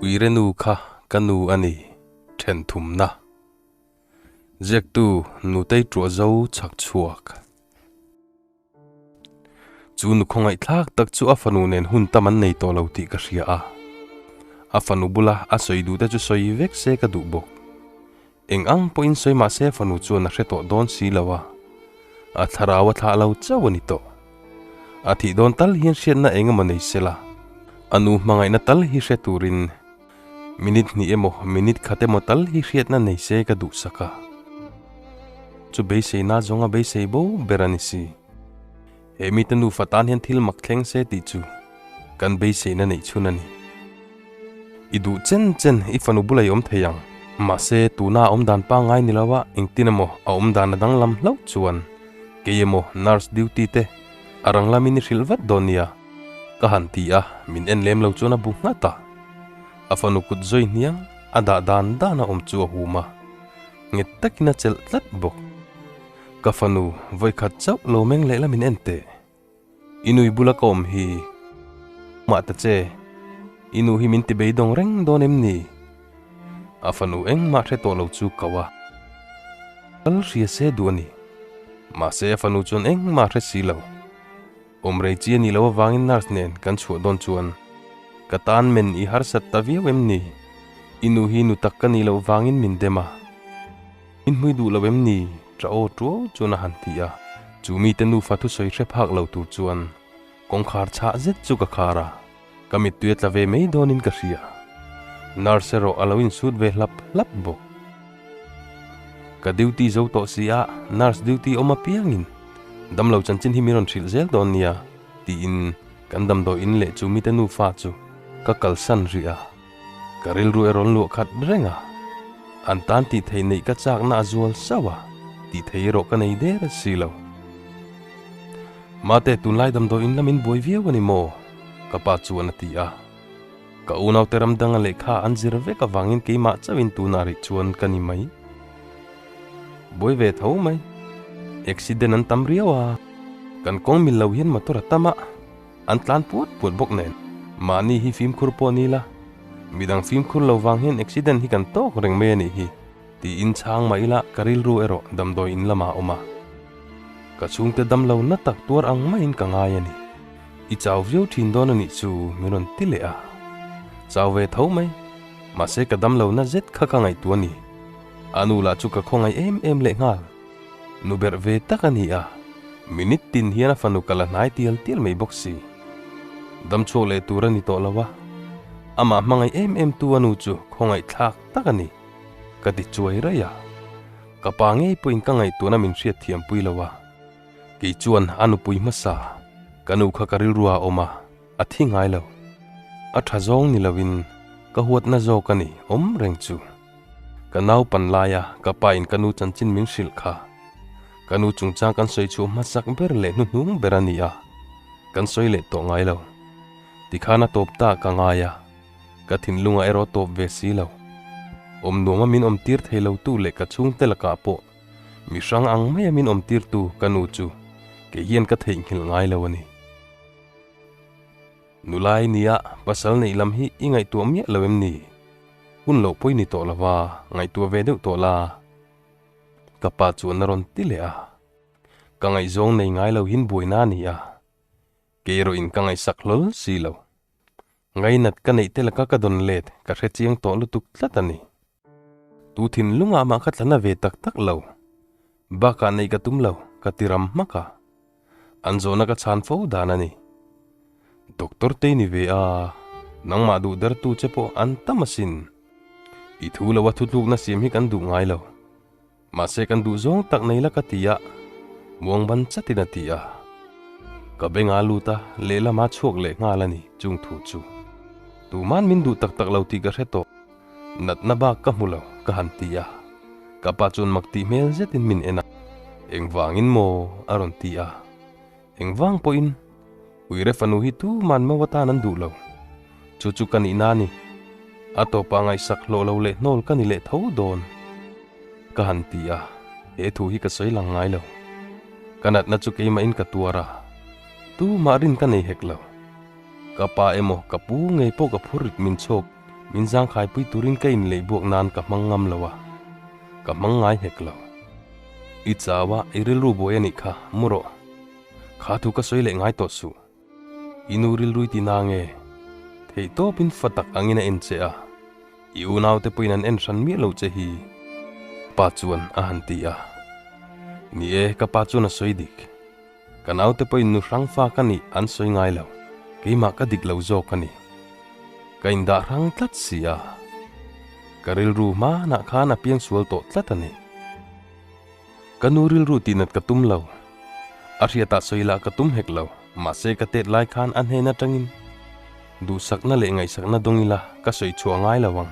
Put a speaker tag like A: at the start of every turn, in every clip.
A: Uire nu kha ka nu a ni, then thumna. Ziaktu Nutei Ṭuah Zo chhak chhuak. Chu nu khawngaihthlak tak chu a fanu nen hun tam an nei tawh lo tih ka hria a. A fanu bula a sawi duh te chu sawi vek se ka duh bawk. Eng ang pawhin sawi mah se fanu chuan a hre tawh dawn si lo a, a thlarau a thlah lo chauh a ni tawh. A thih dawn tal hian hriatna eng emaw nei se la, a nu hmangaihna tal hi hre turin minute hnih emaw minute khat emaw tal hi hriatna nei se ka duhsak a. Chu beiseina zawnga beisei bo ber a ni si. He mite nufa tan hian thil mak thleng se tih chu kan beiseina neih chhun a ni. I duh chen chen i fanu bula i awm thei ang. Mahse, tuna a awmdan pangngai ni lo a, engtin emaw a awmdan a danglam hlauh chuan kei emaw nurse duty te a rang lamin i hrilh vat dawn nia ka han ti a, min en lem lo chuan a bu nghat a. A fanu kut zawi hniang a dah dan dan a awm chu a hum a, nghet takin a chelh tlat bawk. Ka fanu, vawikhat chauh lo meng leh la min en teh. I nui bula ka awm hi. Mah ta che, i nu hi min ti beidawng reng dawn em ni? A fanu engmah hre tawh lo chu kau a. Kal hria se duh a ni. Mahse a fanu chuan engmah hre si lo. Awm rei chi a nih loh avangin nurse nen kan chhuah dawn chuan ka tan men i harsat ta viau em ni? I nu hi nu tak ka nih loh vangin min dem a. Min hmui duh lo em ni? Ṭa aw ṭuau chuan a han ti a. Chu mite nufa thusawi hre phak lo tur chuan kawngkhar chhah zet chu ka khar a, ka mittui a tla ve mai dawnin ka hria. Nurse erawh a lo insut ve hlap hlap bawk. Ka duty zo tawh si a, nurse duty awm apiangin damlo chanchin hi min rawn hrilh zel dawn nia tiin kan damdawi in leh chu mite nufa chu ka kalsan rih a. Ka rilru e rawn luah khat reng a, an tan tih theih neih ka chakna a zual sauh a, tih theih erawh ka nei der si lo. Mate, tunlai damdawi in lamin buai viau a ni maw? Ka pa chuan a ti a. Ka unaute ram danga lehkha an zir vek avangin keimah chauhin tunah rih chuan ka ni mai. Buai ve tho mai. Accident an tam riau a, kan kawng mil lo hian motor a tam a. An tlan puat puat bawk nen. Mahni hi fimkhur pawh ni la, midang fimkhur lo vang hian accident hi kan tawk reng mai a nih hi, tiin chhang mah ila ka rilru erawh damdawi in lamah a awm a. Ka chhungte damlo na tak tuar ang maiin ka ngai a ni. I chau viau thin dawn a nih chu min rawn ti leh a. Chau ve tho mai, mahse ka damlo na zet kha ka ngaihtuah a ni. A nu lah chu ka khawngaih em em leh nghal. Nu berh ve tak a ni a, minute tin hian a fanu kal a hnai tial tial mai bawk si. Dam chhuak leh tur a ni tawh lo a, amah hmangaih em em tu a nu chu khawngaihthlak tak a ni, ka ti chuai raih a. Ka pa ngei pawhin ka ngaihtuahna min hriat thiam pui lo a, kei chuan a nupui hmasa, ka nu kha ka rilru ah a awm a, a thi ngai lo. A tha zawng ni loin ka huatna zawk a ni awm reng chu. Ka naupan laia ka pa in ka nu chanchin min hrilh kha. Ka nu chungchang kan sawi chhuah hmasak ber leh hnuhnung ber a ni a, kan sawi leh tawh ngai lo. Tikhan a tawp ta ka ngai a, ka thinlungah erawh tawp ve si lo. Awm nuama min awm tir thei lo tu leh ka chhungte lakah pawh mi hrang ang maia min awm tir tu ka nu chu kei hian ka theihnghilh ngai lo a ni. Nulai nia pasal neih lam hi i ngaihtuah miah lo em ni? Hun loh pawh i ni tawh lo va, ngaihtuah ve deuh tawh la. Ka pa chuan a rawn ti leh a. Ka ngaihzawng nei ngai lo hin buaina a ni a, kei erawh in ka ngaihsak hlawl si lo. Ngainat ka neih te laka ka dawn let ka hre chiang tawh lutuk tlat a ni. Tu thinlungah mah ka tlana ve tak tak lo. Bakah neih ka tum lo, ka ti ram hmak a. An zawhna ka chhan fo dan a ni. Doctor te i ni ve a, nangmah duh dertu che pawh an tam asin. I thu lo a thutlukna siam hi kan duh ngai lo. Mahse kan duh zawng tak nei la ka ti a, muang ban chatin a ti a. Ka benga lut a, lehlam a chhuak leh nghal a ni chung thu chu. Tuman min duh tak tak lo tih ka hre tawh. Natna bak ka hmu lo, ka han ti a. Ka pa chuan mak tih hmel zetin min en a. Engvangin maw? a rawn ti a. Engvang pawhin Uire fanu hi tuman mau atan an duh lo. Chu chu ka nihna a ni. A tawpah ngaihsak hlawh lo leh hnawl ka ni leh tho dawn, ka han ti a. He thu hi ka sawi lang ngai lo. Ka natna chu keimahin ka tuar a, tumah rin ka nei hek lo. Ka pa emaw ka pu ngei pawh ka phur rit min chhawk. Min zangkhaipui turin ka inleih buak nan ka hmang ngam lo a, ka hmang ngai hek lo. I chau a, i rilru buai a nih kha, mu rawh. Kha thu ka sawi leh ngai tawh suh. I nu rilru i ti na nge? Theih tawpin fa tak angin a en che a, i unaute pawhin an en hran miah lo che hi. Pa chuan a han ti a. Ni e, ka pa chuan a sawi dik. Ka naute pawhin nu hrang fa ka nih an sawi ngai lo, keimah ka dik lo zawk a ni. Ka indah hrang tlat si a, ka rilru hmanah khan a piangsual tawh tlat a ni. Ka nu rilru tihnat ka tum lo, a hriatah sawi lah ka tum hek lo, mahse ka tet lai khan a hnen atangin duhsakna leh ngaihsakna dawng ila ka sawi chhuah ngai lo ang.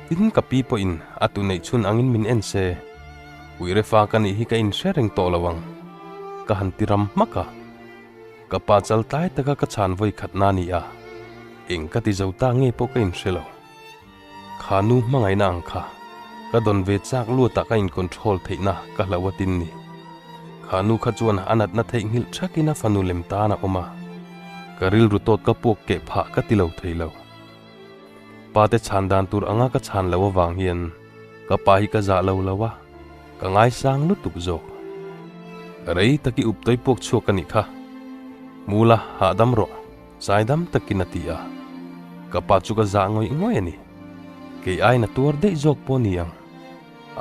A: Tin ka pi pawhin a tu neih chhun angin min en se, Uire fa ka nih hi ka inhre reng tawh lo ang. Ka han ti ram hmak a. Ka pa chal tlai taka ka chhan vawi khat na ni a, eng ka ti zo ta nge pawh ka inhre lo. Kha nu hmangaihna ang kha ka dawn ve chak luatah ka in control theihna ka hlo a tin ni. Kha nu kha chuan a natna theihnghilh thakin a fanu lem tan a awm a, ka rilru tawt ka puak keh phah ka ti lo thei lo. Pa te chhan dan tur anga ka chhan lo avang hian ka pa hi ka zah lo lo a, ka ngaisang lutuk zawk. Rei tak i up tawi puak chhuak a nih kha. Mula hahdam rawh, zaidam takin a ti a. Ka pa chu ka zah ngawih ngawih a ni. Kei aiin a tuar daih zawk pawh a ni ang,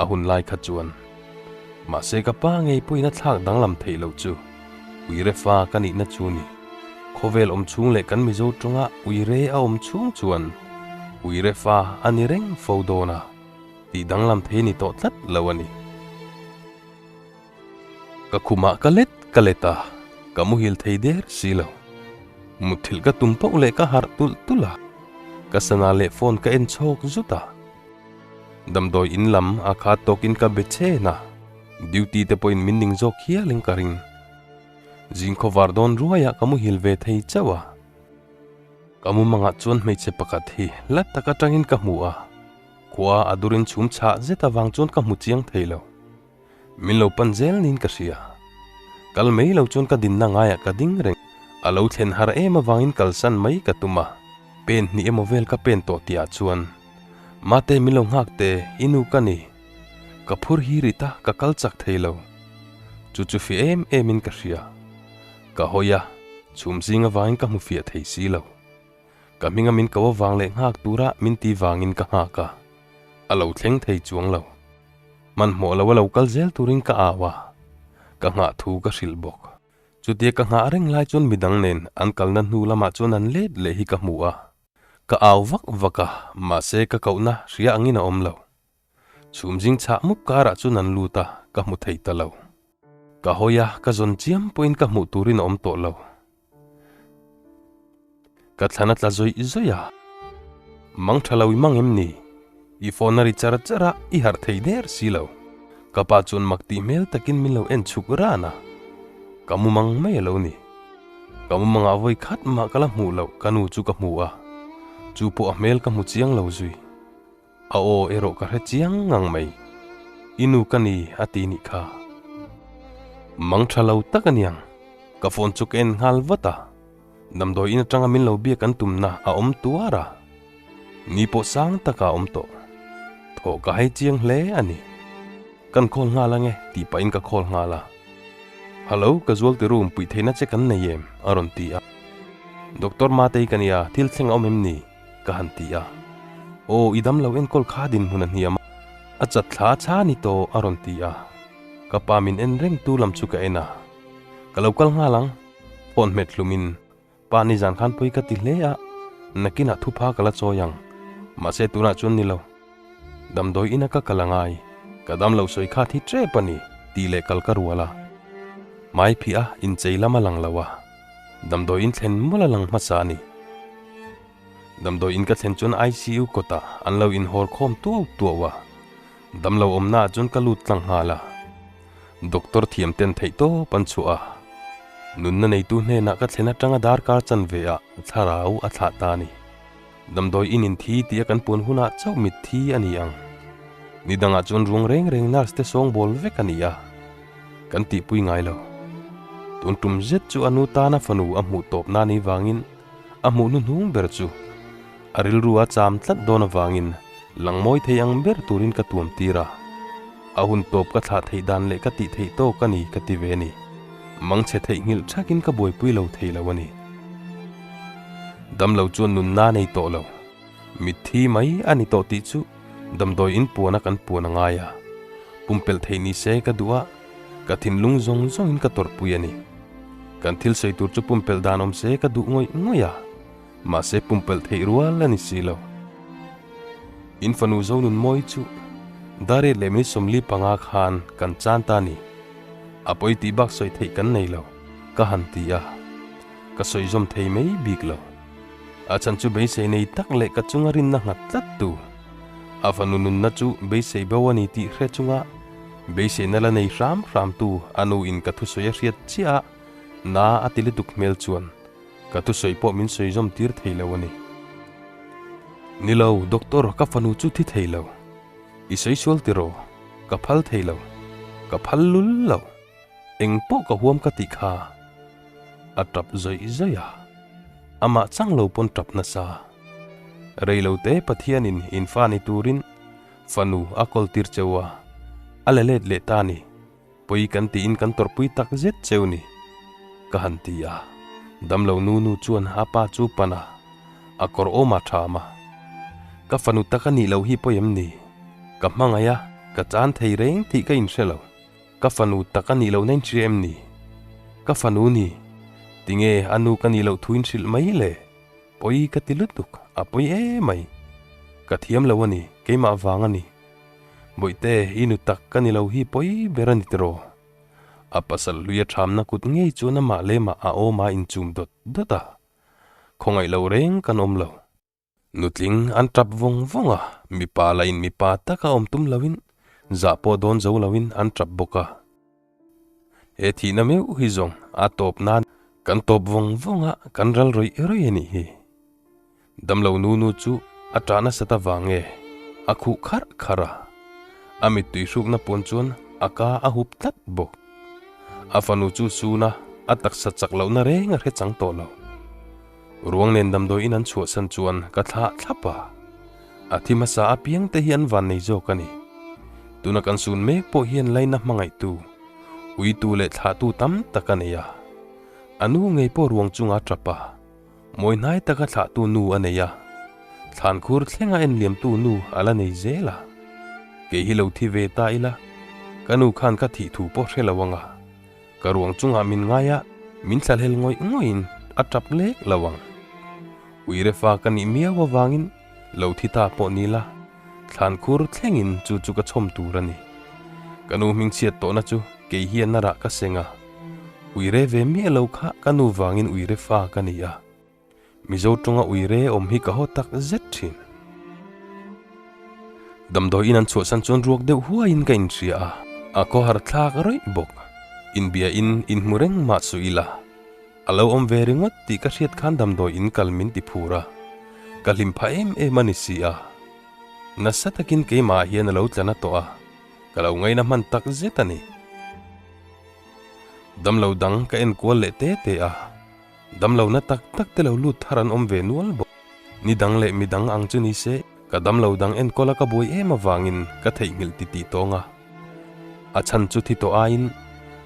A: a hun lai kha chuan. Mahse ka pa ngei pawhin a thlak danglam theih loh chu Uire fa ka nihna chu ni. Khawvel awm chhung leh kan Mizo tawnga Uire a awm chhung chuan Uire fa a ni reng fo dawn a, tih danglam thei a ni tawh tlat lo a ni. Ka khumah ka let ka let a, ka muhil thei der si lo. Mutthilh ka tum pauh leh ka harh tulh tulh a, ka sana leh phone ka en chhawk zut a. Damdawi in lam a khat tawkin ka be chen a, duty te pawhin min ning zawk hialin ka ring. Zing khawvar dawn ruaiah ka muhil ve thei chauh a. Ka mumangah chuan hmeichhe pakhat hi hla tak atangin ka hmu a, khua a durin chhum chhah zet avang chuan ka hmu chiang thei lo. Min lo pan zel niin ka hria. Kal mai lo chuan ka dinna ngaiah ka ding reng. A lo thlen har em avangin kalsan mai ka tum a. Pen hnih emaw vel ka pen tawh tihah chuan, Mate min lo nghak teh, i nu ka ni. Ka phur hi rit a, ka kal chak thei lo. Chu chu fiah em emin ka hria. Ka hawi a, chhum zing avangin ka hmu fiah thei si lo. Ka hminga min ko avang leh nghak tura min ti vangin ka nghak a, a lo thleng thei chuang lo. Hmanhmawh lo a lo kal zel turin ka au a, ka nghah thu ka hrilh bawk. Chutia ka nghah reng lai chuan midang nen an kalna hnu lamah chuan an let leh hi ka hmu a. Ka au vak vak a, mahse ka kohna hria angin a awm lo. Chhum zing chhah mup karah chuan an lut a, ka hmu thei ta lo. Ka hawi a, ka zawn chiam pawhin ka hmuh turin a awm tawh lo. Ka thlan a tla zawih zawih a, Mang tha lo i mang em ni? I phone a ri char char a, i harh thei der si lo. Ka pa chuan mak tih hmel takin min lo en chhuk ran a, ka mu mang mai a lo ni. Ka mu mangah vawi khat mah ka la hmuh loh ka nu chu ka hmu a, chu pawh a hmel ka hmu chiang lo zui. A aw erawh ka hre chiang ngang mai. I nu ka ni a ti nih kha. Mang tha lo tak a niang. Ka phone chu ka en nghal vat a. Damdawi in atanga min lo biak an tumna a awm tuar a. Ni pawh sang taka a awm tawh. Thawh ka hai chiang hle a ni. Kan call nghal ange tih pahin ka call nghal a. Hello, ka zualte room puih theihna che kan nei em? a rawn ti a. Doctor Matei ka nia, thil thleng a awm em ni? Ka han ti a. Aw, i damlo enkawl kha dinhmun a hniam a, a chat thla a chha ni tawh a rawn ti a. Ka pa min en reng tu lam chu ka en a. Ka lo kal nghal ang, phone hmet hlumin pa nizan khan pawi ka ti hle a, nakinah thupha ka la chawi ang. Mahse tunah chuan ni lo. Damdawi ina ka kal a ngai, ka damlo sawi kha thi tep a ni tih leh kal ka rual a. Hmai phih a inchei lam a lang lo a, damdawi in thlen mawlh a lang hmasa a ni. Damdawi in ka thlen chuan ICU kawtah an lo inhawr khawm tuau tuau a, damlo awmnaah chuan ka lut tlang nghal a. Doctor thiam ten theih tawp an chhuah a, nunna neitu hnenah ka thlen atanga darkar chanve ah thlarau a thlah ta a ni. Damdawi in in thi tih a kan puan hunah chauh mitthi a ni ang. Ni dangah chuan ruang reng reng nurse te sawngbawl vek a ni a, kan tihpui ngai lo. Tun tum zet chu a nu tana fanu a hmuh tawp na ni vangin a hmuh hnuhnung ber chu. A rilru a cham tlat dawn avangin lang mawi thei ang ber turin ka tuam tir a. A hun tawp ka thlah theih dan leh ka tih theih tawk a ni ka ti ve a ni. Mangchhe theihnghilh thakin ka buaipui lo thei lo a ni. Damlo chuan nunna nei tawh lo. Mitthi mai a ni tawh tih chu damdawi in puana kan puan a ngai a. Pumpelh theih ni se ka duh a, ka thinlung zawng zawngin ka tawrhpui a ni. Kan thil sawi tur chu pumpelh dan awm se ka duh ngawih ngawih a. Mahse pumpelh theih rual a ni si lo. In fanu Zonunmawi chu Dariat leh minute 45 khan kan chan ta ni. A pawi tih bak sawi theih kan nei lo, ka han ti a. Ka sawi zawm thei mai bik lo. A chhan chu beisei nei tak leh ka chunga rinna nghat tlat tu. A fanu nunna chu beisei bo a ni tih hre chunga beiseina la nei hram hram tu a nu in ka thusawi a hriat chiah a, na a ti lutuk hmel chuan Ka thusawi pawh min sawi zawm tir thei lo a ni. Ni lo, doctor, ka fanu chu thi thei lo. I sawi sual tiraw? Ka phal thei lo. Ka phal lul lo. Eng pawh ka huam ka tih kha. A tap zawih zawih a. Amah chang lo pawn tap nasa. Rei lo te Pathianin in fa ni turin fanu a kawl tir cheu a, a la let leh ta ni. Pawi kan tiin kan tawrhpui tak zet cheu ni, ka han ti a. Damlo nu nu chuan a pa chu pan a, a kawr awm a ṭham a. Ka fanu tak a nih loh hi pawi em ni? Ka hmangaih a, ka chan thei reng tih ka inhre lo. Ka fanu tak a nih lohna in hria em ni? Ka fanu ni, tinge a nu ka nih loh thu in hrilh mai le? Pawi ka ti lutuk, a pawi emai. Ka thiam lo a ni, keimah vang a ni. Bawihte, i nu tak ka ni lo hi pawi ber a ni tiraw? A pasal hlui a thamna kut ngei chuan amah lemah a awm a inchum dawt dawt a. Khawngaih lo reng kan awm lo. Nutling an tap vawng vawng a, mipa lah in mipa taka awm tum loin, zah pawh dawn zo loin an tap bawk a. He thihna meuh hi zawng a tawp nan kan tawp vawng vawng a, kan ral rawih rawih a nih hi. Damlo nu nu chu a ṭah nasat avang nge a khuh kharh kharh a, a mittui hrukna puan chuan a ka a hup tlat bawk. A fanu chu suna a taksa chak lohna reng a hre chang tawh lo. Ruang nen damdawiin an chhuahsan chuan ka thlah thlap a, a thi hmasa apiang te hi an van nei zawk a ni. Tuna kan sun mek pawh hian laina hmangaihtu, uitu leh thlahtu tam tak a nei a, a nu ngei pawh ruang chunga ṭap a. Mawi hnai taka thlahtu nu a nei a, thlankhur thlenga enliamtu nu a la nei zel a. Kei hi lo thi ve ta ila, ka nu khan ka thih thu pawh hre lo ang a, ka ruang chungah min ngai a, min thlahlel ngawih ngawihin a tap lek lo ang. Uirefa ka nih miau avangin lo thi ta pawh ni la, thlankhur thlengin chu chu ka chhawm tur a ni. Ka nu hmingchhiat tawhna chu kei hian a rah ka seng a. Uire ve miah lo kha ka nu vangin uire fa ka ni a, Mizo tawnga uire awm hi ka haw tak zet thin. Damdawi in an chhuahsan chuan ruak deuh huaiin ka inhria a, a khawhar thlak rawih bawk. Inbia in inhmu reng mah suh ila, a lo awm ve ringawt tih ka hriat khan damdawi in kal min ti phur a, ka hlim phah em em a ni si a. Nasa takin keimah ah hian a lo tla na tawh a, ka lo ngaina hman tak zet a ni. Damlo dang ka en kual leh te te a, damlo na tak tak te lo lut thar an awm ve nual bawk. Ni dang leh mi dang ang chu ni se, ka damlo dang enkawl a ka buai em avangin ka theihnghilh ti tih tawng a. A chhan chu thi tawh aiin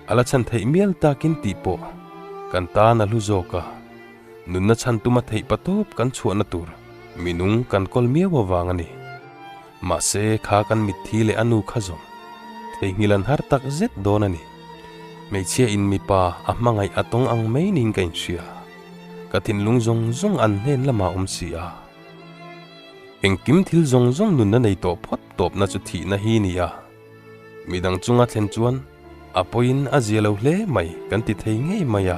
A: a la chhan theih mial takin tih pawh kan tan a hlu zawk a, nunna chhan tuma theih patawp kan chhuahna tur minung kan kawl miau avang a ni. Mahse kha kan mitthi leh a nu kha zawng theihnghilh an har tak zet dawn a ni. Hmeichhia in mipa a hmangaih a tawng ang mai niin ka inhria. Ka thinlung zawng zawng an hnen lamah awm si a. Engkim thil zawng zawng nunna nei tawh phawt tawpna chu thihna hi ni a. Midang chunga thlen chuan a pawiin a zia lo hle mai kan ti thei ngei mai a.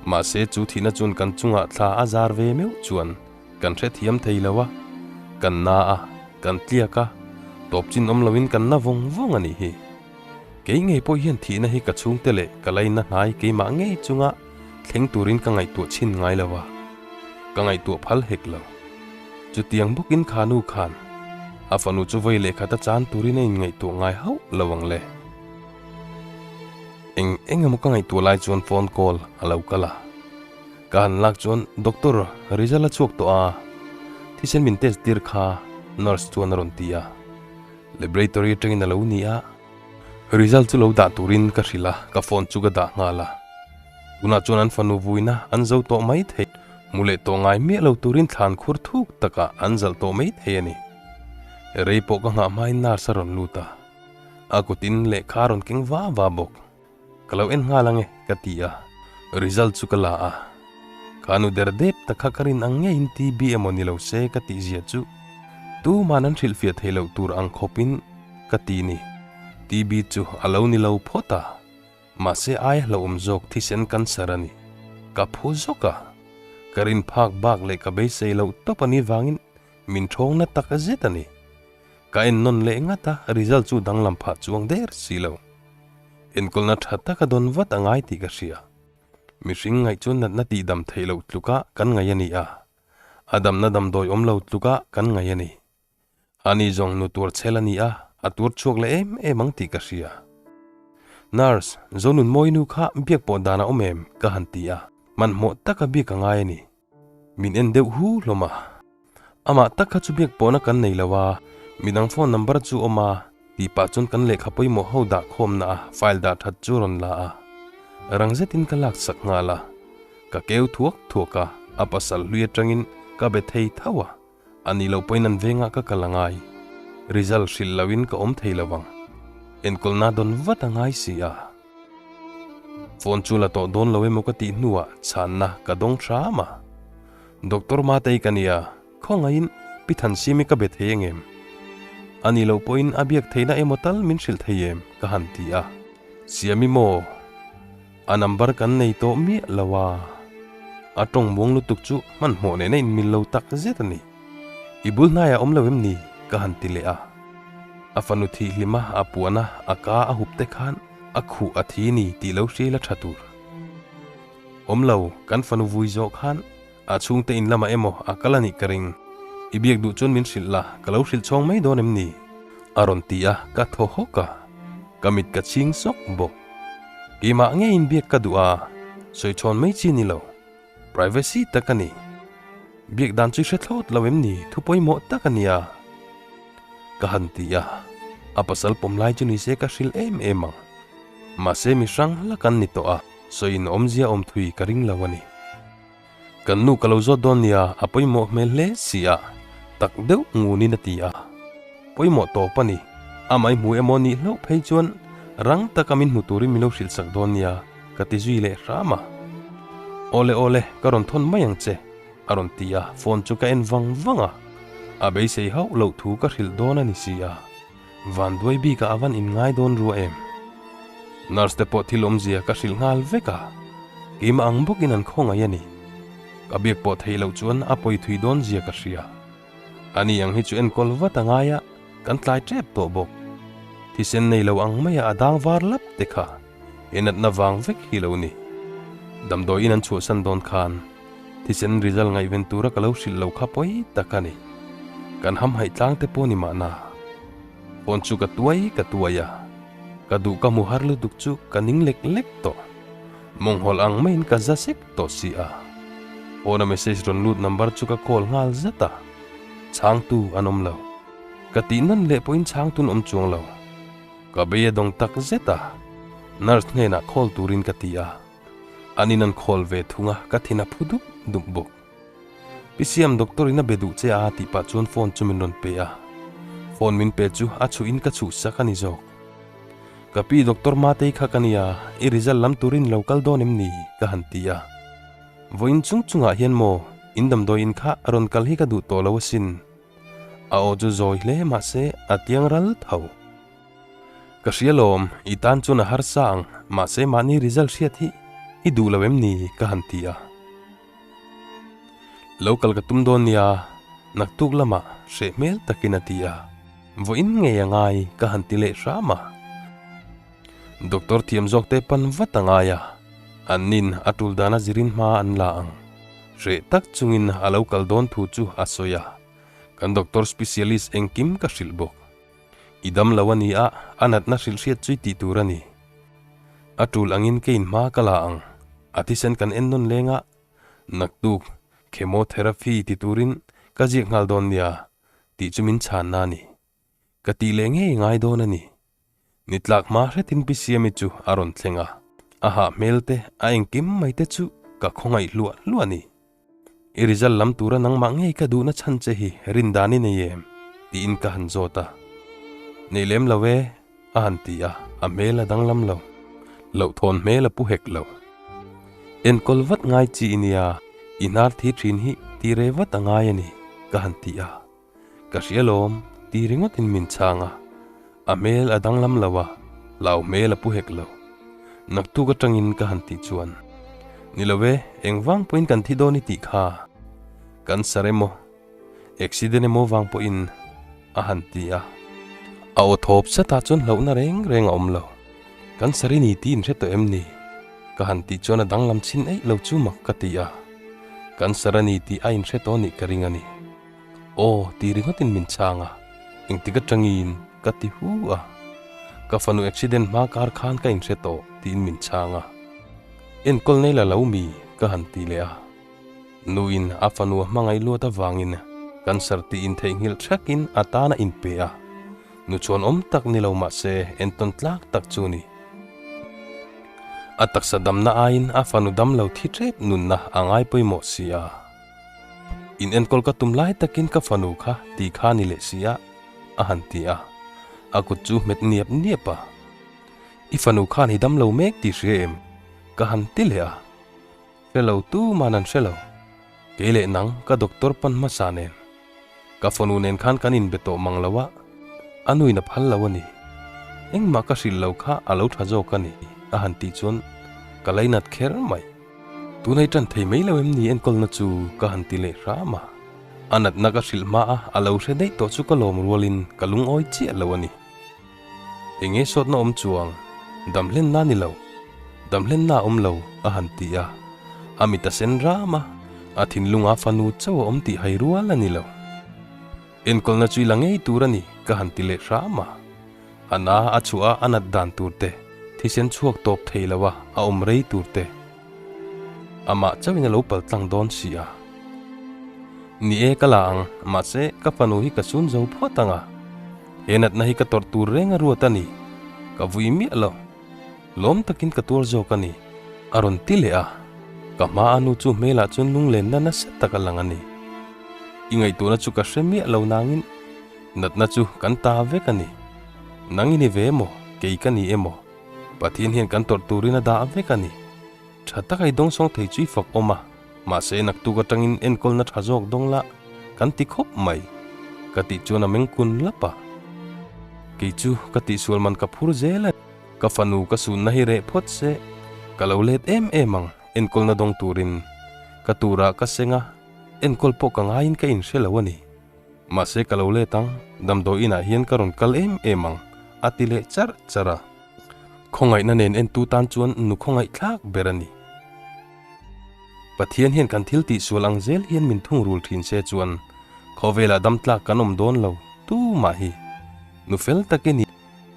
A: Mahse chu thihna chuan kan chungah thla a zar ve meuh chuan Kan hrethiam thei lo a, kan na a, kan tliak a, tawp chin awm loin kan na vawng vawng a nih hi. Kei ngei pawh hian thihna hi ka chhungte leh ka laina hnai keimah ngei chunga thleng turin ka ngaihtuah chhin ngai lo a, ka ngaihtuah phal hek lo. Chutiang bawkin kha nu khan a fanu chu vawi lehkhat a chan turin a inngaihtuah ngai hauh lo ang le. Eng eng emaw ka ngaihtuah lai chuan phone call a lo kal a. Ka han lak chuan Doctor, result a chhuak tawh a. Thisen min test tir kha nurse chuan a rawn ti a. Laboratory atangin a lo ni a. Result chu lo dah turin ka hrilh a, ka phone chu ka dah nghal a. Tunah chuan an fanu vuina an zo tawh mai thei. Hmu leh tawh ngai miah lo turin thlan khur thuk takah an zalh tawh mai thei a ni. Rei pawh ka nghah hmain nurse a rawn lut a. A kutin lehkha a rawn keng va va bawk. Ka lo en nghal ang e, ka ti a. Result chu ka la a. Ka nu der dep ta kha ka rin ang ngeiin TB emaw ni lo se ka tih zia chu tuman an hrilhfiah thei loh tur ang khawpin ka ti ni. TB chu a lo ni lo phawt a, mahse aia hlauhawm zawk thisen cancer a ni. Ka phu zawk a, ka rin phak bak leh ka beisei loh tawp a nih vangin min thawng na tak zet a ni. Ka en nawn leh ngat a, result chu danglam phah chuang der si lo. Enkawlna tha taka dawn vat a ngai tih ka hria. Mihring ngaih chuan natna tihdam theih loh tluka kan ngaih a ni a, a damna damdawi awm lo tluka kan ngaih a ni. Ani zawng nu tuar chhel a ni a, a tuar chhuak leh em em ang tih ka hria. Nurse, Zonunmawinu kha biak pawh dan a awm em? ka han ti a, hmanhmawh taka biak a ngai a ni. Min en deuh hu hlawm a. Amah tak kha chu biak pawhna kan nei lo a, midang phone number chu awm a, tih pah chuan kan lehkha pawimawh ho dah khawmna a file dah that chu rawn la a. Rang zetin ka lak sak nghal a. Ka keu thuak thuak a, a pasal hlui atangin ka be thei tho a, a nih loh pawhin an vengah ka kal a ngai. Result hrilh loin ka awm thei lo ang. Enkawlna dawn vat a ngai si a. Phone chu la tawh dawn lo emaw ka tih hnuah chhanna ka dawng hram a. Doctor Matei ka nia, khawngaihin Pi Thansimi ka be thei engem? A nih loh pawhin a biak theihna emaw tal min hrilh thei em? ka han ti a. Siami maw? A number kan nei tawh miah lo a. A tawng muang lutuk chu hmanhmawh nena inmil lo tak zet a ni. I bul hnaiah awm lo em ni? ka han ti leh a. A fanu thih hlima a puan a, a ka a hup te khan a khuh a thi ni tih lo hriai la tha tur. Awm lo, kan fanu vui zawh khan a chhungte in lamah emaw a kal a nih ka ring. I biak duh chuan min hrilh la, ka lo hrilh chhawng mai dawn em ni? A rawn ti a, ka thaw hawk a, ka mit ka chhing sawk bawk. Keimah ngeiin biak ka duh a, sawi chhawn mai chi ni lo. Privacy tak a ni. Biak dan chu i hre thlawt lo em ni? Thu pawimawh tak a nia. Ka han ti a, a pasal pawm lai chu ni se ka hrilh em em ang. Mahse mi hrang hlak an ni tawh a, sawiin awmzia awm thui ka ring lo a ni. Kan nu ka lo zawt dawn nia, a pawimawh hmel hle si a, tak deuh ngunin a ti a. Pawimawh tawp a ni. Amah i hmu emaw nih hlauh phei chuan rang taka min hmu turin min lo hrilh sak dawn nia, ka ti zui leh hram a. Awle awle, ka rawn thawn mai ang che, a rawn ti a, phone chu ka en vang vang a. A beisei hauh loh thu ka hrilh dawn a ni si a. Vanduai bikah a van inngai dawn rua em? Nurse te pawh thil awmzia ka hrilh nghal vek a, keimah ang bawkin an khawngaih a ni. Ka biak pawh theih loh chuan a pawi thui dawn zia ka hria. Ani ang hi chu enkawl vat a ngai a, kan tlai tep tawh bawk. Thisen nei lo ang maia a dang var lap te kha he natna vang vek hi lo ni. Damdawiin an chhuahsan dawn khan thisen result ngaihven tura ka lo hrilh lo kha pawi tak a ni. Kan hamhaih tlang te pawh ni mahna. Phone chu ka tuai ka tuai a, ka duh ka hmu har lutuk chu ka ning lek lek tawh. Mawnghawl ang maiin ka za sek tawh si a. Phone a message rawn lut number chu ka call nghal zat a, chhangtu an awm lo. Ka tih nawn leh pawhin chhangtu an awm chuang lo. Ka bei a dawng tak zet a, nurse hnenah call turin ka ti a. An in an call ve thung a, ka thin a phu dup dup bawk. Pi Siam doctor in a be duh che a tih pah chuan phone chu min rawn pe a. Phone min pe chu a chhuh in ka chhuh sak a ni zawk. Ka pi doctor Matei kha ka nia, i result lam turin lo kal dawn em ni? ka han ti a. Vawiin chung chungah hian maw, in damdawi in kha rawn kal hi ka duh tawh lo asin. A aw chu zawi hle mahse a tiang ral tho. Ka hria lawm, i tan chuan a harsa ang, mahse mahni result hriat hi i duh lo em ni? ka han ti a. Lo kal ka tum dawn nia, naktuk lamah hreh hmel takin a ti a, vawiin ngei a ngai ka han ti leh hram a. Doctor thiam zawk te pan vat a ngai a, an nin a tul dana zirin hma an la ang. Hreh tak chungin a lo kal dawn thu chu a sawi a, kan doctor specialist engkim ka hrilh bawk. I dam lo a ni a, a natna hrilh hriat chu i tih tur a ni. A tul angin ka inhma ka la ang. A thisen kan en nawn leng a, naktuk chemotherapy ti turin Ka ziak nghal dawn nia tih chu min chhanna a ni. Ka tih leh ngei ngai dawn a ni. Ni tlak hma hretin Pi Siami chu a rawn thleng a, a hah hmel te, a engkim mai te chu ka khawngaih hluah hluah a ni. I result lam tura nangmah ngei ka duhna chhan che hi rin dan i nei em? tiin ka han zawt a. Nei lem lo e, a han ti a, a hmel a danglam lo. Hlauhthawn hmel a pu hek lo. Enkawl vat ngai chi i nia, i hnar thi thin hi ti re vat a ngai a ni, ka han ti a. Ka hria lawm, ti ringawtin min chhang a. A hmel a danglam lo a, hlau hmel a pu hek lo. Naktuk atangin ka han tih chuan, Ni lo e, engvang pawhin kan thi dawn i tih kha. Cancer emaw, accident emaw vang pawhin a han ti a. A aw thawp satah chuan hlauhna reng reng a awm lo. Cancer i ni tih in hre tawh em ni? Ka han tih chuan a danglam chin eih lo chu mak ka ti a. Cancer a ni tih a inhre tawh nih ka ring a ni. Aw ti ringawtin min chhang a, engtik atangin ka ti hu a. Ka fanu accident hma kar khan ka inhre tawh tiin min chhang a. Enkawl nei la lo mi ka han ti leh a. Nuin a fanu a hmangaih luat avangin cancer tih intheihnghilh thakin a tan a inpe a. Nu chuan awm tak ni lo mah se entawn tlak tak chu ni. A taksa damna aiin a fanu damlo thi tep nunna a ngai pawimawh si a. In enkawl ka tum lai takin ka fanu kha ti kha ni leh si a, a han ti a. A kut chu hmet niap niap a. I fanu khan i dam lo mek tih hria em? Ka han ti leh a. Hre lo tu man an hre lo. Kei leh nang ka doctor pan hmasa nen. Ka fanu nen khan kan inbe tawh mang lo a, a nuin a phal lo a ni. Engmah ka hrilh lo kha a lo tha zawk a ni, a han tih chuan ka lainat kher mai. Tunai tan thei mai lo em ni enkawlna chu ka han ti leh hram a. A natna ka hrilh hma a, a lo hre daih tawh chu ka lawm rualin ka lungawi chiah lo a ni. Enge sawtna awm chuang, damhlenna ni lo, damhlenna a awm lo a han ti a. A mit a sen ram a, a thinlunga fanu chauh a awm tih hai rual a ni lo. Enkawlna chu i la ngei tur a ni ka han ti leh hram a. A na a chhuah a a nat dan tur te, thisen chhuak tawp thei lo a a awm rei tur te. Amah chauhin a lo pal tlang dawn si a. Ni e ka la ang, mahse ka fanu hi ka sun zo phawt ang a. He natna hi ka tawrh tur reng a ruat a ni. Ka vui miah lo. Lawm takin ka tuar zawk a ni. A rawn ti leh a, ka hma a nu chu hmelah chuan lunglenna nasa tak a lang a ni. I ngaihtuahna chu ka hre miah lo nangin natna chu kan ta vek a ni. Nang i ni ve emaw, kei ka ni emaw, Pathian hian kan tawrh turin a dah vek a ni. Tha taka i dawngsawng thei chu i fak awm a, mahse naktuk atangin enkawlna tha zawk dawng la kan ti khawp mai, ka tih chuan a meng kun lap a. Kei chu ka tihsual man ka phur zel a. Ka fanu ka sunna hi reh phawt se, ka lo let em em ang enkawlna dawng turin. Ka turah ka seng a, enkawl pawh ka ngaiin ka inhre lo a ni. Mahse ka lo let ang, damdawi inah hian ka rawn kal em em ang, a ti leh charh charh a. Khawngaihna nen entu tan chuan nu khawngaih thlak ber a ni. Pathian hian kan thil tihsual ang zel hian min thungrul thin se chuan khawvelah dam tlak kan awm dawn lo tumah hi nu fel tak i ni.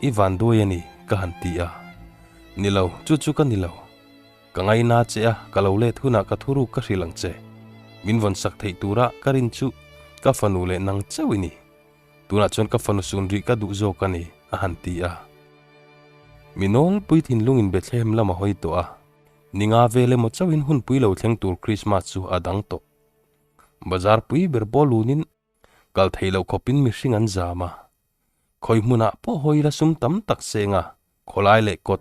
A: I van duai a ni, ka han ti a. Ni lo, chu chu ka ni lo. Ka ngaina che a, ka lo let hunah ka thuruk ka hrilh ang che. Min vawn sak theih tura ka rin chu ka fanu leh nang chauh i ni. Tunah chuan ka fanu sun rih ka duh zawk a ni, a han ti a. Mi nawlpui thinlungin Bethlehem lam a hawi tawh a. Ni nga vel emaw chauhin hunpui lo thleng tur Krismas chu a dang tawh. Bazar pui ber pawh lunin kal theih loh khawpin mihring an zam a. Khawi hmunah pawh hawi la sum tam tak seng a, khawlai leh kawt,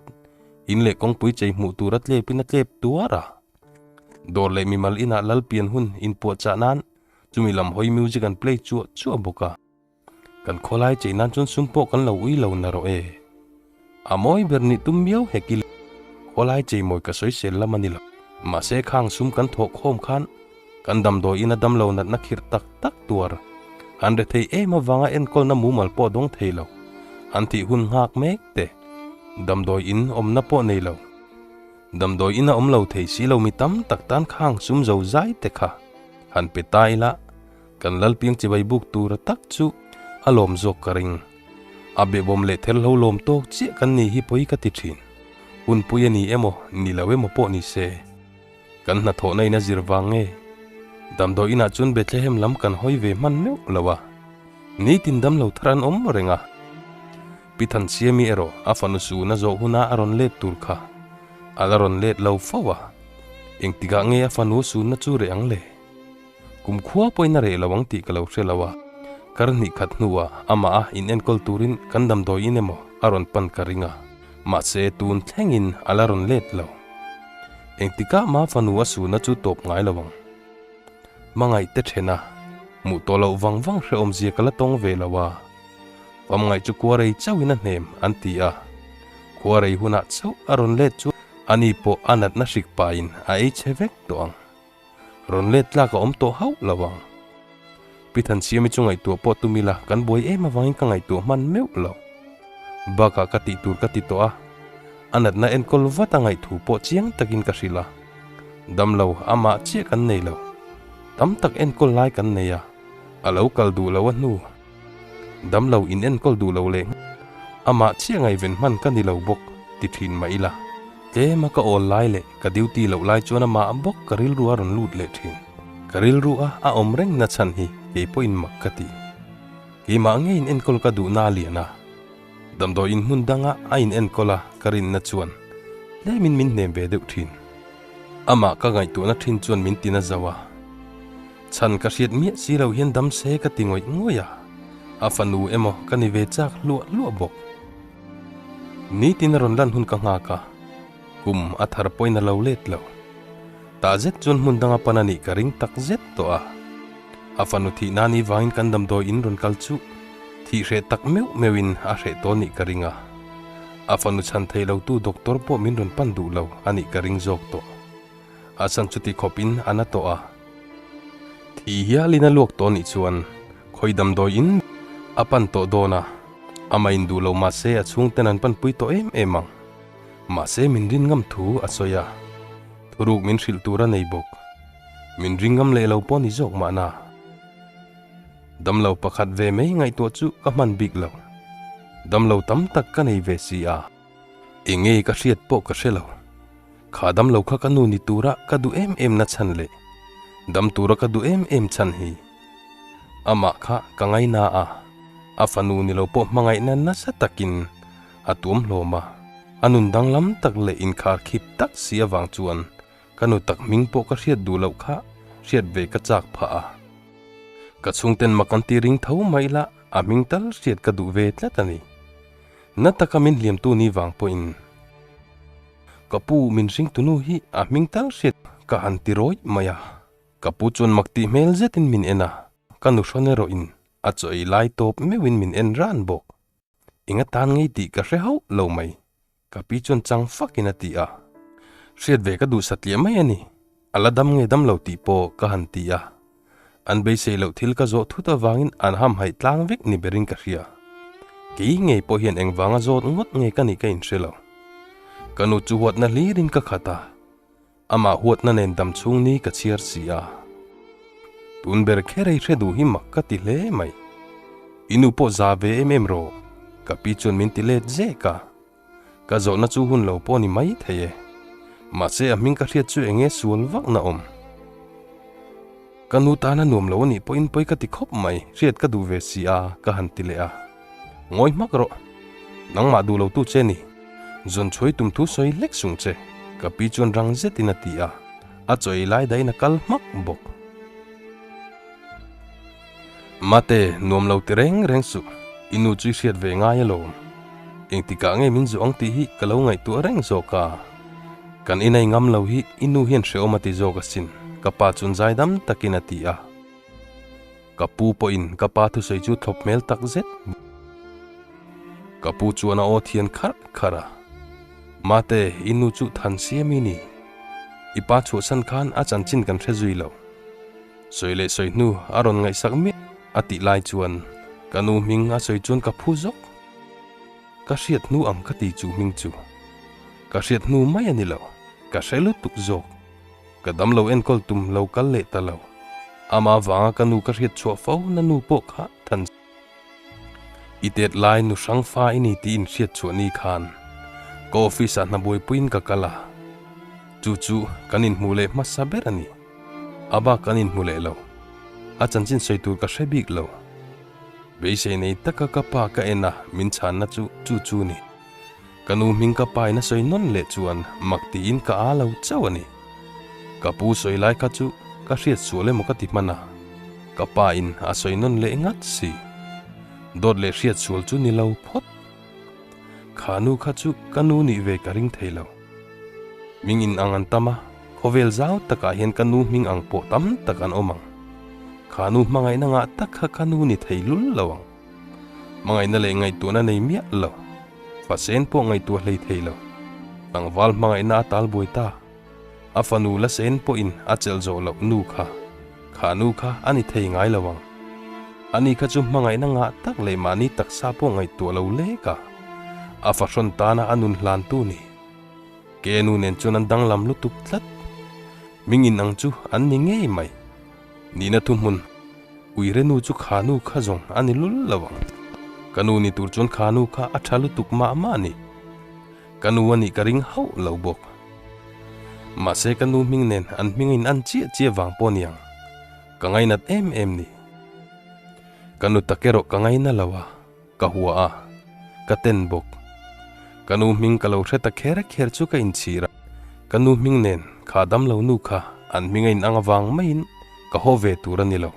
A: in leh kawngpui chei hmuh tur a tlepin a tlep tuar a. Dawr leh mimal inah lal pian hun inpuahchah nan chumi lam hawi music an play chuah chuah bawk a. Kan khawlai chei nan chuan sum pawh kan lo ui lo na rawh e. A mawi ber nih tum miau hek ila khawlai chei mawi ka sawisel lam a ni lo. Mahse khang sum kan thawh khawm khan Kan damdawi ina damlo natna khirh tak tak tuar an re thei em avanga enkawlna mumal pawh dawng thei lo, an tih hun nghak mek te. Damdawi in awmna pawh nei lo. Damdawi ina awm lo thei si lo mi tam tak tan khang sum zo zai te kha han pe ta ila kan Lalpiang chibai buk tura tak chu a lawm zawk ka ring. A behbawm leh therhlo lawm tawk chiah kan ni hi pawi ka ti thin. Hunpui a ni emaw ni lo emaw pawh ni se. Kan hnathawhna in a zir vang nge? Damdawi inah chuan Bethlehem lam kan hawi ve hman meuh lo a, nitin damlo thar an awm reng a. Pi Thansiami erawh a fanu suna zawh huna a rawn let tur kha a la rawn let lo fo a, engtikah nge a fanu sunna chu reh ang le? Kum khua pawhin a reh lo ang tih ka lo hre lo a, kar hnih khat hnuah amah a inenkawl turin kan damdawi in emaw a rawn pan ka ring a, mahse tun thlengin a la rawn let lo. Engtikah mah fanu a suna chu tawp ngai lo ang. Hmangaih te then a, hmuh tawh loh vang vang hrehawmzia ka la tawng ve lo a. Famngaih chu khuarei chauhin a hnem an ti a, khuarei hunah chauh a rawn let chu ani pawh a natna hrik pahin a ei chhe vek tawh ang. Rawn let tlak a awm tawh hauh lo ang. Pi Thansiami chu ngaihtuah pawh tum ila kan buai em avangin ka ngaihtuah hman meuh lo. Bakah ka tih tur ka ti tawh a, a natna enkawl vat a ngaihthu pawh chiang takin ka hrilh a. Damlo amah chiah kan nei lo. Tam tak enkawl lai kan nei a, a lo kal duh lo a hnu. Damlo in enkawl duh lo leh amah chiah ngaihven hman ka ni lo bawk ti thin mah ila, tlema ka awl lai leh ka duty loh lai chuan amah bawk ka rilru a rawn lut leh thin. Ka rilru a a awm reng na chhan hi kei pawhin mak ka ti. Keimah nge in enkawl ka duhna a lian a, damdawi in hmun danga a in enkawl a ka rinna chuan tlemin min hnem ve deuh thin. Amah ka ngaihtuahna thin chuan min tina zo a. Chhan ka hriat miah si lo hian dam se ka ti ngawih ngawih a, a fanu emaw ka ni ve chak hluah hluah bawk. Nitin a rawn lan hun ka nghak a, kum a thar pawhin a lo let lo. Tah zet chuan hmun danga pan a nih ka ring tak zet tawh a. A fanu thih nan i vangin kan damdawi in rawn kal chu thih hreh tak meuh meuhin a hreh tawh nih ka ring a. A fanu chhan thei lotu doctor pawh min rawn pan duh lo a nih ka ring zawk tawh. A chhan chuti khawpin a na tawh a. Thi hialin a luak tawh nih chuan khawi damdawi in a pan tawh dawn a, amah in duh lo mahse a chhungten an panpui tawh em em ang. Mahse min rin ngam thu a sawi a, thuruk min hrilh tur a nei bawk. Min ring ngam leh lo pawh ni zawk mahna. Damlo pakhat ve mai ngaihtuah chu ka hman bik lo. Damlo tam tak ka nei ve si a. Enge ka hriat pawh ka hre lo. Kha dam lo kha ka nu ni tura ka duh em em na chhan leh dam tura ka duh em em chhan hi amah kha ka ngaina a, a fanu ni lo pawh hmangaihna nasa takin a tuam hlawm a, a nun danglam tak leh inkhar khip tak si avang chuan ka nu tak hming pawh ka hriat duh loh kha hriat ve ka chak phah a. Ka chhungten mak an ti ring tho mai la a hming tal hriat ka duh ve tlat a ni. Na taka min hliamtu ni vang pawhin. Ka pu min hringtunu hi a hming tal hriat ka han ti rawih mai a. Ka pu chuan mak tih hmel zetin min en a, ka nu hrawn erawhin a chaw ei lai tawp meuhin min en ran bawk. Eng atan ngei tih ka hre hauh lo mai, ka pi chuan chang fakin a ti a. Hriat ve ka duh satliah mai a ni, a la dam nge dam lo tih pawh ka han ti a. An beisei loh thil ka zawh thut avangin an hamhaih tlang vek ni berin ka hria. Kei ngei pawh hian engvanga zawt ngawt nge ka nih ka inhre lo. Ka nu chu huatna hlirin ka khat a, amah huatna nen dam chhung ni ka chhiar si a. Tun ber kher ei hre duh hi mak ka ti hle mai. I nu pawh za ve em em rawh, ka pi chuan min ti let zek a. Ka zawhna chu hun lo pawh ni mai thei e. Mahse a hming ka hriat chu enge sual vak na awm. Ka nu tana nuam lo a nih pawhin pawi ka ti khawp mai, hriat ka duh ve si a, ka han ti leh a. Ngawi hmak rawh. Nangmah duh lo tu che ni. Zawn chhuai tum thu sawi hlek sung che, ka pi chuan rang zetin a ti a. A chaw ei lai dahin a kal hmak bawk. Mate, nuam lo ti reng reng suh, i nu chu i hriat ve ngai alawm. Engtikah nge min zawh ang tih hi ka lo ngaihtuah reng zawk a. Kan inei ngam lo hi i nu hian hrehawm a ti zawk asin, ka pa chuan zaidam takin a ti a. Ka pu pawhin ka pa thusawi chu thlawp hmel tak zet. Ka pu chuan a aw thian kharh kharh a. Mate, i nu chu Thansiami ni. I pa chhuahsan khan a chanchin kan hre zui lo. Sawi leh sawi hnu a rawn ngaihsak miah a tih lai chuan ka nu hming a sawi chuan ka phu zawk. Ka hriat hnu ang ka ti chu hming chu ka hriat hnu mai a ni lo, ka hre lutuk zawk. Ka damlo enkawl tum lo kal leh ta lo. Ama vanga ka nu ka hriat chhuah fo na nu pawh kha than. I tet lai nu hrang fa i ni tih inhriat chhuah ni khan ka office ah hna buaipuiin ka kal a, chu chu kan inhmuh leh hmasa ber a ni. A bak kan inhmu leh lo. A chanchin sawi tur ka hre bik lo. Beisei nei taka ka pa ka en a, min chhanna chu chu chu ni. Ka nu hming ka pa in a sawi nawn leh chuan mak tiin ka aa lo chauh a ni. Ka pu sawi lai kha chu ka hriat sual emaw ka ti hman a, ka pa in a sawi nawn leh ngat si. Dawt leh hriat sual chu ni lo phawt. Kha nu kha chu ka nu nih ve ka ring thei lo. Hming in ang an tam a, khawvel zau takah hian ka nu hming ang pawh tam tak an awm ang. Kha nu hmangaihna ngah tak kha ka nu ni thei lul lo ang. Hmangaihna leh ngaihtuahna nei miah lo. Fasen pawh ngaihtuah hlei thei lo. Tlangval hmangaihna a tal buai ta. A fanu la sen pawhin a chelh zawh loh nu kha. Kha nu kha a ni thei ngai lo ang. Ani kha chu hmangaihna ngah tak leh mahni taksa pawh ngaihtuah lo lek a. A fahrawn tana a nun hlantu ni. Ke nu nen chuan an danglam lutuk tlat. Hming in ang chu an ni ngei mai. Nihna thuhmun, Uire nu chu kha nu kha zawng a ni lul lo ang. Ka nu ni tur chuan kha nu kha a tha lutuk mah mah a ni. Ka nu a nih ka ring hauh lo bawk. Mahse ka nu hming nen an hming in an chiah chiah vang pawh niang. Ka ngainat em em ni. Ka nu tak erawh ka ngaina lo a, ka hua a, ka ten bawk. Ka nu hming ka lo hre ta kher kher chu ka inchhir a, ka nu hming nen kha damlo nu kha an hming a inang avang maiin ka haw ve tur a ni lo.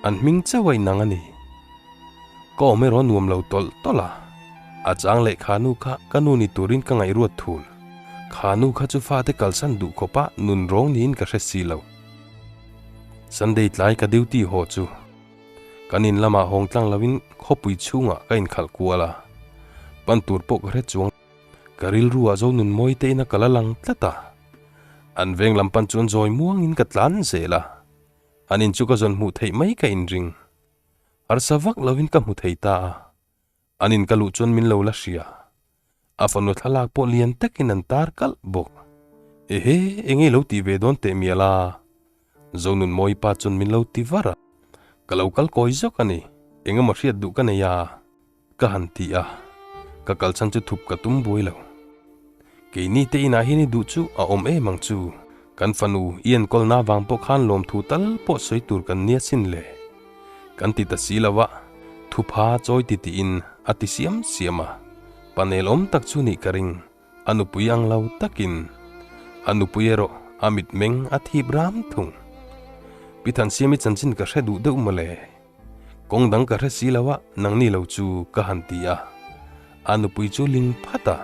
A: An hming chauh a inang a ni. Ka awm erawh nuam lo tawlh tawlh a, a chang leh kha nu kha ka nu ni turin ka ngaihruat thul. Kha nu kha chu fate kalsan duh khawpa nun rawng niin ka hre si lo. Sunday tlai ka duty haw chu kan in lamah hawng tlang loin khawpui chhungah ka inkhalh kual a, pan tur pawh ka hre chuang. Ka rilru ah zo nun mawi te in a kal a lang tlat a, an veng lam pan chuan zawi muangin ka tlan zel a, an in chu ka zawn hmuh theih mai ka inring. Harsa vak lovin ka hmu thei ta a, an in ka luh chuan min lo la hria. A fanu thlalak pawh lian takin an tar kalh bawk. Ehe, enge lo tih ve dawn teh mial a? Zonunmawi pa chuan min lo ti var a. Ka lo kal kawi zawk a ni, engemaw hriat duh ka nei a? Ka han ti a, ka kal chhan chu thup ka tum buai lo. Keini te inah hian i duh chu a awm em ang chu, kan fanu i enkawlna vang pawh khan lawmthu tal pawh sawi tur kan nia sin le. Kan ti ta si lo a, thupha chawi ti tiin a ti siam siam a, panel awm tak chu nih ka ring, a nupui ang lo takin. A nupui erawh a mitmeng a thip ram thung. Pi Thansiami chanchin ka hre duh deuh mawle. Kawng dang ka hre si lo a, nangni lo chu ka han ti a. A nupui chu ling phat a,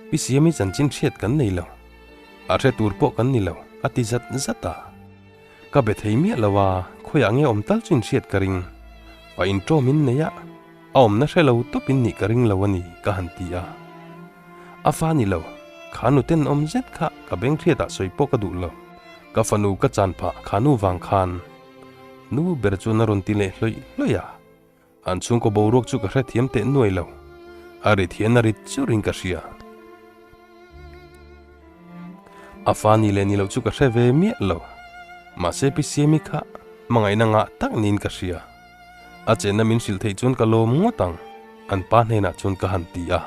A: Pi Siami chanchin hriat kan nei lo. A hre tur pawh kan ni lo, a ti zat zat a. Ka be thei miah lo a, khawiah nge awm tal chu inhriat ka ring. Pa intawm in nei a, a awmna hre lo tawp in nih ka ring lo a ni, ka han ti a. A fa ni lo, kha nu tenawm zet kha ka beng hriatah sawi pawh ka duh lo. Ka fanu ka chan phah kha nu vang khan. Nu ber chuan a rawn ti leh hlawih hlawih a, an chhungkaw boruak chu ka hrethiam teh nuai lo, a rit hian a rit churin ka hria. A fa ni leh ni loh chu ka hre ve miah lo, mahse Pi Siami kha hmangaihna ngah tak niin ka hria. A chenna min hrilh theih chuan ka lawm ngawt ang, an pa hnenah chuan ka han ti a.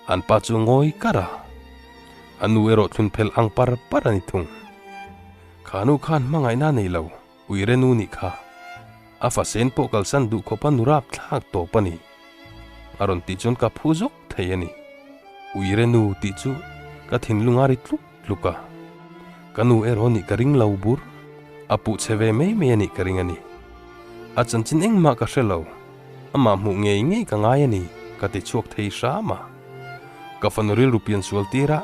A: An pa chu ngawi kar a, a nu erawh thlun phelh ang par par a ni thung. Kha nu khan hmangaihna a nei lo, uire nu nih kha. A fasen pawh kalsan duh khawpa nu rap thlak tawp a ni. A rawn tih chuan ka phu zawk thei a ni. Uire nu tih chu ka thinlung a ri tluk tluk a. Ka nu erawh nih ka ring lo bur. A puh chhe ve mai mai a nih ka ring a ni. A chanchin engmah ka hre lo. Amah hmuh ngei ngei ka ngai a ni, ka ti chhuak thei hram a. Ka fanu rilru pian sual tir a,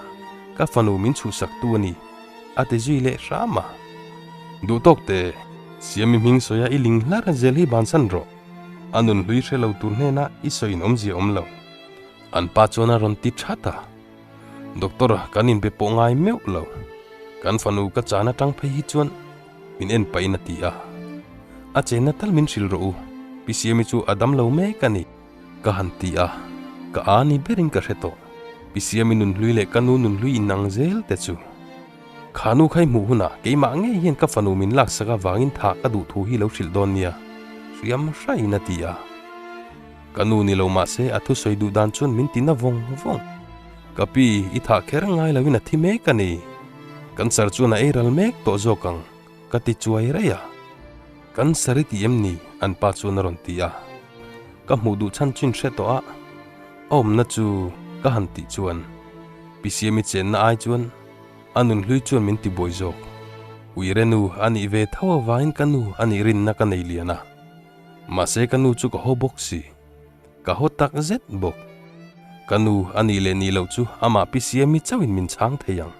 A: ka fanu min chhuhsak tu a ni, a ti zui leh hram a. Duh tawk te, Siami hming sawi a i ling hlar zel hi bansan rawh. A nun hlui hre lo tur hnenah i sawi in awmzia awm lo. An pa chuan a rawn ti that a. Doctor, kan inbe pawh ngai meuh lo. Kan fanu ka chan atang phei hi chuan min en pahin a ti a. A chenna tal min hrilh rawh u, Pi Siami chu a dam lo mek a ni, ka han ti a. Ka a ni berin ka hre tawh. Pi Siami nunhlui leh ka nu nunhlui inang zel te chu. Kha nu kha i hmuh hunah keimah ngei hian ka fanu min laksak avangin thah ka duh thu hi lo hrilh dawn nia, hriam hraiin a ti a. Ka nu ni lo mahse a thusawi duh dan chuan min ti na vawng vawng. Ka pi, i thah kher ngai loin a thi mek a ni. Cancer chuan a ei ral mek tawh zawk ang. Ka ti chuai raih a. Cancer i ti em ni? An pa chuan a rawn ti a. Ka hmuh duh chhan chu in hre tawh a, a awmna chu ka han tih chuan Pi Siami chenna ai chuan a nun hlui chuan min ti buai zawk. Uire nu a nih ve tho avangin ka nu a nih rinna ka nei lian a. Mahse ka nu chu ka haw bawk si. Ka haw tak zet bawk. Ka nu a nih leh nih loh chu amah Pi Siami chauhin min chhang thei ang.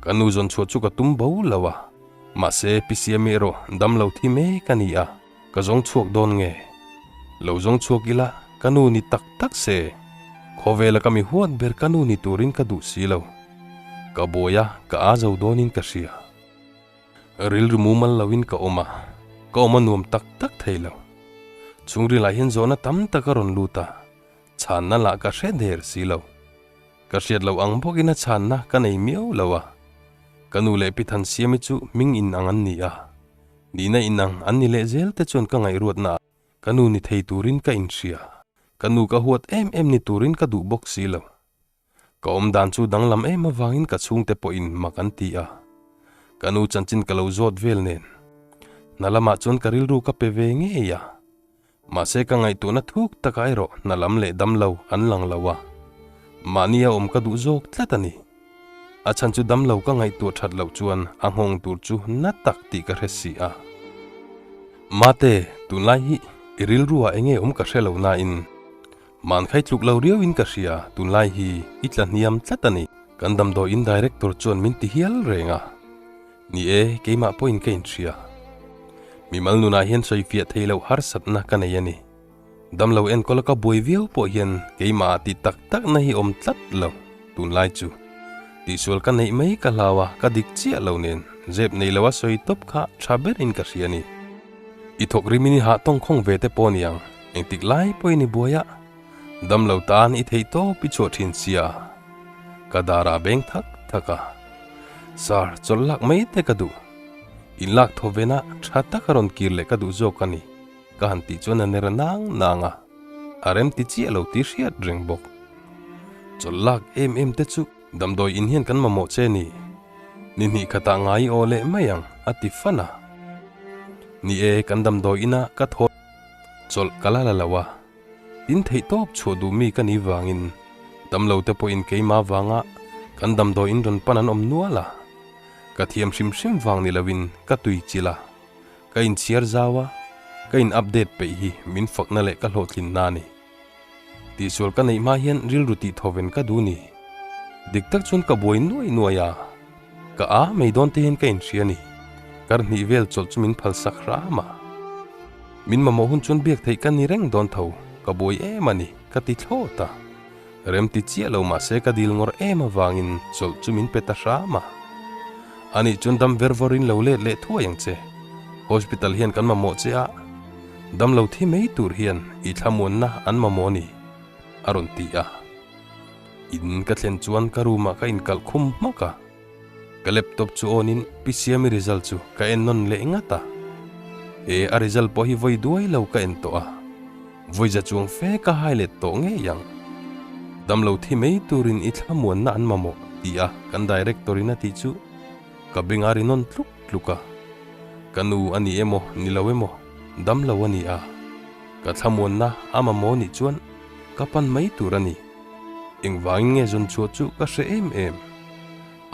A: Ka nu zawn chhuah chu ka tum bo lo a, mahse Pi Siami erawh dam lo thi mek a ni a, ka zawng chhuak dawn nge? Lo zawng chhuak ila ka nu ni tak tak se, khawvela ka mi huat ber ka nu ni turin ka duh si lo. Ka buai a, ka aa zo dawnin ka hria. Rilru mumal loin ka awm a, ka awm a nuam tak tak thei lo. Chhungrilah hian zawhna tam tak a rawn lut a, chhanna lah ka hre der si lo. Ka hriat loh ang bawkin a chhanna ka nei miau lo a. Ka nu leh pi Thansiami chu hming inang an ni a, nihna inang an ni leh zel te chuan ka ngaihruatna ah ka nu ni thei turin ka inhria. Ka nu ka huat em em ni turin ka duh bawk si lo. Ka awm dan chu danglam em avangin ka chhungte pawhin mak an ti a. Ka nu chanchin ka lo zawt vel nen. Hna lamah chuan ka rilru ka pe ve ngei a. Mahse ka ngaihtuahna thuk takah erawh hna lam leh dam lo an lang lo a. Mahni a awm ka duh zawk tlat a ni. A chhan chu dam lo ka ngaihtuah that loh chuan a nghawng tur chu na tak tih ka hre si a. Mate, tunlai hi i rilru ah enge awm ka hre lo nain Mankhai tluk lo riauin ka hria, tunlai hi i tla hniam tlat a ni. Kan damdawiin director chuan min ti hial reng a. Ni e, keimah pawhin ka inhria. Mimal nunah hian sawifiah thei loh harsatna ka nei a ni. Damlo enkawla ka buai viau pawh hian keimahah tih tak takna hi awm tlat lo tunlai chu. Tihsual ka neih mai ka hlau a, ka dik chiah lo nen zep nei loa sawi tawp kha tha berin ka hria a ni. I thawk rimin i hah tawngkhawng ve te pawh niang. Engtik lai pawhin i buai a, damlo tan i theih tawp i chhuah thin sia. Ka dar ah beng thak thak a, Sir, chawlh lak mai te ka duh. In lak thaw vena tha taka rawn kir leh ka duh zawk a ni, ka han tih chuan a ner nang nang a, a rem ti chiah lo tih hriat reng bawk. Chawlh lak em em te chu damdawi in hian kan mamawh che ni. Ni hnih khatah ngai i aw leh mai ang, a ti fan a. Ni e, kan damdawi inah ka thaw. Chawlh ka la la lo a, in theih tawp chhuah duh mi ka nih vangin damlo te pawhin keimah vanga kan damdawi in rawn pan an awm nual a, ka thiam hrim hrim vang ni loin ka tui chilh a, ka inchhiar zau a, ka in update peih hi min fakna leh ka hlawhtlinna a ni. Tihsual ka neih hma hian rilru tih thawven ka duh ni. Dik tak chuan ka buai nuai nuai a, ka a mai dawn te hian ka inhria ni. Kar hnih vel chawlh chu min phal sak hram a. Min mamawh hun chuan biak theih ka ni reng dawn tho, ka buai em a ni, ka ti thlawt a. Rem ti chiah lo mahse ka dil ngawr em avangin chawlh chu min pe ta hram a. Anih chuan dam ver vawrin lo let leh thuai ang che. Hospital hian kan mamawh che a. Damlo thi mai tur hian i thlamuanna an mamawh a ni, a rawn ti a. In ka thlen chuan ka room ah ka inkalh khum hmak a. Ka laptop chu on in Pi Siami result chu ka en nawn leh ngat a. He a result pawh hi vawi duai lo ka en tawh a. Vawi za chuang fe ka hai let tawh ngei ang. Damlo thi mai turin i thlamuanna an mamawh ti a kan director in a tih chu ka beng a ri nawn tluk tluk a. Ka nu a ni emaw ni lo emaw damlo a ni a, ka thlamuanna a mamawh nih chuan ka pan mai tur a ni. Engvangin nge zawn chhuah chu ka hre em em.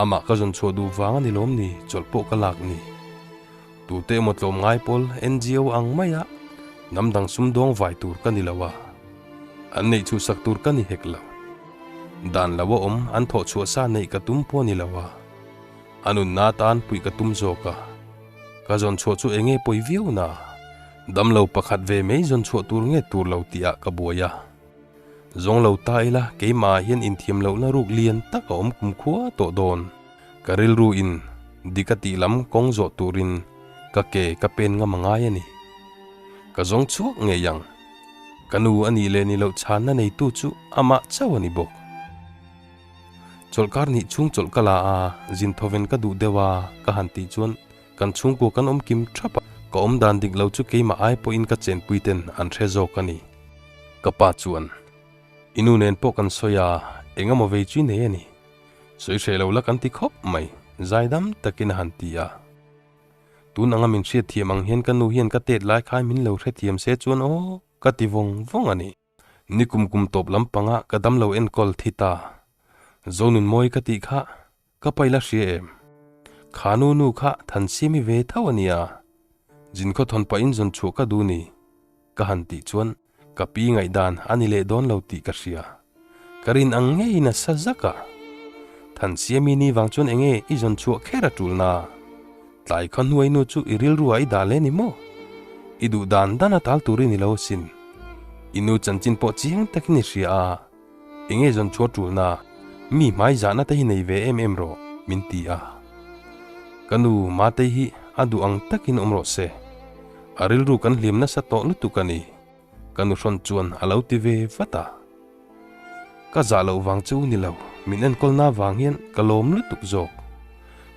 A: Amah ka zawn chhuah duh vang a ni lawm ni chawlh pawh ka lak ni. Tute emaw tlawm ngai pawl NGO ang maia hnam dang sumdawng vai tur ka ni lo a, an neih chhuhsak tur ka ni hek lo. Dan lo a awm an thawh chhuah sa neih ka tum pawh a ni lo a. A nunna atan puih ka tum zawk a, ka zawn chhuah chu enge pawi viau na? Damlo pakhat ve mai zawn chhuah tur nge tur lo tih ah ka buai a. Zawng lo ta ila keimah ah hian inthiam lohna ruk lian tak a awm kumkhua tawh dawn. Ka rilru in dik a tih lam kawng zawh turin ka ke ka pen ngam a ngai a ni. Ka zawng chhuak ngei ang. Ka nu a nih leh ni loh chhanna neitu chu amah chauh a ni bawk. Chawlhkar nih chhung chawlh ka la a, zin thawven ka duh deuh a, ka han tih chuan kan chhungkua kan awm kim thap a, ka awm dan dik lo chu keimah ai pawhin ka chenpui ten an hre zawk a ni. Ka pa chuan, I nu nen pawh kan sawi a, eng emaw vei chu i nei a ni. Sawi hreh lo la kan ti khawp mai, zaidam takin a han ti a. Tun anga min hriatthiam ang hian ka nu hian ka tet lai khai min lo hrethiam se chuan aw ka ti vawng vawng a ni. Ni kum kum tawp lampanga ka damlo enkawl thi ta. Zonunmawi ka tih kha ka paila hria em? Kha nu nu kha Thansiami ve tho a nia. Zinkhaw thawn pahin zawn chhuah ka duh ni ka han tih chuan ka pi ngaihdan a ni leh dawn lo tih ka hria. Ka rin ang ngeiin a sa zak a. Thansiami ni vang chuan enge i zawn chhuah kher a tulna? Tlai khaw hnuai nu chu i rilru ah i dah le ni maw? I duh dan dan a tal tur i ni lo asin. I nu chanchin pawh chiang takin i hria a. Enge zawn chhuah tulna? Mi hmai zahna te hi nei ve em em rawh, min ti a. Ka nu Matei hi a duh ang takin awm rawh se. A rilru kan hliam nasa tawh lutuk a ni. Ka nu hrawn chuan a lo ti ve vat a. Ka zah loh vang chu ni lo, min enkawlna vang hian ka lawm lutuk zawk.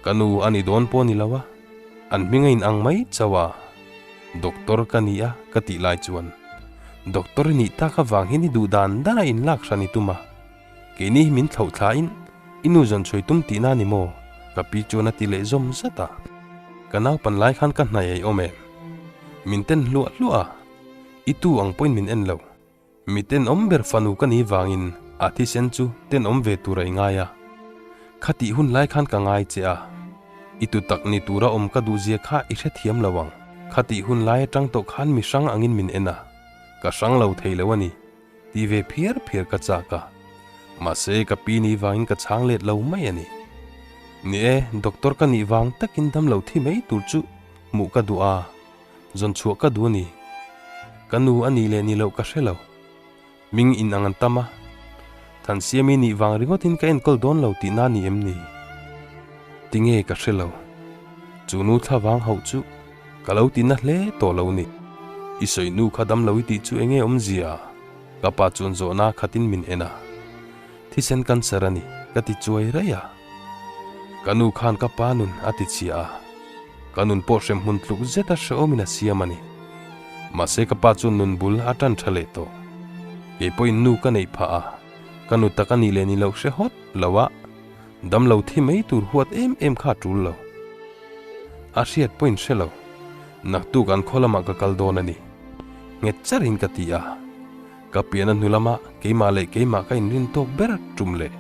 A: Ka nu a ni dawn pawh ni lo a, an hming a inang mai chauh a. Doctor ka ni a ka tih lai chuan, Doctor i nih tak avang hian i duh dan dan a inlak hran i tum a, keini hi min thlauh thlain i nu zawn chhuai tum tihna a ni maw? Ka pi chuan a ti leh zawm zat a. Ka naupan lai khan ka hnaih a i awm em? Min ten hluah hluah a, i tu ang pawhin min en lo. Mi tenawm ber fanu ka nih vangin a thisen chu tenawm ve tur a i ngai a. Khatih hun lai khan ka ngai che a. I tu tak ni tura awm ka duhzia kha i hrethiam lo ang. Khatih hun lai atang tawh khan mi hrang angin min en a. Ka hrang lo thei lo a ni. Ti ve phiar phiar ka chak a. Mahse ka pi nih vangin ka chhang let lo mai a ni. Ni e, doctor ka nih vang takin damlo thi mai tur chu hmuh ka duh a. Zawn chhuah ka duh a ni. Ka nu a nih leh ni loh ka hre lo. Ming in ang an tam a. Thansiami nih vang ringawtin ka enkawl dawn lo tihna ni em ni? Tinge ka hre lo. Chu nu thla vang hauh chu ka lo tihna hle tawh lo ni. I sawi nu kha dam lo i tih chu enge awmzia? Ka pa chuan zawhna khatin min en a. Thisen cancer a ni, ka ti chuai raih a. Ka nu khan ka pa nun a ti chhia a. Ka nun pawh hremhmun tluk zeta hrehawmin a siam a ni. Mahse ka pa chuan nun bul a tan tha leh tawh. Kei pawhin nu ka neih phah a, ka nu tak a nih leh ni loh hre hawt lo a, damlo thi mai tur huat em em kha a tul lo. A hriat pawhin hre lo, naktuk an khaw lamah ka kal dawn a ni. Nghet charin ka ti a. Ka pian a hnu lama keimah leh keimah ka inrin tawk ber tum leh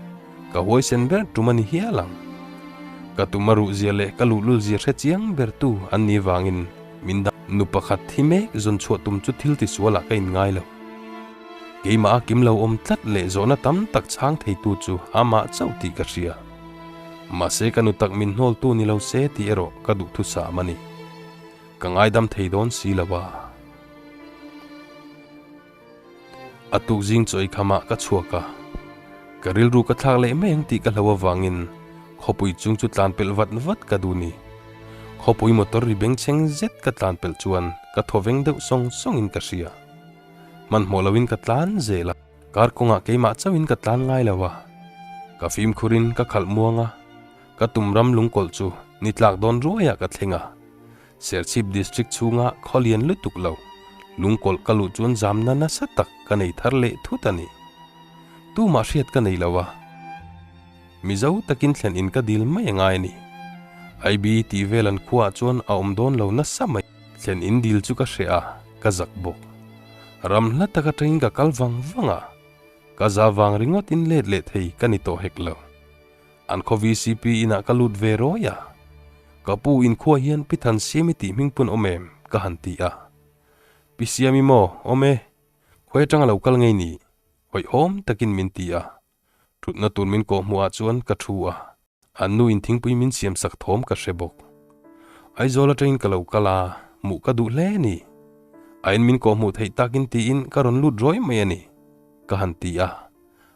A: ka huaisen ber tum a ni hial ang. Ka tum a ruhzia leh ka luhlulzia hre chiang bertu an nih vangin min dang. Nu pakhat thi mek zawn chhuah tum chu thil tisualah ka inngai lo. Keimah a kim lo awm tlat leh zawhna tam tak chhang theitu chu amah chauh tih ka hria. Mahse ka nu tak min hnawltu ni lo se tih erawh ka duhthusam a ni. Ka ngaidam thei dawn si lo a. A tuk zing chaw ikhamah ka chhuak a, ka rilru ka thlak leh mai ang tih ka hlo avangin khawpui chung chu tlan pelh vat vat ka duh ni. Khawpui motor ri bengchheng zet ka tlan pelh chuan ka thaw veng deuh sawng sawngin ka hria. Hmanhmawh loin ka tlan zel a, kar kawngah keimah chauhin ka tlan ngai lo a, ka fimkhurin ka khalh muang a, ka tum ram lungkawlh chu ni tlak dawn ruaiah ka thleng a. Serchhip District chhunga khaw lian lutuk lo, lungkawlh ka luh chuan zamna nasa tak ka nei thar leh thut a ni. Tumah hriat ka nei lo a, Mizo takin thlen in ka dil mai a ngai a ni. IB tih vel an khuaah chuan a awm dawn lo nasa mai. Thlen in dil chu ka hreh a, ka zak bawk. Ram hla tak atangin ka kal vang vang a, ka za vang ringawt in let leh thei ka ni tawh hek lo. An khaw VCP inah ka lut ve rawi a, ka pu inkhua hian Pi Thansiami tih hming pawn awm em? ka han ti a. Pi Siami maw? Awm e. Khawi atanga lo kal ngei ni? Hawihhawm takin min ti a. Thutna tur min kawh hmuhah chuan ka thu a, an nu in thingpui min siam sak thawm ka hre bawk. Aizawl atangin ka lo kal a, hmuh ka duh hle ni. A in min kawh hmuh theih takin tiin ka rawn lut rawi mai a ni, ka han ti a.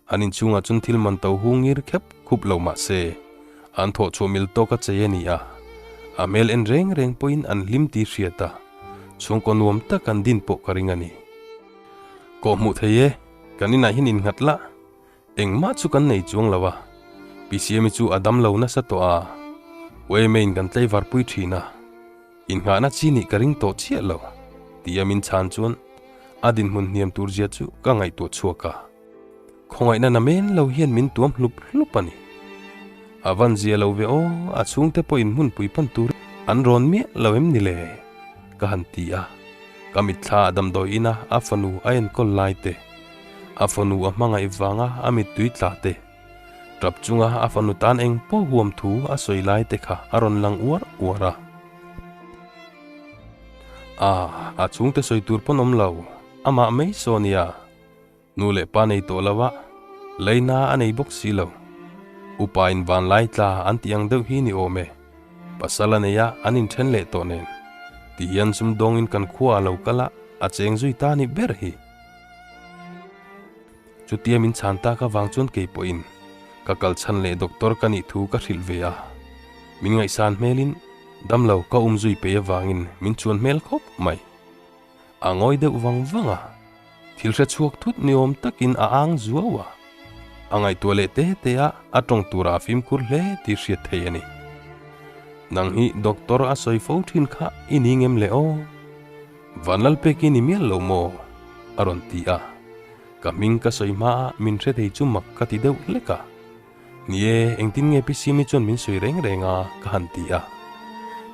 A: An inchhungah chuan thil man to hu ngir khep khup lo mah se, an thawh chhuah mil tawk a chei a ni a. A hmel en reng reng pawhin an hlim tih hriat a, chhungkaw nuam tak an din pawh ka ring a ni. Kawh hmuh thei e, kan inah hian innghat lah. Engmah chu kan nei chuang lo a, PCM-i chu a dam lo nasa tawh a, UMA-in kan tlaivar pui thin a. Innghahna chi nih ka ring tawh chiah lo, tia min chhan chuan a dinhmun hniam tur zia chu ka ngaihtuah chhuak a. Khawngaihna na men lo hian min tuam hlup hlup a ni. A van zia lo ve aw, a chhungte pawhin hmunpui pan tur. An rawn miah lo em ni le? Ka han ti a, ka mitthla ah damdawi ina a fanu a enkawl lai te, a fanu a hmangaih vanga a mittui tla te, tap chunga a fanu tan eng pawh huam thu a sawi lai te kha a rawn lang uar uar a. A, a chhungte sawi tur pawn awm lo, amah mai saw nia. Nu leh pa nei tawh lo a, leina a nei bawk si lo. Upa in vanlai tla an tih ang deuh hi ni awm e. Pasal a nei a, an inthen leh tawh nen. Ti hian sumdawngin kan khua a lo kal a, a cheng zui ta ni ber hi. Chutia min chhan tak avang chuan kei pawhin ka kal chhan leh doctor ka nih thu ka hrilh ve a. Min ngaihsan hmelin damlo ka um zui peih avangin min chuan hmel khawp mai. A ngawi deuh vang vang a, thil hre chhuak thut ni awm takin a ang zuau a. A ngaihtuah leh te te a, a tawng turah a fimkhur hle tih hriat thei a ni. Nang hi doctor a sawi fo thin kha i ni ngem le aw? Vanlalpek i ni mial lo maw? a rawn ti a. Ka hming ka sawi hmaah min hre thei chu mak ka ti deuh hlek a. Ni e, engtin nge Pi Simi chuan min sawi reng reng a? ka han ti a.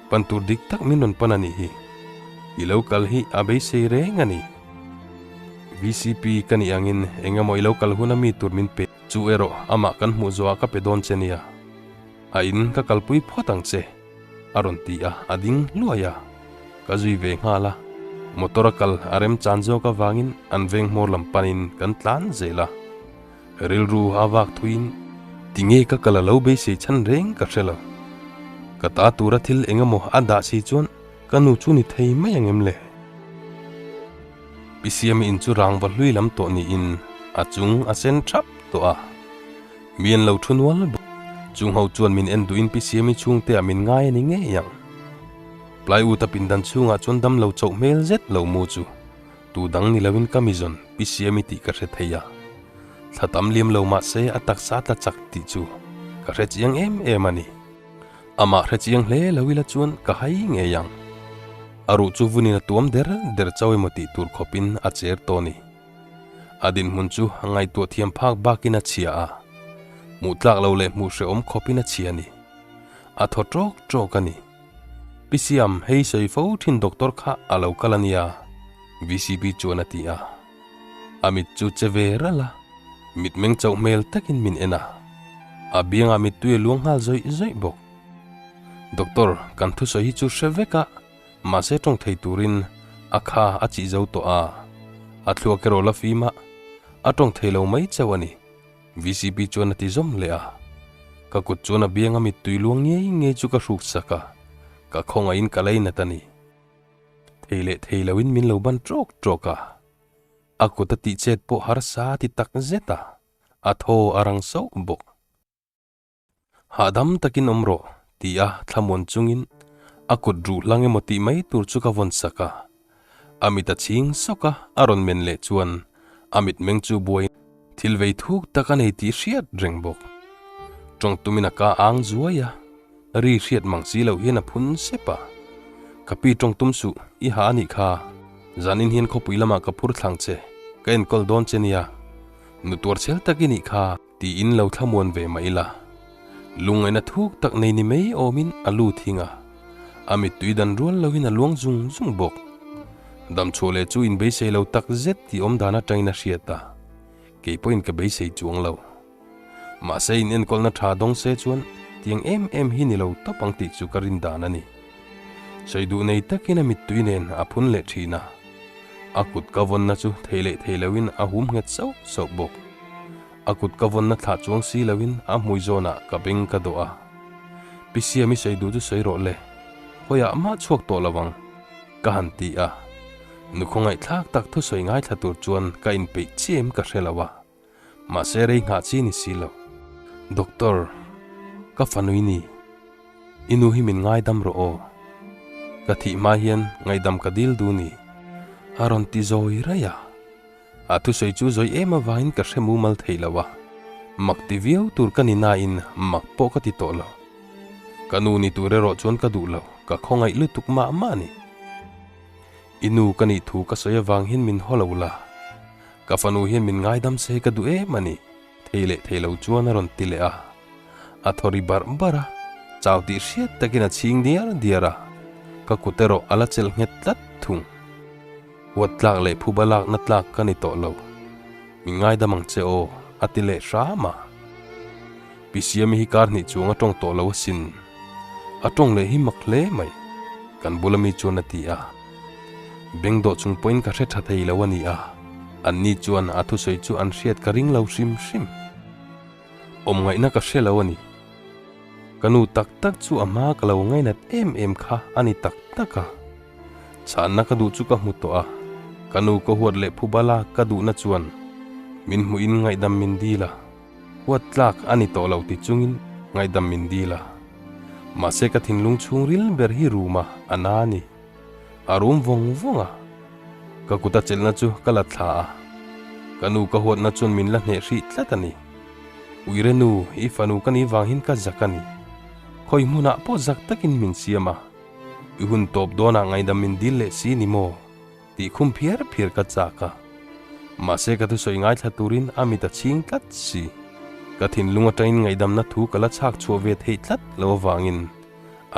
A: Pan tur dik tak min rawn pan a nih hi. I lo kal hi a beisei reng a ni. VCP ka nih angin eng emaw i lo kal hun a mi tur min pe. Chu erawh amah kan hmuh zawhah ka pe dawn che nia. A in ka kalpui phawt ang che, a rawn ti a, a ding hluai a. Ka zui ve nghal a. Motor a kal a remchan zawk avangin an veng hmawr lam panin kan tlan zel a. Rilru a vak thuiin tinge ka kal a lo beisei chhan reng ka hre lo. Ka ta tura thil eng emaw a dah si chuan ka nu chu ni thei mai ang em le? Pi Siami in chu rangva hlui lam tawh niin a chung a sen thap tawh a. Mi an lo thu nual bawk. Chung ho chuan min en duhin Pi Siami chhungte ah min ngai a ni ngei ang. Plywood a pindan chhungah chuan damlo chauh hmel zet lo mu chu Tu dang ni loin ka mizawn Pi Siami tih ka hre thei a. Thla tam liam lo mah se a taksa tla chak tih chu ka hre chiang em em a ni. Amah hre chiang hle lo ila chuan ka hai ngei ang. A ruh chu vunin a tuam der der chau emaw tih tur khawpin a cher tawh a ni. A dinhmun chu a ngaihtuah thiam phak bakin a chhia a. Hmuh tlak lo leh hmuh hrehawm khawpin a chhia a ni. A thaw tawk tawk a ni. Pi Siam, hei sawi fo thin doctor kha a lo kal a nia, VCP chuan a ti a. A mit chu che ve ralh a, mitmeng chauh hmel takin min en a. A biangah mittui a luang nghal zawih zawih bawk. Doctor, kan thusawi hi chu hre vek a, mahse tawng thei turin a kha a chih zo tawh a. A thluak erawh la fim a, a tawng thei lo mai chauh a ni. VCP chuan a ti zawm leh a, ka kut chuan a bianga mittui luang ngei ngei chu ka hruk sak a, ka khawngaihin ka leinat a ni. Thei leh thei loin min lo ban ṭawk ṭawk a, a kut a tih chet pawh harsa a ti tak zet a, a thaw a rang sauh bawk. Hahdam takin awm rawh, ti a thlamuan chungin a kut ruh hlang emaw tih mai tur chu ka vawn sak a. A mit a chhing sawk a, a rawn men leh chuan a mitmeng chu buai thil vei thuk tak a nei tih hriat reng bawk. Tawng tumin a ka ang zuai a, ri hriat mang si loh hian a phun sep a. Ka pi tawng tum suh, i ha a nih kha. Zanin hian khawpui lamah ka phur thlang che, ka enkawl dawn che nia. Nu tuar chhel tak i nih kha. Tiin lo thlamuan ve mah ila, lungngaihna thuk tak nei ni mai awmin a lu thing a, a mittui dan rual loin a luang zung zung bawk. Damchhuah leh chu inbeisei lo tak zet tih awm dan atangin a hriat a, kei pawhin ka beisei chuang lo. Mahse in enkawlna tha dawng se chuan tiang em em hi ni lo tawp ang tih chu ka rin dan a ni. Sawi duh nei takin a mittui nen a phun leh thin a, a kut ka vawnna chu thei leh thei loin a hum nghet sauh sauh bawk. A kut ka vawnna thlah chuang si loin a hmui zawnah ka beng ka dawh a. Pi Siam i sawi duh chu sawi rawh le, khawiah mah chhuak tawh lo ang, ka han ti a. Nu khawngaihthlak tak thusawi ngaithla tur chuan ka inpeih chiam ka hre lo a. Mahse rei nghah chi ni si lo. Doctor, ka fanui ni. I nu hi min ngaidam rawh aw. Ka thih hma hian ngaihdam ka dil duh ni. A rawn ti zawi raih a. A thusawi chu zawi em avangin ka hre mumal thei lo a, mak ti viau tur ka ni nain mak pawh ka ti tawh lo. Ka nu ni tur erawh chuan ka duh lo, ka khawngaih lutuk mah mah a ni. I nu ka nih thu ka sawi avang hian min haw lo la, ka fanu hian min ngaidam se ka duh em a ni, thei leh thei lo chuan a rawn ti leh a. A thaw ri barh barh a, chau tih hriat takin a chhing diar diar a. Ka kut erawh a la chelh nghet tlat thung. Huat tlak leh phuba lakna tlak ka ni tawh lo. Min ngaidam ang che aw, a ti leh hram a. Pi Siami hi kar hnih chuang a tawng tawh lo asin. A tawng leh hi mak hle mai, kan bula mi chuan a ti a. Beng dawh chung pawhin ka hre tha thei lo a ni a, anni chuan a thusawi chu an hriat ka ring lo hrim hrim. Awm ngaihna ka hre lo a ni. Ka nu tak tak chu a hma ka lo ngainat em em kha a ni tak tak a. Chhanna ka duh chu ka hmu tawh a, ka nu ka huat leh phu bala ka duhna chuan min hmuhin ngaihdam min dil a, huat tlak a ni tawh lo ti chungin ngaihdam min dil a. Mahse ka thinlung chhungril ber hi ruma a na a ni. A rum vawng vawng a, ka kut a chelhna chu ka la thla a, ka nu ka huatna chuan min la hneh hrih tlat a ni. Uire nu, i fanu ka nih vang hin ka zak a ni. Khawi hmunah pawh zak takin min siam a. I hun tawp dawnah ngaihdam min dil leh si ni maw? tih khum phiar phiar ka chak a. Mahse ka thusawi ngaithla turin a mit a chhing tlat si. Ka thinlung atangin ngaihdamna thu ka la chhak chhuah ve theih tlat lo avangin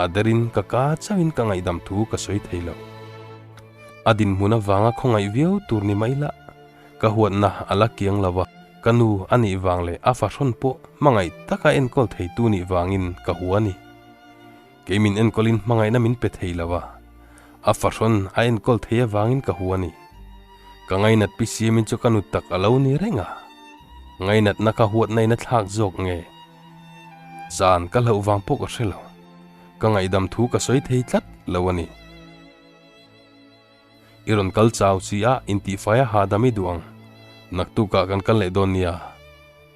A: a derin ka ka chauhin ka ngaihdam thu ka sawi thei lo. A dinhmun avanga khawngaih viau tur ni mai lah ka huatna a la kiang lo a, ka nu a nih vang leh a fahrawn pawh hmangaih taka enkawl theitu nih vangin ka hua a ni. Kei min enkawlin hmangaihna min pe thei lo a, a fahrawn a enkawl thei avangin ka hu a ni. Ka ngainat pi siamin chu ka nu tak a lo ni reng a, ngainatna ka huatna in a thlak zawk nge? Zan ka hlauh vang pawh ka hre lo, ka ngaihdam thu ka sawi thei tlat lo a ni. I rawn kal chau chi a, intihfai a hahdam i duh ang. Naktukah kan kal leh dawn nia,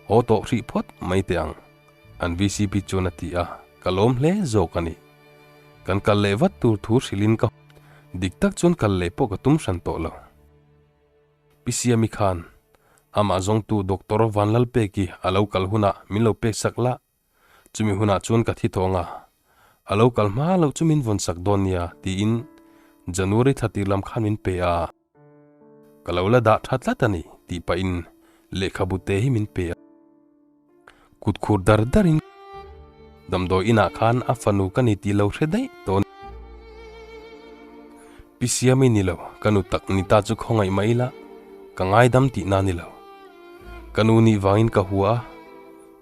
A: haw tawh hrih phawt mai teh ang. An vcp chuan a ti a, ka lawm hle zawk a ni. Kan kal leh vat tur thu hrilhin ka dik tak chuan kal leh pawh ka tum hran tawh lo. Pi Siami khan amah zawngtu Doctor Vanlalpeki a lo kal hunah min lo pek sak la, chumi hunah chuan ka thi tawng a, a lo kal hma loh chu min vawn sak dawn nia tiin January thla tir lam khan min pe a. Ka lo la dah tha tlat a ni tih pahin lehkhabu te hi min pe a. Kut khur dar darin damdawi inah khan a fanu ka ni tih lo hre daih tawh a ni. Pi Siami ni lo, ka nu tak ni ta chu khawngaih mah ila ka ngaidam tihna ni lo. Ka nu nih vangin ka hua a,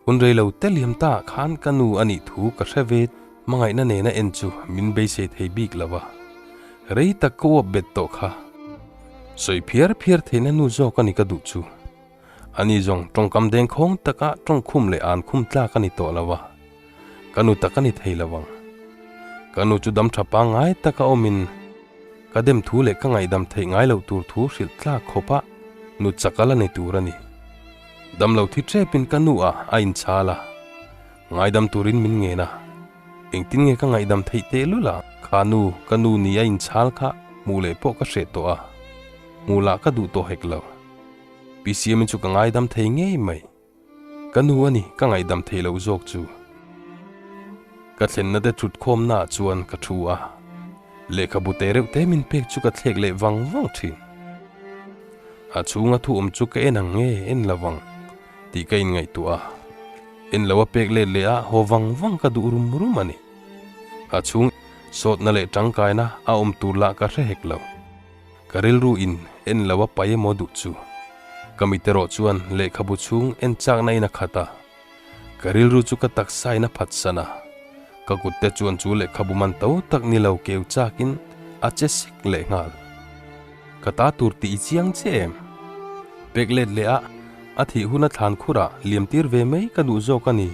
A: hun rei lo te liam ta ah khan ka nu a nih thu ka hre ve hmangaihna nena en chu min beisei thei bik lo a. Rei tak ka uap bet tawh kha. Sawi phiar phiar theihna nu zawk a ni ka duh chu. Ani zawng tawngkam dengkhawng taka tawngkhum leh ankhum tlak a ni tawh lo a, ka nu tak a ni thei lo ang. Ka nu chu dam tha pangngai taka awmin ka dem thu leh ka ngaihdam theih ngai loh tur thu hrilh tlak khawpa nu chak a la ni tur a ni. Dam lo thi tepin ka nu ah a inchhal a, ngaidam turin min ngen a. Engtin nge ka ngaihdam theih tehlul a? Kha nu, ka nu ni a inchhal kha hmuh leh pawh ka hreh tawh a, hmuh lah ka duh tawh hek lo. Pi Siami chu ka ngaidam thei ngei mai. Ka nu a ni, ka ngaihdam thei loh zawk chu. Ka thlenna te thut khawmna ah chuan ka thu a, lehkhabu te reuh te min pek chu ka thlek leh vang vang thin. A chhunga thu awm chu ka en ang nge en lo vang tih ka inngaihtuah a, en lo a pek let leh a haw vang vang ka duh rum rum a ni. A chhung sawtna leh tangkaina a awm tur lah ka hre hek lo. Ka rilru in en lo a pai emaw duh chu. Ka mit erawh chuan lehkhabu chhung en chakna in a khat a. Ka rilru chu ka taksa in a phatsan a. Ka kut te chuan chu lehkhabu man to tak ni lo keu chak in a che sek leh nghal. Ka ta tur tih i chiang che em? Pek let leh a, a thih hun a thlan khur ah liam tir ve mai ka duh zawk a ni.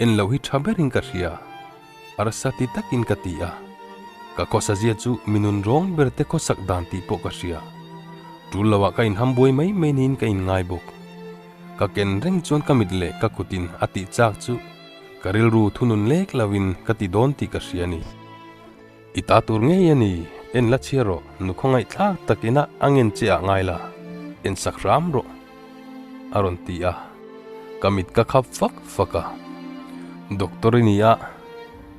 A: En lo hi tha ber in ka hria. Harsa ti takin ka ti a, ka khawsa zia chu mi nun rawng ber te khawsak dan tih pawh ka hria. Tul loah ka inham buai mai mai niin ka inngai bawk. Ka ken reng chuan ka mit leh ka kutin a tih chak chu ka rilru thunun lek loin ka ti dawn tih ka hria a ni. I ta tur ngei a ni, en la chhiar rawh, nu khawngaihthlak takina a ngen che ah ngai la, en sak hram rawh. A rawn ti a, ka mit ka khap fak fak a. Doctor i ni a,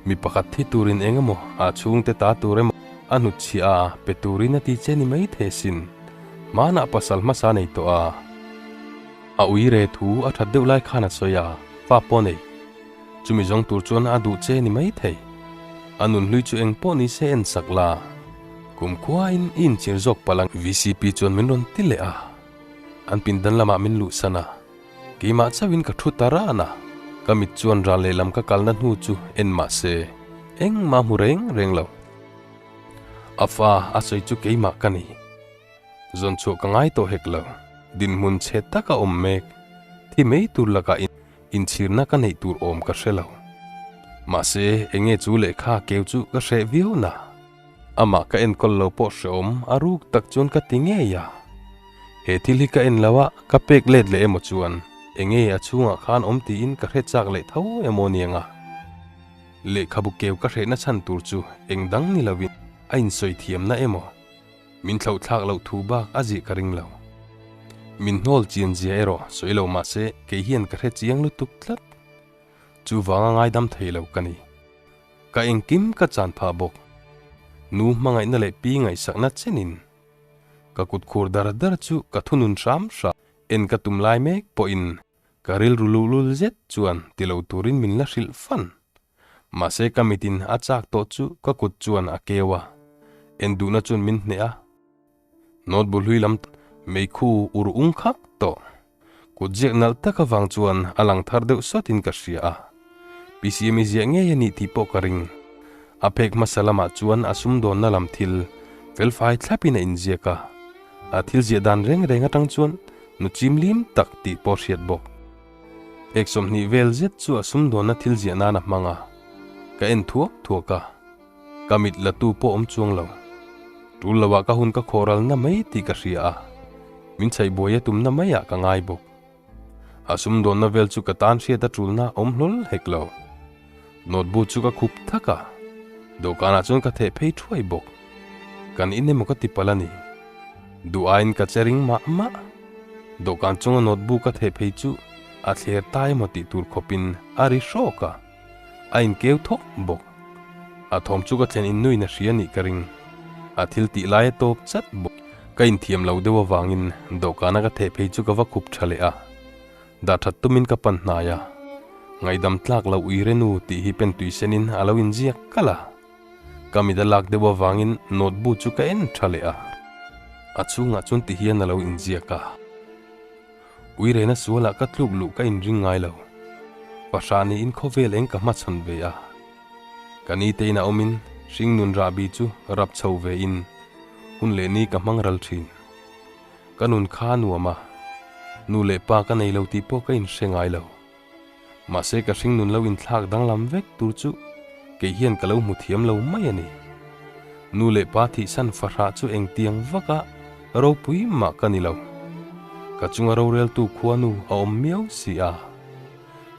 A: mi pakhat thi turin eng emaw a chhungte ta tur emaw a hnutchhiah a pe turin a ti che ni mai thei sin. Hmanah pasal hmasa nei tawh a, a ui re thu a that deuh lai khan a sawi a, fa pawh nei. Chumi zawng tur chuan a duh che ni mai thei. A nunhlui chu eng pawh ni se en sak la. Kumkhuain i inchhir zawk palh ang. Vcp chuan min rawn ti leh a. An pindan lamah min luhsan a. Keimah chauhin ka thu ta ran a. Ka mit chuan ral lehlam ka kalna hnu chu en mah se engmah hmu reng reng lo. A fa a sawi chu keimah ka ni. Zawn chhuah ka ngai tawh hek lo. Dinhmun chhe tak a awm mek. Thi mai tur lakah inchhirna ka neih tur awm ka hre lo. Mahse, enge chu lehkha keu chu ka hreh viau na. Amah ka enkawl lo pawh hreawm a ruk tak chuan ka ti ngei a. He thil hi ka en lo a, ka pek let leh emaw chuan enge a chhungah khan awm tiin ka hre chak leh tho emaw niang a. Lehkhabu keu ka hrehna chhan tur chu eng dang ni lovin a insawi thiamna emaw Min thlauh thlak loh thu bak a zih ka ring lo. Min hnawl chian zia erawh sawi lo mah se kei hian ka hre chiang lutuk tlat. Chuvanga ngaidam thei lo ka ni. Ka engkim ka chan phah bawk. Nu hmangaihna leh pi ngaihsakna chenin ka kut khur dar dar chu ka thunun hram hram. En ka tum lai mek pawhin Ka rilru luhlul zet chuan ti lo turin min la hrilh fan. Mahse ka mitin a chak tawh chu ka kut chuan a keu a, en duhna chuan min hneh a. Note bu hlui lam meikhu ur ung khak tawh. Kut ziak nalh tak avang chuan a lang thar deuh sawtin ka hria a. PCM i ziah ngei a nih tih pawh ka ring. A phek hmasa lamah chuan a sumdawnna lam thil felfai thlapin a inziak a. A thil ziah dan reng reng atang chuan nu chimlim tak tih pawh hriat bawk. Ek 20 vel zet chu a sumdawnna thil ziah nan a hmang a, ka en thuak thuak a, ka mit la tu pawh awm chuang lo. Tul loah ka hun ka khawhralna mai tih ka hria a, min chhaihbuai a tumna maiah ka ngai bawk. A sumdawnna vel chu ka tan hriat a tulna awm hlawl hek lo. Note bu chu ka khup thak a, dawhkanah chuan ka theh phei thuai bawk. Kan in emaw ka ti palh a ni. Duh aiin ka che ring mah mah. Dawhkan chunga note bu ka theh phei chu a thler ta emaw tih tur khawpin a ri hrawk a, a inkeu thawk bawk. A thawm chu ka thlen innuin a hria nih ka ring. A thil tih lai a tawp chat bawk. Ka inthiam lo deuh avangin dawhkana ka theh phei chu ka va khup tha leh a. Dah that tumin ka pan hnai a. Ngaihdam tlak lo uire nu tih hi pen tui senin a lo inziak kalh a. Ka mit a lak deuh avangin note bu chu ka en tha leh a. A chhungah chuan ti hian a lo inziak a. Uirena sualah ka tluk luh ka inring ngai lo. Pahra niin khawvel eng ka hmachhawn ve a. Ka ni te inah awmin hringnun rahbi chu rap chho ve in hun leh ni ka hmang ral thin. Ka nun kha a nuam a, nu leh pa ka nei lo tih pawh ka inhre ngai lo. Mahse ka hringnun lo inthlak danglam vek tur chu kei hian ka lo hmu thiam lo mai a ni. Nu leh pa thihsan fahrah chu engtiang vaka ropui mah ka ni lo. Ka chunga roreltu khuanu a awm miau si a.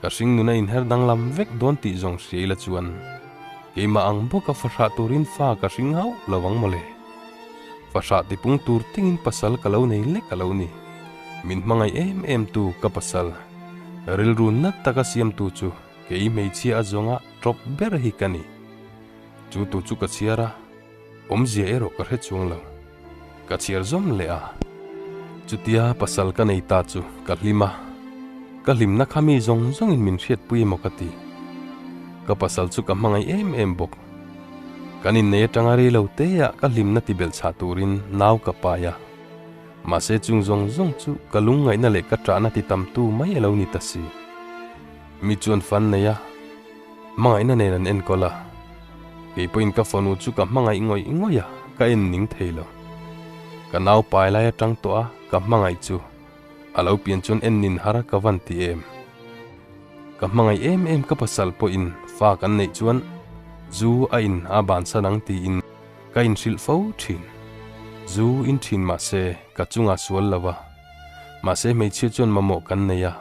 A: Ka hringnun a inher danglam vek dawn tih zawng hria ila chuan keimah ang bawka fahrah turin fa ka hring hauh lo ang mawle. Fahrah tipung tur tingin pasal ka lo nei lek a lo ni. Min hmangaih em em tu ka pasal, rilru nat taka siamtu chu kei hmeichhia a zawnga tawp ber hi ka ni. Chu tu chu ka chhiar a, awmzia erawh ka hre chuang lo. Ka chhiar zawm leh a. Chutia pasal ka nei ta chu ka hlim a, ka hlimna kha mi zawng zawngin min hriatpui emaw ka ti. Ka pasal chu ka hmangaih em em bawk. Kan innei atanga rei lo teah ka hlimna ti belh chhah turin nau ka pai a. Mahse chung zawng zawng chu ka lungngaihna leh ka ṭahna ti tamtu mai a lo ni ta si. Mi chuan fan nei a, hmangaihna nen an enkawl a. Kei pawhin ka fanu chu ka hmangaih ngawih ngawih a, ka en ning thei lo. Ka nau pai lai atang tawh a, ka hmangaih chu a lo pian chuan en nin har ka van ti em. Ka hmangaih em em ka pasal pawhin fa kan neih chuan zu a in a bansan ang tiin ka inhrilh fo thin. Zu in thin mah se ka chungah sual lo a, mahse hmeichhia chuan mamawh kan nei a.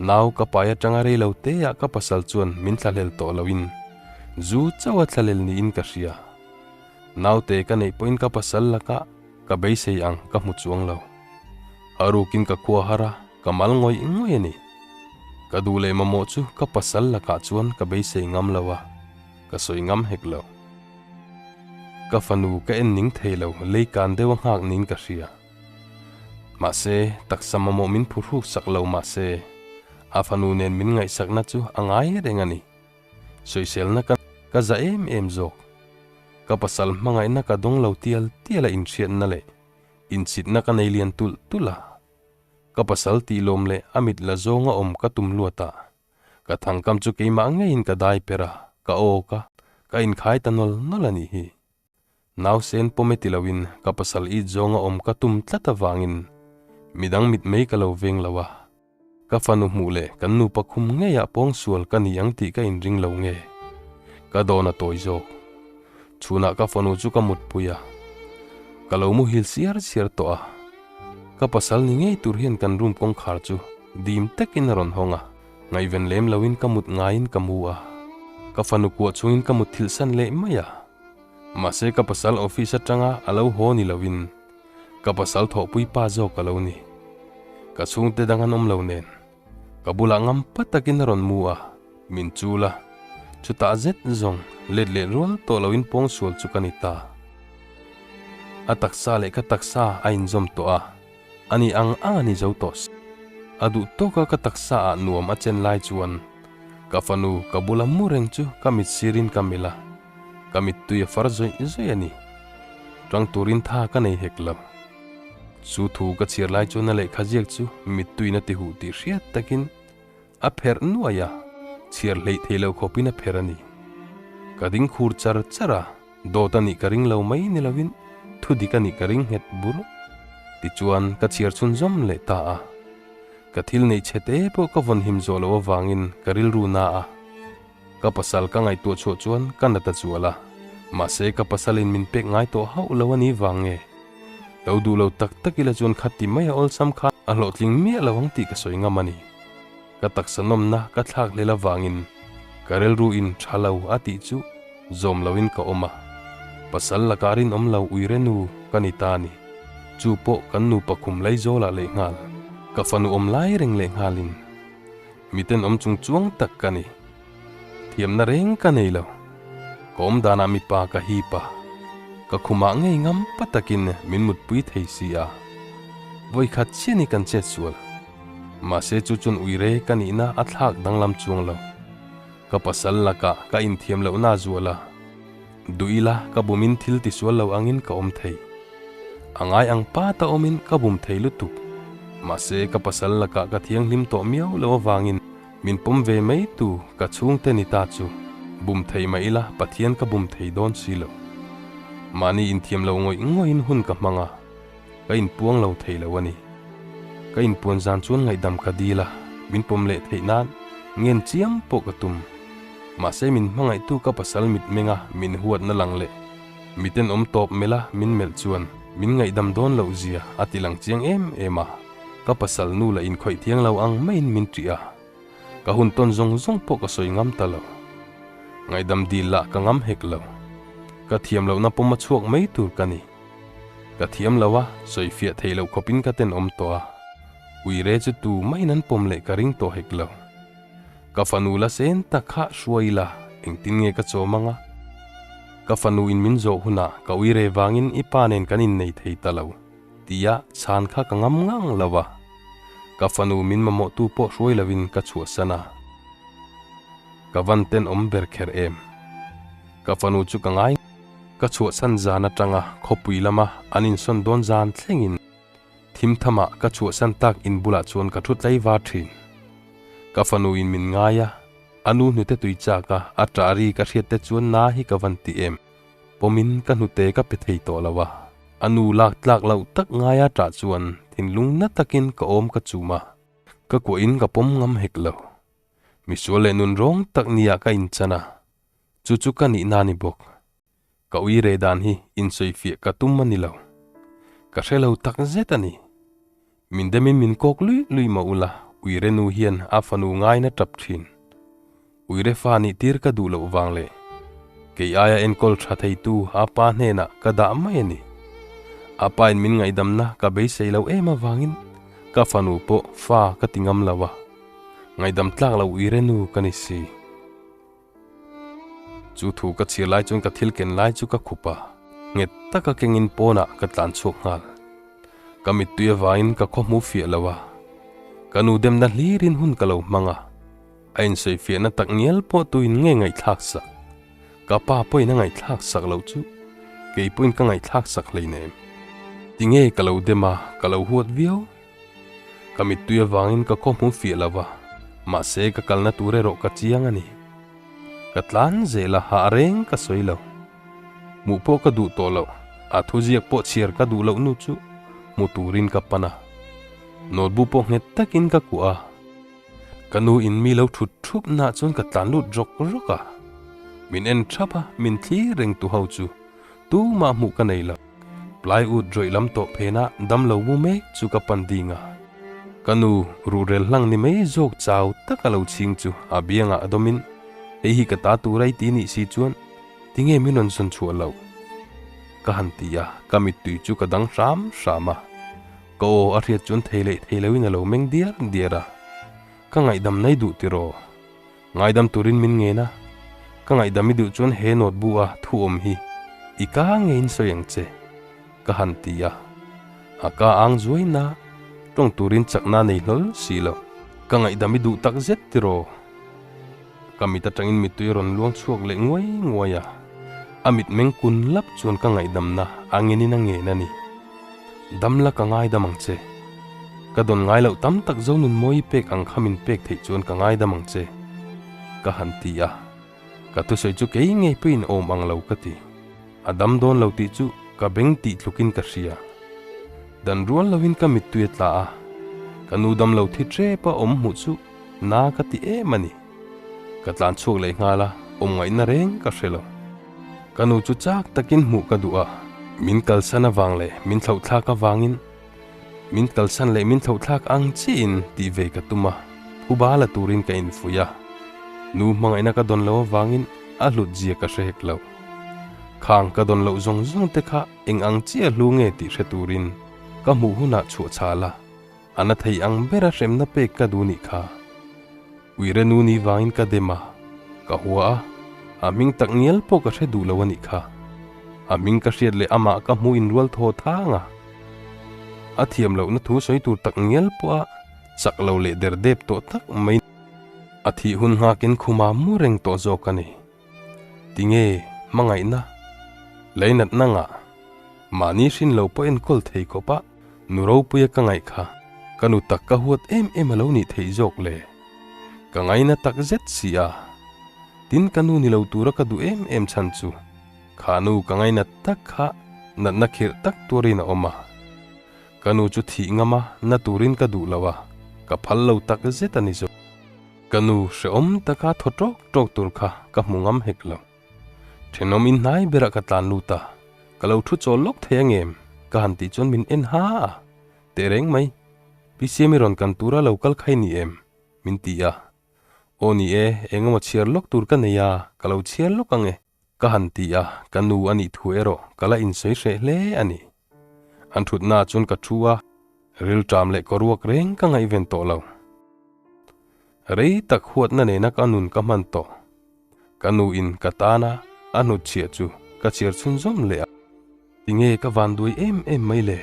A: Nau ka pai atanga rei lo te ah ka pasal chuan min thlahlel tawh lo in zu chauh a thlahlel niin ka hria. Naute ka neih pawhin ka pasal lakah ka beisei ang ka hmu chuang lo. A rukin ka khua har a, ka mal ngawih ngawih a ni. Ka duh leh mamawh chu ka pasal lakah chuan ka beisei ngam lo a, ka sawi ngam hek lo. Ka fanu ka en ning thei lo, leikan deuh a nghak niin ka hria. Mahse, taksa mamawh min phuhruk sak lo mahse, a fanu nen min ngaihsakna chu a ngai reng a ni. Sawiselna ka. Ka za em em zawk. Ka pasal hmangaihna ka dawng lo tial tial a inhriatna leh inchhitna ka nei lian tulh tulh a. Ka pasal tih lawm leh a mit la zawnga awm ka tum luat a. Ka thangkam chu keimah ngeiin ka dai per a, ka awk a, ka inkhai ta nawl nawl a nih hi. Nausen pawm e ti loin ka pasal it zawnga awm ka tum tlat avangin midang mitmei ka lo veng lo a. Ka fanu hmuh leh kan nupa khum ngeiah pawngsual ka ni ang tih ka inring lo nge? Ka dawn a tawi zawk. Chhunah ka fanu chu ka mutpui a. Ka lo muhil siar siar tawh a. Ka pasal ni ngei tur hian kan room kawngkhar chu dim takin a rawn hawng a. Ngaihven lem loin ka mut ngaiin ka mu a. Ka fanu kuah chungin ka mutthilh san leh mai a. Mahse ka pasal office atanga a lo haw ni loin ka pasal thawhpui pa zawk a lo ni. Ka chhungte dang an awm lo nen ka bulah ngam pa takin a rawn mu a, min chul a, chutah zet zawng let leh rual tawh loin pawngsual chu ka ni ta. A taksa leh ka taksa a inzawm tawh a, a ni ang ang a ni zo tawh si. A duh tawka ka taksa ah nuam a chen lai chuan ka fanu ka bula mu reng chu ka mit sirin ka melh a. Ka mittui a far zawih zawih a ni. Tang turin tha ka nei hek lo. Chu thu ka chhiar lai chuan a lehkha ziak chu mittuiin a ti huh tih hriat takin a pherh nuai a, chhiar hleih thei lo khawpin a pherh a ni. Ka ding khur char char a, dawt a nih ka ring lo mai ni lovin thu dik a nih ka ring nghet bur. Tichuan ka chhiar chhunzawm leh ta a. Ka thil neih chhe te pawh ka vawnhim zawh loh avangin ka rilru na a. Ka pasal ka ngaihtuah chhuah chuan ka nat a chual a, mahse ka pasalin min pek ngai tawh hauh lo a ni vang nge? Lo duh lo tak tak ila chuan kha ti mai a awlsam kha a hlawhtling miah lo ang tih ka sawi ngam a ni. Ka taksa nawmna ka thlak hlel avangin ka rilru in tha lo a tih chu zawm loin ka awm a, pasal lakah rinawm lo uire nu ka ni ta a ni. Chu pawh kan nupa khum Laizawlah lehnghal, ka fanu awm lai reng lehnghalin. Miten awm chung chuang tak ka ni. Thiamna reng ka nei lo. Ka awm danah mipa ka hip a. Ka khumah ngei ngam pa takin min mutpui thei si a. Vawikhat chiah ni kan chet sual. Mahse chu chuan uire ka nihna a thlak danglam chuang lo. Ka pasal lakah ka inthiam lohna a zual a. Duh ila ka bumin thil tisual lo angin ka awm thei. A ngai ang pa ta awmin ka bum thei lutuk. Mahse ka pasal lakah ka thianghlim tawh miau lo avangin min pawm ve mai tu ka chhungte ni ta chu bum thei mah ila Pathian ka bum thei dawn si lo. Mahni inthiam lo ngawih ngawihin hun ka hmang a, ka inpuang lo thei lo a ni. Ka inpuan zan chuan ngaihdam ka dil a, min pawm leh theih nan ngen chiam pawh ka tum. Mahse min hmangaihtu ka pasal mitmenga min huatna lang leh Miten awm tawp melh a min melh chuan min ngaihdam dawn loh zia a ti lang chiang em em a, ka pasal nu la inkhawih thiang lo ang maiin min ṭih a, ka hun tawn zawng zawng pawh ka sawi ngam ta lo. Ngaihdam dil lah ka ngam hek lo. Ka thiam lohna pawm a chhuak mai tur ka ni. Ka thiam lo a, sawi fiah thei loh khawpin ka tenawm tawh a, uire chu tu maiin an pawm leh ka ring tawh hek lo. Ka fanu la sen tak kha hruai ila engtin nge ka chawm anga? Ka fanu in min zawh hunah ka ui re vangin i pa nen kan innei thei ta lo tia chhan kha ka ngam ngang lo a. Ka fanu min mamawhtu pawh hruai lovin ka chhuahsan a. Ka van tenawm ber kher em? Ka fanu chu ka ngai. Ka chhuahsan zan atanga khawpui lama an insawn dawn zan thlengin. Thim thamah ka chhuahsan tak in bulah chuan ka thu tlai var thin. Ka fanu in min ngai a, a nu hnute tui chak a, a ṭah ri ka hriat te chuan na hi ka van ti em. Pawmin ka hnute ka pe thei tawh lo a, a nu lak tlak loh tak ngaia ṭah chuan thinlung na takin ka awm ka chum a, ka kuahin ka pawm ngam hek lo. Misual leh nun rawng tak nia ka inchan a, chu chu ka nihna a ni bawk. Ka ui reh dan hi insawifiah ka tum a ni lo. Ka hre lo tak zet a ni. Min demin min kawk lui lui mah ula, uire nu hian a fanu ngaina tap thin. Uire fa nih tir ka duh loh vang leh kei aia enkawl tha theitu a pa hnenah ka dah mai a ni. A pa in min ngaihdamna ka beisei lo em avangin ka fanu pawh fa ka ti ngam lo a, ngaihdam tlak lo uire nu ka ni si. Chu thu ka chhir lai chuan ka thil ken lai chu ka khup a, nghet taka kengin pawnah ka tlan chhuak nghal. Ka mittui avangin ka khawhmu fiah lo a, ka nu demna hlirin hun ka lo hmang a, a insawifiahna tak ngial pawh tuin nge ngaihthlak sak. Ka pa pawhin a ngaihthlak sak loh chu kei pawhin ka ngaihthlak sak hleinem. Tinge ka lo dem a, ka lo huat viau. Ka mittui avangin ka khaw hmu fiah lo va, mahse ka kalna tur erawh ka chiang a ni. Ka tlan zel a, hah reng ka sawi lo. Hmuh pawh ka duh tawh loh, a thuziak pawh chhiar ka duh loh nu chu hmu turin ka pan a. Notebook pawh nghet takin ka kuah a. Ka nu in mi lo thut thup nah chuan ka tlan lut rawk rawk a. Min en thap a, min thlir reng tu ho chu tumah hmuh ka nei lo. Plywood rawih lam tawh phenah damlo mu mek chu ka pan ding a. Ka nu ruhrel hlang ni mai zawk chau tak a lo chhing chu a biangah a dawmin, Hei hi ka ta tur ai ti nih si chuan tinge min rawn sawn chhuah lo? Ka han ti a, ka mittui chu ka dang hram hram a. Ka aw a hriat chuan thei leh thei loin a lo meng diar diar a, Ka ngaihdam nai duh tiraw? Ngaidam turin min ngen a, Ka ngaihdam i duh chuan he notebook a thu awm hi i ka ngeiin sawi ang che, ka han ti a. A ka ang zuai na, tawng turin chakna nei hlawl si lo. Ka ngaihdam i duh tak zet tiraw? Ka mit atangin mittui a rawn luang chhuak leh nguai nguai a, a mitmeng kun lap chuan ka ngaihdamna a ngenin a ngen a ni. Damla ka ngaidam ang che. Ka dawn ngai loh tam tak zo nun mawi pek ang kha min pek theih chuan ka ngaidam ang che, ka han ti a. Ka thusawi chu kei ngei pawhin awm ang lo ka ti. A dam dawn lo tih chu ka beng tih tlukin ka hria. Dan rual loin ka mittui a tla a, ka nu dam lo thi tep a awm hmuh chu Na ka ti em a ni. Ka tlan chhuak leh nghal a, awm ngaihna reng ka hre lo. Ka nu chu chak takin hmuh ka duh a, min kalsan avang leh min thlauhthlak avangin min kalsan leh min thlauhthlak ang chiahin tih ve ka tum a, phuba la turin ka infuih a. Nu hmangaihna ka dawn lo avangin a hlut zia ka hre hek lo. Khang ka dawn loh zawng zawng te kha eng ang chiah hlu nge tih hre turin ka hmuh hunah chhuah chhal a. A na thei ang bera hremna pek ka duh nih kha. Uire nu ni vangin ka dem a, ka hua a, a hming tak ngial pawh ka hre duh lo a nih kha. A hming ka hriat leh amah ka hmuh inrual thaw thang a. A thiam lohna thu sawi tur tak ngial pawh a chak lo leh der dep tawh tak mai. A thih hun nghakin khuma mu reng tawh zawk a ni. Tinge hmangaihna, leinatna ngah, mahni hrin lo pawh enkawl thei khawp a Nu ropuia ka ngaih kha ka nu tak ka huat em em a lo nih theih zawk le. Ka ngaina tak zet si a. Tin ka nu ni lo tura ka duh em em chhan chu kha nu ka ngaina tak kha natna khirh tak tuarin a awm a. Ka nu chu thih ngam a na turin ka duh lo a, ka phal lo tak zet a ni zawk. Ka nu hrehawm taka thaw tawk tawk tur kha ka hmu ngam hek lo. Thenawm in hnai berah ka tlan lut a, ka lo thu chawl lawk thei ang em? Ka han tih chuan min en ha a, teh reng mai, Pi Siami rawn kan tura lo kal khai ni em? Min ti a, Aw ni e, eng emaw chhiar lawk tur ka nei a, ka lo chhiar lawk ang e. Ka han ti a, ka nu a nih thu erawh ka la insawi hreh hle a ni. An thutnaah chuan ka thu a, rilṭam leh kawruak reng ka ngaihven tawh lo. Rei tak huatna nena ka nun ka hman tawh. Ka nu in ka tana a hnutchhiah chu ka chhiar chhunzawm leh a. Tinge ka van duai em em mai le?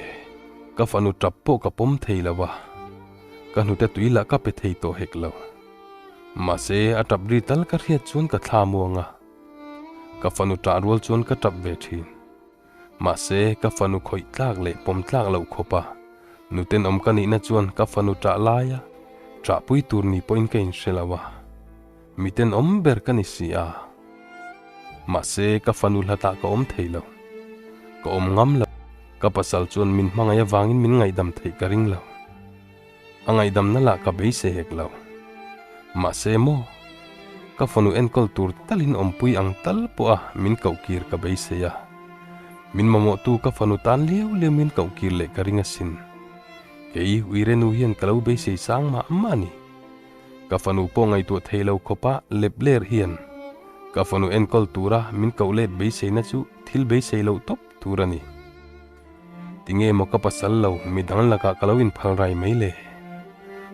A: Ka fanu tap pawh ka pawm thei lo a, ka hnute tui lah ka pe thei tawh hek lo. Mahse a tap ri tal ka hriat chuan ka thla muang a, ka fanu tah rual chuan ka tap ve thin. Mahse ka fanu khawih tlak leh pawm tlak loh khawp a, nutenawm ka nihna chuan ka fanu tah laia ṭahpui tur ni pawhin ka inhre lo a. Mi tenawm ber ka ni si a. Mahse, ka fanu hlatah ka awm thei lo. Ka awm ngam lo. Ka pasal chuan min hmangaih avangin min ngaihdam theih ka ring lo. A ngaihdamna lah ka beisei hek lo. Mahse maw, ka fanu enkawl tur talin awmpui ang tal pawha min kohkir ka beisei a. Min mamawhtu ka fanu tan liau liau min kohkir leh ka ring asin. Kei Uirenu hian ka lo beisei sang mah mah a ni. Ka fanu pawh ngaihtuah thei lo khawpa lep ler hian ka fanu enkawl tura min koh let beiseina chu thil beisei loh tawp tur a ni. Tinge maw ka pasal lo midang lakah ka lo inphal rai mai le?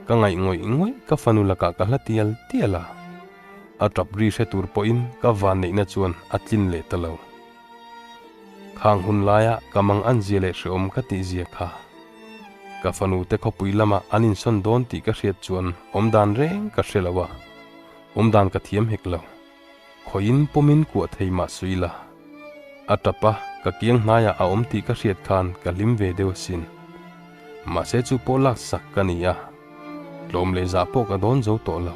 A: Ka ngaih ngawih ngawih ka fanu lakah ka hla tial tial a, a tap ri hre tur pawhin ka vanneihna chuan a tlin leh ta lo. Khang hun laia ka mang an zia leh hreawm ka tih zia kha. Ka fanu te khawpui lamah an insawn dawn tih ka hriat chuan awmdan reng ka hre lo a, awmdan ka thiam hek lo. Khawiin pawmin kuah thei mah suih la. A tap a, ka kiang hnaiah a awm tih ka hriat khan ka hlim ve deuh asin. Mahse chu pawh lak sak ka ni a, tlawm leh zah pawh ka dawn zo tawh lo.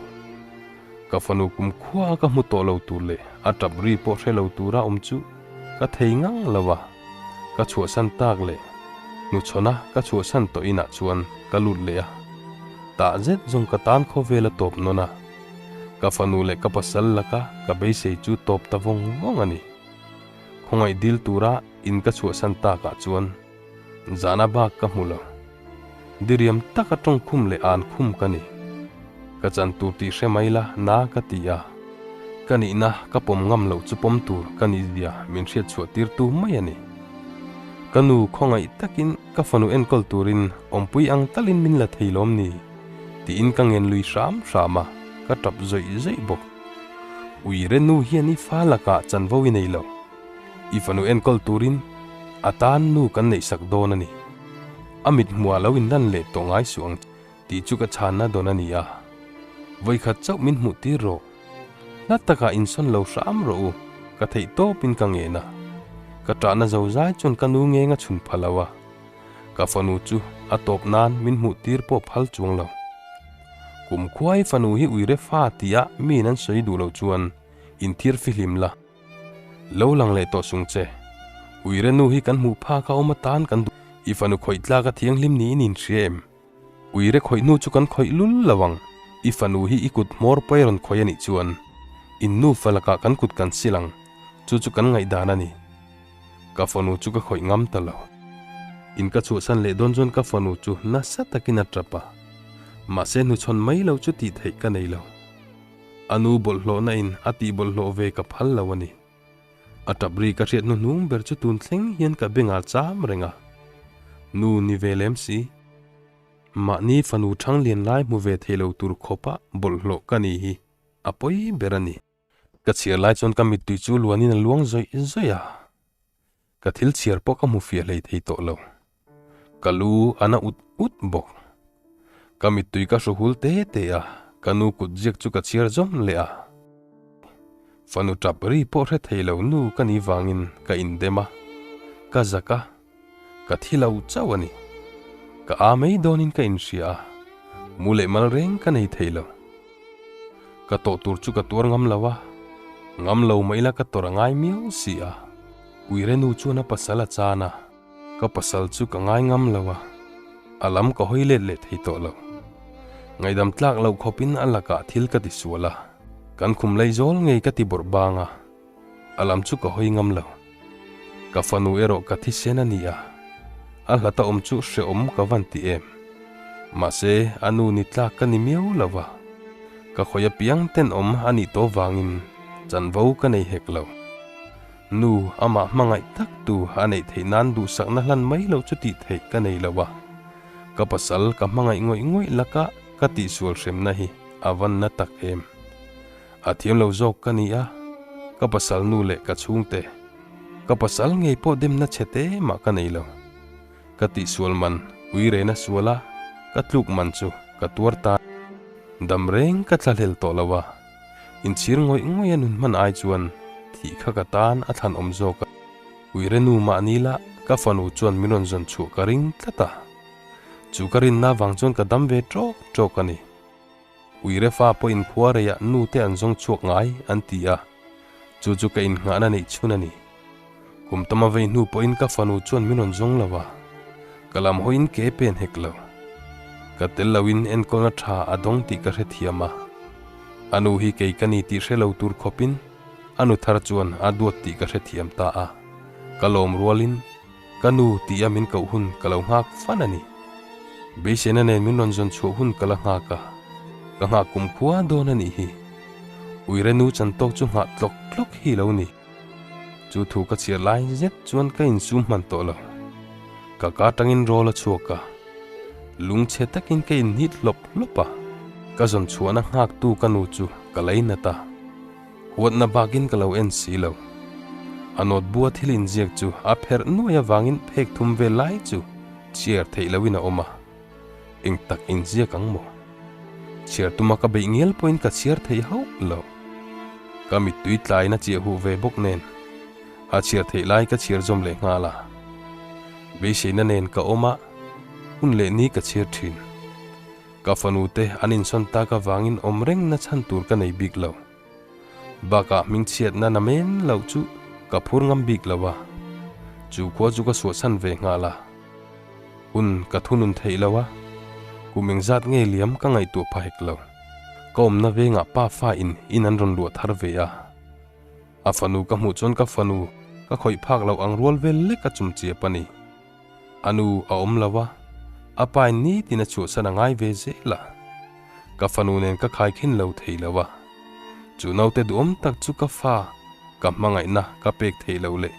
A: Ka fanu kum khua a ka hmu tawh lo tur leh a tap ri pawh hre lo tura awm chu ka thei ngang lo a, ka chhuahsan tak leh hnuchhawn a ka chhuahsan tawh inah chuan ka lut leh a, tah zet zawng ka tan khawvel a tawp nawn a. Ka fanu leh ka pasal laka ka beisei chu tawp ta vawng vawng a ni. Khawngaih dil tura in ka chhuahsan takah chuan zana bak ka hmu lo. Diriam taka tawngkhum leh an khum ka ni. Ka chan tur tih hre mai la na ka ti a. Ka nihna ka pawm ngam loh chu pawm tur ka nih zia min hriat chhuah tirtu mai a ni. Ka nu khawngaih takin ka fanu enkawl turin awmpui ang talin min la thei lawm ni? Tiin ka ngen lui hram hram a, ka tap zawih zawih bawk. Uire nu hian i fa lakah chanvo i nei lo. I fanu enkawl turin a tan nu kan neihsak dawn a ni. A mit hmuah lo inlan leh tawh ngai suh ang tih chu ka chhanna dawn a ni a. Vawikhat chauh min hmuh tir rawh. Hla takah insawn lo hram rawh u, ka theih tawpin ka ngen a. Ka ṭahna zozai chuan ka nu ngeng a chhun pha lo a. Ka fanu chu a tawp nan min hmuh tir pawh phal chuang lo. Kum khuai fanu hi uire fa tia miin an sawi duh loh chuan inthir fihlim la. Lo lang leh tawh sung che. Uire nu hi kan hmuh phak a awm atan kan duh. I fanu khawih tlak a thianghlim niin inhria em? Uire khawih hnu chu kan khawih lul lo ang. I fanu hi i kut hmawr pawi rawn khawih a nih chuan in nufa lakah kan kut kan sil ang. Chu chu kan ngaihdan a ni. Ka fanu chu ka khawih ngam ta lo. In ka chhuahsan leh dawn chuan ka fanu chu nasa takin a tap a. Mahse hnuchhawn mai lo chu tih theih ka nei lo. A nu bawlhhlawhna in a tih bawlhhlawh ve ka phal lo a ni. A tap ri ka hriat hnuhnung ber chu tun thleng hian ka bengah cham reng a. Nu ni ve lem si. Mahni fanu thanglian lai hmu ve thei lo tur khawpa bawlhhlawh ka ni hi a pawi ber a ni. Ka chhiar lai chuan ka mittui chu luanin a luang zawih zawih a, ka thil chhiar pawh ka hmu fiah hlei thei tawh lo. Ka lu a na ut ut bawk. Ka mittui ka hru hul te te a, ka nu kut ziak chu ka chhiar zawm leh a. Fanu tap ri pawh hre thei lo nu ka nih vangin ka indem a, ka zak a, ka thi lo chauh a ni. Ka a mai dawnin ka inhria a, mu leh mal reng ka nei thei lo. Ka tawh tur chu ka tuar ngam lo a, ngam lo mah ila ka tawrh a ngai miau si a. Uire nu chuan a pasal a chan a, ka pasal chu ka ngai ngam lo a, a lam ka hawi let leh thei tawh lo. Ngaihdam tlak loh khawpin a lakah thil ka ti sual a, kan khum lei zawl ngei ka ti bawrh bang a, a lam chu ka hawi ngam lo. Ka fanu erawh ka thisen a ni a, a hlata awm chu hrehawm ka van ti em. Mahse, a nu ni tlak ka ni miau lo va, ka khawi apiang tenawm a nih tawh vangin chanvo ka nei hek lo. Nu, amah hmangaih tak tu a neih theih nan duhsakna hlan mai loh chu tih theih ka nei lo a, ka pasal ka hmangaih ngawih ngawih laka ka tihsual hremna hi a van na tak em. A thiam lo zawk ka ni a, ka pasal nu leh ka chhungte, ka pasal ngei pawh demna chhe te mah ka nei lo. Ka tihsual man uirena sual a, ka tluk man chu ka tuar ta. Dam reng ka thlahlel tawh lo a, inchhir ngawih ngawih a nun hman ai chuan thih kha ka tan a thlan awm zawk a. Uire nu mah ni la ka fanu chuan min rawn zawn chhuah ka ring tlat a, chu ka rinna vang chuan ka dam ve ṭawk ṭawk a ni. Uire fa pawh inkhua reiah nu te an zawng chhuak ngai an ti a, chu chu ka innghahna neih chhun a ni. Kum tama vei hnu pawhin ka fanu chuan min rawn zawng lo a, ka lam hawiin ke pen hek lo. Ka tel loin enkawlna tha a dawng tih ka hrethiam a, a nu hi kei ka ni tih hre lo tur khawpin a nu thar chuan a duat tih ka hrethiam ta a, ka lawm rualin Ka nu tih a min koh hun ka lo nghak fan a ni. Beiseina nen min rawn zawn chhuah hun ka la nghak a, ka nghah kum khua dawn a nih hi. Uire nu chan tawk chu nghah tlawk tlawk hi lo ni. Chu thu ka chhiar lai zet chuan ka insum hman tawh lo. Ka ka tangin rawl a chhuak a, lungchhe takin ka inhnit hlawp hlawp a, ka zawn chhuahna nghaktu ka nu chu ka leinat a. Huatna bakin ka lo en si lo. A nawt bua thil inziak chu a pherh nuai avangin phek thum vel lai chu chhiar theih loin a awm a. Eng tak inziak ang maw? Chhiar tuma ka beih ngial pawhin ka chhiar thei hauh lo. Ka mittui tlain a chiah huh ve bawk nen a chhiar theih lai ka chhiar zawm leh nghal a. Beiseina nen ka awm a, hun leh ni ka chhiar thin. Ka fanu te an insawn tak avangin awm reng na chhan tur ka nei bik lo. Bakah hmingchhiatna na men loh chu ka phur ngam bik lo a, chu khua chu ka suahsan ve nghal a. Hun ka thunun theih lo a, kum engzat nge liam ka ngaihtuah pha hek lo. Ka awmna vengah pa fa in in an rawn luah thar ve a. A fanu ka hmuh chuan ka fanu ka khawih phak loh ang rual vel lek a chum chiap a ni. A nu a awm lo a, a pa in nitin a chhuahsan a ngai ve zel a. Ka fanu nen ka khaikhin lo thei lo a. Chu naute duhawm tak chu ka fa ka hmangaihna ka pek theih loh leh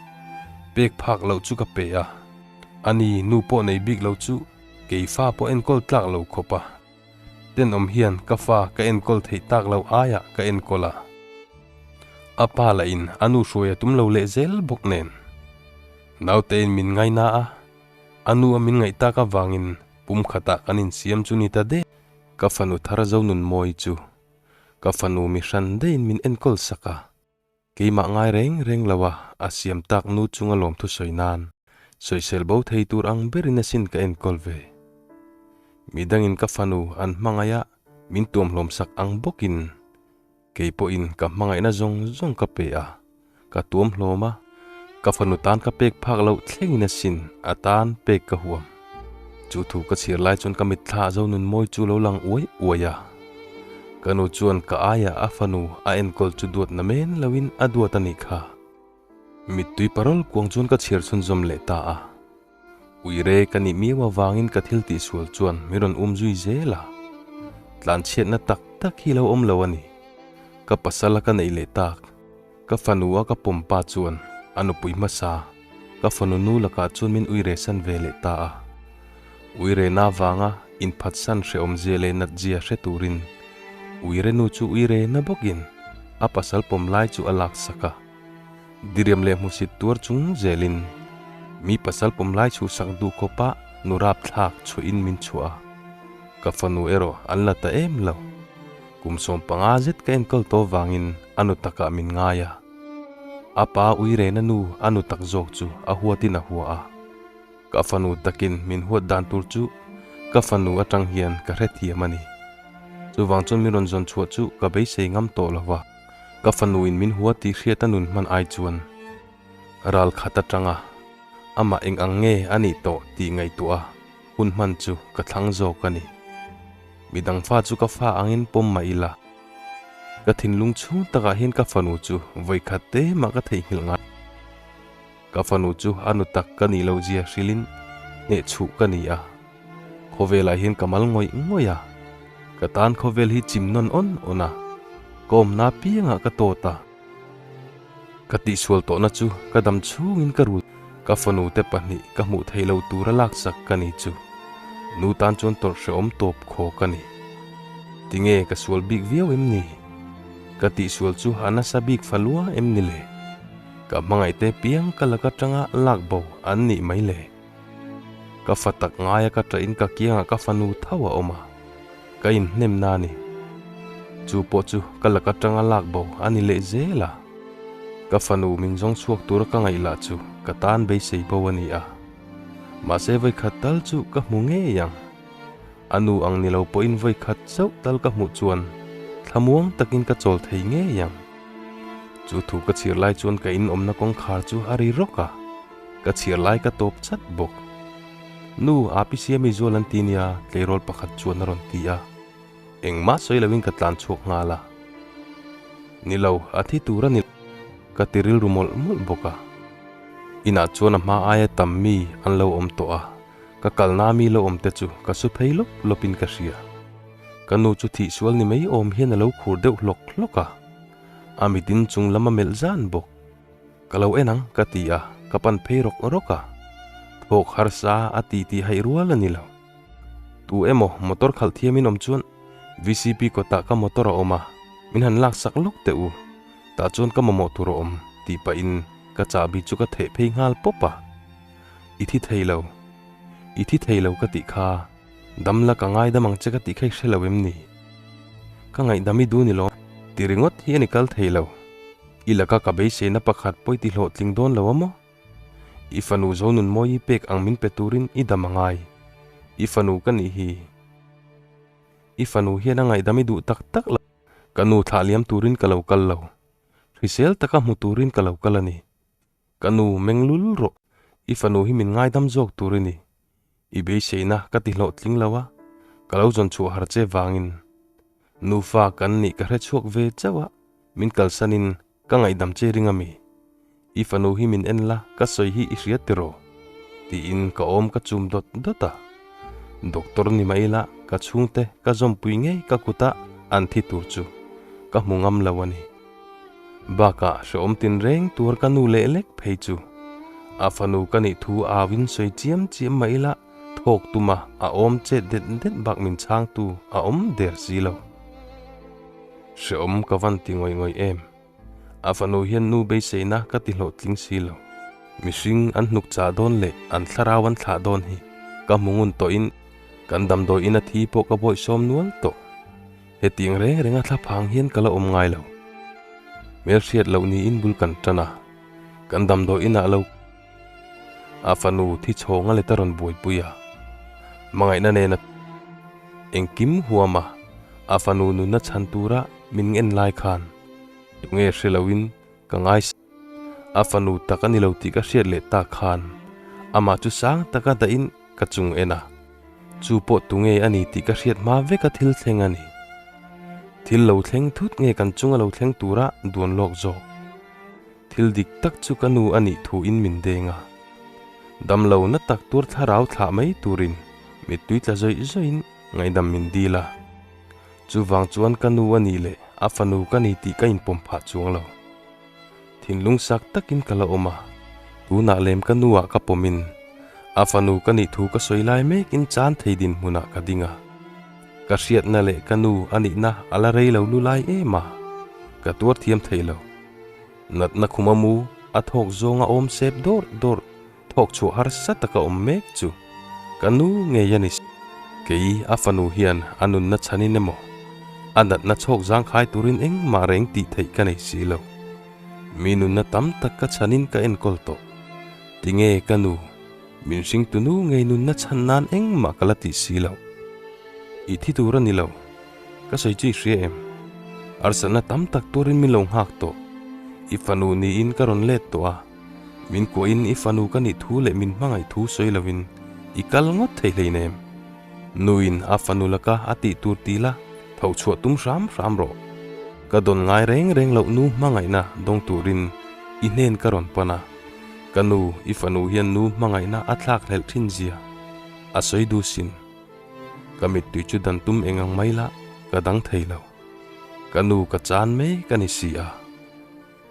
A: pek phak loh chu ka pe a. Ani nu pawh nei bik lo chu kei fa pawh enkawl tlak lo khawp a. Tenawm hian ka fa ka enkawl theih tak loh aiah ka enkawl a. A pa lah in a nu hruai a tum lo leh zel bawk nen. Nautein min ngaina a, a nu a min ngaih tak avangin pum khatah kan insiam chu ni ta deuh. Ka fanu thar Zonunmawi chu ka fanu mi hran daihin min enkawl sak a, keimah ngai reng reng lo a a siam tak nu chunga lawmthu sawi nan sawisel bo thei tur ang berin asin ka enkawl ve. Midangin ka fanu an hmangaih a min tuamhlawm sak ang bawkin Kei pawhin ka hmangaihna zawng zawng ka pe a, ka tuam hlawm a, ka fanu tan ka pek phak loh thlengin asin a tan pek ka huam. Chu thu ka chhiar lai chuan ka mitthla a Zonunmawi chu lo lang uai uai a. Ka nu chuan ka aiah a fanu a enkawl chu duat na men loin a duat a nih kha. Mittui parawl kuang chuan ka chhiar chhunzawm leh ta a. Uire ka nih miau avangin ka thil tihsual chuan min rawn um zui zel a, tlanchhiatna tak tak hi lo awm lo a ni. Ka pasal a ka neih leh tak, ka fanu a ka pawm pa chuan a nupui hmasa ka fanu nu lakah chuan min uire san ve leh ta a. Uire na avanga inphatsan hrehawmzia leh natzia hre turin uire nu chu uire na bawkin a pasal pawm lai chu a laksak a. Diriam leh hmusit tuar chung zelin mi pasal pawm lai chhuhsak duh khawpa nu rapthlak chhuahin min chhuah a, ka fanu erawh an la ta em lo. Kum 15 zet ka enkawl tawh vangin a nu takah min ngai a, a pa uirena nu a nu tak zawk chu a huatin a hua a. Ka fanu takin min huat dan tur chu ka fanu atang hian ka hrethiam a ni. Chuvang chuan min rawn zawn chhuah chu ka beisei ngam tawh lo va. Ka fanuin min hua tih hriat a nun hman ai chuan ral khat atanga amah eng ang nge a nih tawh tih ngaihtuah a hun hman chu ka thlang zawk a ni. Midang fa chu ka fa angin pawm mah ila, ka thinlung chhung takah hian ka fanu chu vawikhat te mah ka theihnghilh ngai. Ka fanu chu a nu tak ka nih loh zia hrilhin hnehchhuh ka ni a, khawvelah hian ka mal ngawih ngawih a, ka tan khawvel hi chim nawn awn awn a, ka awmna apiangah ka tawt a. Ka tihsual tawhna chu ka dam chhungin ka rul ka fanu te pahnih ka hmuh theih loh tura laksak ka ni chu nu tan chuan tawrh hrehawm tawp khaw ka ni. Tinge ka sual bik viau em ni? Ka tihsual chu a nasa bik falua em ni le? Ka hmangaihte piang ka lak atanga lak bo an nih mai le. Ka fa tak ngaia ka ṭahin ka kiangah ka fanu tho a awm a, ka inhnem na a ni. Chu pawh chu ka lak atanga lak bo a ni leh zel a. Ka fanu min zawng chhuak tura ka ngaih lah chu ka tan beisei bo a ni a. Mahse vawikhat tal chu ka hmu ngei ang. A nu ang ni lo pawhin vawikhat chauh tal ka hmuh chuan thlamuang takin ka chawl thei ngei ang. Chu thu ka chhiar lai chuan ka inawmna kawngkhar chu a ri rawk a, ka chhiar lai ka tawp chat bawk. Nu, Api Siami zual an ti nia, tleirawl pakhat chuan a rawn ti a. Engmah sawi loin ka tlan chhuak nghal a. Ni lo, a thi tur a ni, ka ti rilru mawlh mawlh bawk a. Inah chuan a hma aia tam mi an lo awm tawh a, ka kalna mi lo awm te chu ka su phei lawp lawpin ka hria. Ka nu chu thihsual ni mai awm hian a lo khur deuh hlawk hlawk a, a mitin chung lam a melh zan bawk. Ka lo en ang ka ti a, ka pan phei rawk rawk a. Thawk harsa a ti tih haih rual a ni lo. Tu emaw motor khalh thiamin awm chuan VCP kawtah ka motor a awm a, min han lak sak lawk teh u. Tah chuan ka mamawh tur a awm tih pahin ka chahbi chu ka theh phei nghal pawp a. I thi thei lo. I thi thei lo ka tih kha. Damla ka ngaidam ang che ka tih kha i hre lo em ni? Ka ngaihdam i duh ni lo. Ti ringawt hi a ni kal thei lo. I laka ka beiseina pakhat pawi ti hlawhtling dawn lo a maw? I fanu Zonunmawi pek ang min pe turin i dam a ngai. I fanu ka nih hi. I fanu hian a ngaihdam i duh tak tak lo. Ka nu thlah liam turin ka lo kal lo. Hrisel taka hmu turin ka lo kal a ni. Ka nu meng lul rawh. I fanu hi min ngaidam zawk tur i ni. I beiseina ka ti hlawhtling lo a, ka lo zawn chhuah har che vangin. Nufa kan nih ka hre chhuak ve chauh a, min kalsanin ka ngaihdam che ring a mi? I fanu hi min en la, ka sawi hi i hria tiraw? Tiin ka awm ka chum dawt dawt a. Doctor ni mah ila ka chhungte ka zawmpui ngei ka kutah an thi tur chu ka hmu ngam lo a ni. Bakah hrehawm tinreng tur ka nu leh lek phei chu a fanu ka nih thu auin sawi chiam chiam mah ila thawk tuma a awm chet det det bak min chhangtu a awm der si lo. Hrehawm ka van ti ngawih ngawih em. A fanu hian nu beiseina ka ti hlawhtling si lo. Mihring an hnuk chah dawn leh an thlarau an thlah dawn hi ka hmu ngun tawhin kan damdawi ina thi pawh ka bawihsawm nual tawh. Hetiang reng renga thla phang hian ka la awm ngai lo. Hmelhriat loh niin bul kan tan a, kan damdawi inah lo a fanu thi chhawnga let a rawn buaipui a, hmangaihna nena engkim huam a, a fanu nunna chhan tura min ngen lai khan tunge hre loin ka ngai A fanu tak a ni lo tih ka hriat leh tak khan amah chu sang taka dahin ka chung en a, chu pawh tunge a ni tih ka hriat hma veka thil thleng a ni. Thil lo thleng thut nge kan chunga lo thleng tura duan lawk zawk. Thil dik tak chu ka nu a nih thuin min deng a, damlo na tak tur thlarau thlah mai turin mittui tla zawih zawihin ngaihdam min dil a. Chuvang chuan ka nu a nih leh a fanu ka ni tih ka inpawm phah chuang lo. Thinlung sak takin ka la awm a, tunah lem ka nuah ka pawmin a fanu ka nih thu ka sawi lai mekin chan thei dinhmunah ka ding a. Ka hriatna leh ka nu a nihna a la rei lo lu lai em a, ka tuar thiam thei lo. Natna khuma mu a thawk zawnga awm sep dawrh dawrh Thawk chhuah harsa taka awm mek chu ka nu ngei a ni. Kei a fanu hian a nunna chhanin emaw, a natna chhawk zangkhai turin engmah reng tih theih ka nei si lo. Mi nunna tam tak ka chhanin ka enkawl tawh. Tinge ka nu, min hringtu nu ngei nunna chhan nan engmah ka la tih si lo. I thi tur a ni lo, ka sawi chu i hria em? Harsatna tam tak turin min lo nghak tawh. I fanu niin ka rawn let tawh a. Min kuahin i fanu ka nih thu leh min hmangaih thu sawi lovin i kal ngawt thei hleinem. Nuin a fanu laka a tih tur ti la, tho chhuah tum hram hram rawh. Ka dawn ngai reng reng loh nu hmangaihna dawng turin i hnen ka rawn pan a. Ka nu, i fanu hian nu hmangaihna a thlak hlelh thin zia a sawi duh sin. Ka mittui chu dan tum eng ang mai la, ka dang thei lo. Ka nu ka chan mek a ni si a.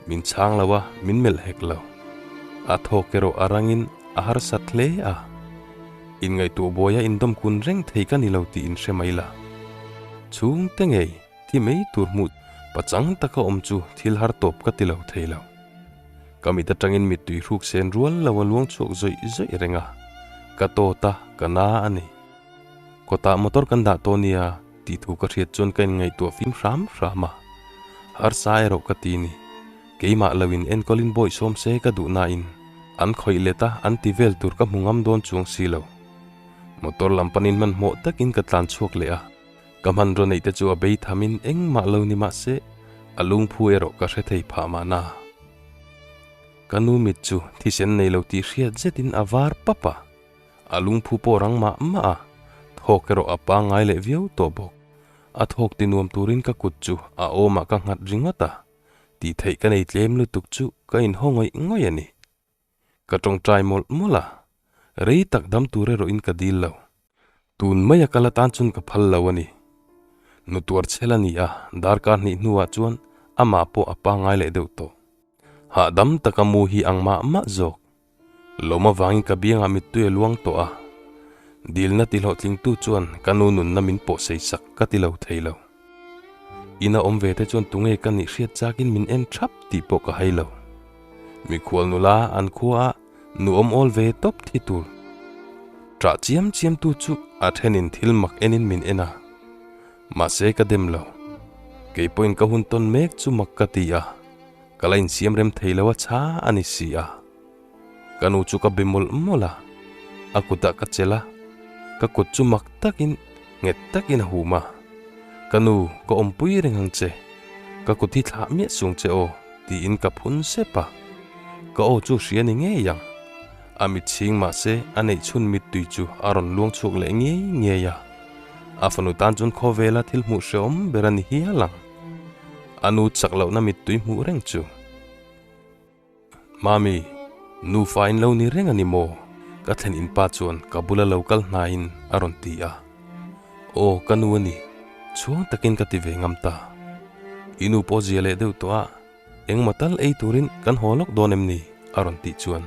A: Min chhang lo a, min melh hek lo. A thawk erawh a rangin a harsat hle a. Inngaihtuah buaia indawm kun reng thei ka ni lo tih inhre mai la. Chhungte ngei thi mai tur hmuh pachang taka awm chu thil har tawp ka ti lo thei lo. Ka mit atangin mittui hruk sen rual lo a luang chhuak zawih zawih reng a, ka tawt a, ka na a ni. Kawtah motor kan dah tawh nia tih thu ka hriat chuan ka inngaihtuah fim hram hram a, harsa erawh ka ti ni. Keimah lo in enkawlin bawihsawm se ka duh nain an khawih let a an ti vel tur ka hmu ngam dawn chuang si lo. Motor lam panin hmanhmawh takin ka tlan chhuak leh a, ka hmanraw neih te chu a bei thamin engmah lo ni mah se a lungphu erawh ka hre thei phah mahna. Ka nu mit chu thisen nei lo tih hriat zetin a var pap a. A lungphu pawh rang mah mah a, thawk erawh a pangngai leh viau tawh bawk. A thawk ti nuam turin ka kut chu a awmah ka nghat ringawt a, tih theih ka nei tlem lutuk chu ka inhaw ngawih ngawih a ni. Ka tawngtai mawlh mawlh a, rei tak dam tur erawhin ka dil lo. Tun maia kal atan chuan ka phal lo a ni. Nu tuar chhel a ni a, darkar hnih hnuah chuan amah pawh a pangngai leh deuh tawh. Hahdam taka mu hi ang mah mah zawk. Lawm avangin ka biangah mittui a luang tawh a, dilna ti hlawhtlingtu chuan ka nu nunna min pawh sei sak ka ti lo thei lo. Ina awm ve te chuan tunge ka nih hriat chakin min en thap tih pawh ka hai lo. Mikhual nula an khuaah nu awm awl ve tawp thi tur. Ṭah chiam chiam tu chu a thenin thil mak enin min en a, mahse ka dem lo. Keipawhin ka hun tawn mek chu mak ka ti a. Ka la insiam rem thei lo a chha a ni si a. Ka nu chu ka be mawlh mawlh a, a kutah ka chelh a, ka kut chu mak takin nghet takin a hum a. Ka nu, ka awmpui reng ang che, ka kut hi thlah miah sung che aw, tiin ka phun sep a. Ka aw chu hria ni ngei ang. A mit chhing mah se a neih chhun mittui chu a rawn luang chhuak leh ngei ngei a. A fanu tan chuan khawvela thil hmuh hrehawm ber a ni hial ang. A nu chak lohna mittui hmuh reng chu. Mami, nufa in lo ni reng a ni maw? Ka thlen in pa chuan ka bula lo kal hnaiin a rawn ti a. Aw, ka nu a ni, chhuang takin ka ti ve ngam ta. I nu pawh zia leh deuh tawh a, engmaw tal ei turin kan haw lawk dawn em ni? a rawn tih chuan.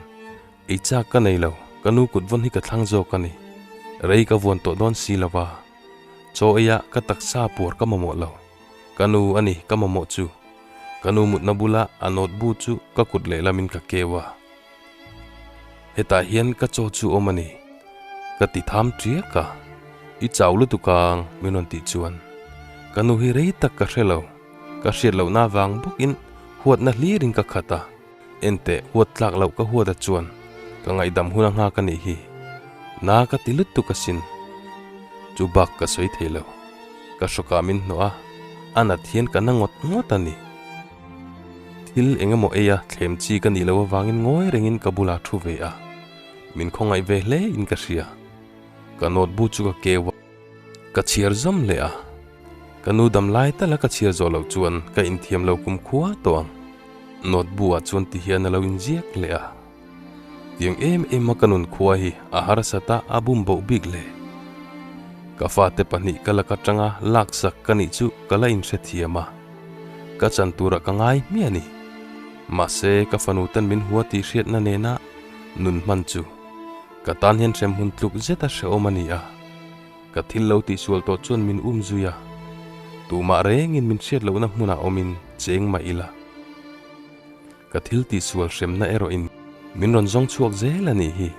A: Ei chak ka nei lo, ka nu kut vawn hi ka thlang zawk a ni. Rei ka vuan tawh dawn si lo va. Chaw eia ka taksa puar ka mamawh lo. Ka nu a ni ka mamawh chu. Ka nu mutna bula a note bu chu ka kut lehlamin ka keu a. Hetah hian ka chaw chu awm a ni. Ka ti tham ṭiak a. I chau lutuk ang min rawn tih chuan. Ka nu hi rei tak ka hre lo. Ka hriat lohna avang bawkin huatna hlirin ka khat a. Enteh, huat tlak loh ka huat a chuan ka ngaihdam hun a nghak a nih hi. Na ka ti lutuk asin. Chu bak ka sawi thei lo. Ka hrawkah min hnawh a, a nat hian ka na ngawt ngawt a ni. Thil eng emaw ei a thlem chi ka nih loh avangin ngawi rengin ka bulah thu ve a, min khawngaih ve hle in ka hria. Ka note bu chu ka keu a. Ka chhiar zawm leh a, ka nu dam lai tala ka chhiar zawh loh chuan ka inthiam lo kum khua tawh ang. Note bu ah chuan ti hian a lo inziak leh a, Tiang em em a ka nun khua hi a harsat a a bum boh bik le. Ka fate pahnih ka lak atanga laksak ka nih chu ka la inhrethiam a, ka chan turah ka ngai hmiah a ni. Mahse ka fanu ten min hua tih hriatna nena nun hman chu Ka tan hian hremhmun tluk zet a hrehawm a ni a, ka thil lo tihsual tawh chuan min um zui a, tumah rengin min hriat lohna hmunah awmin cheng mah ila. Ka thil tihsual hremna erawhin min rawn zawng chhuak zel a nih hi.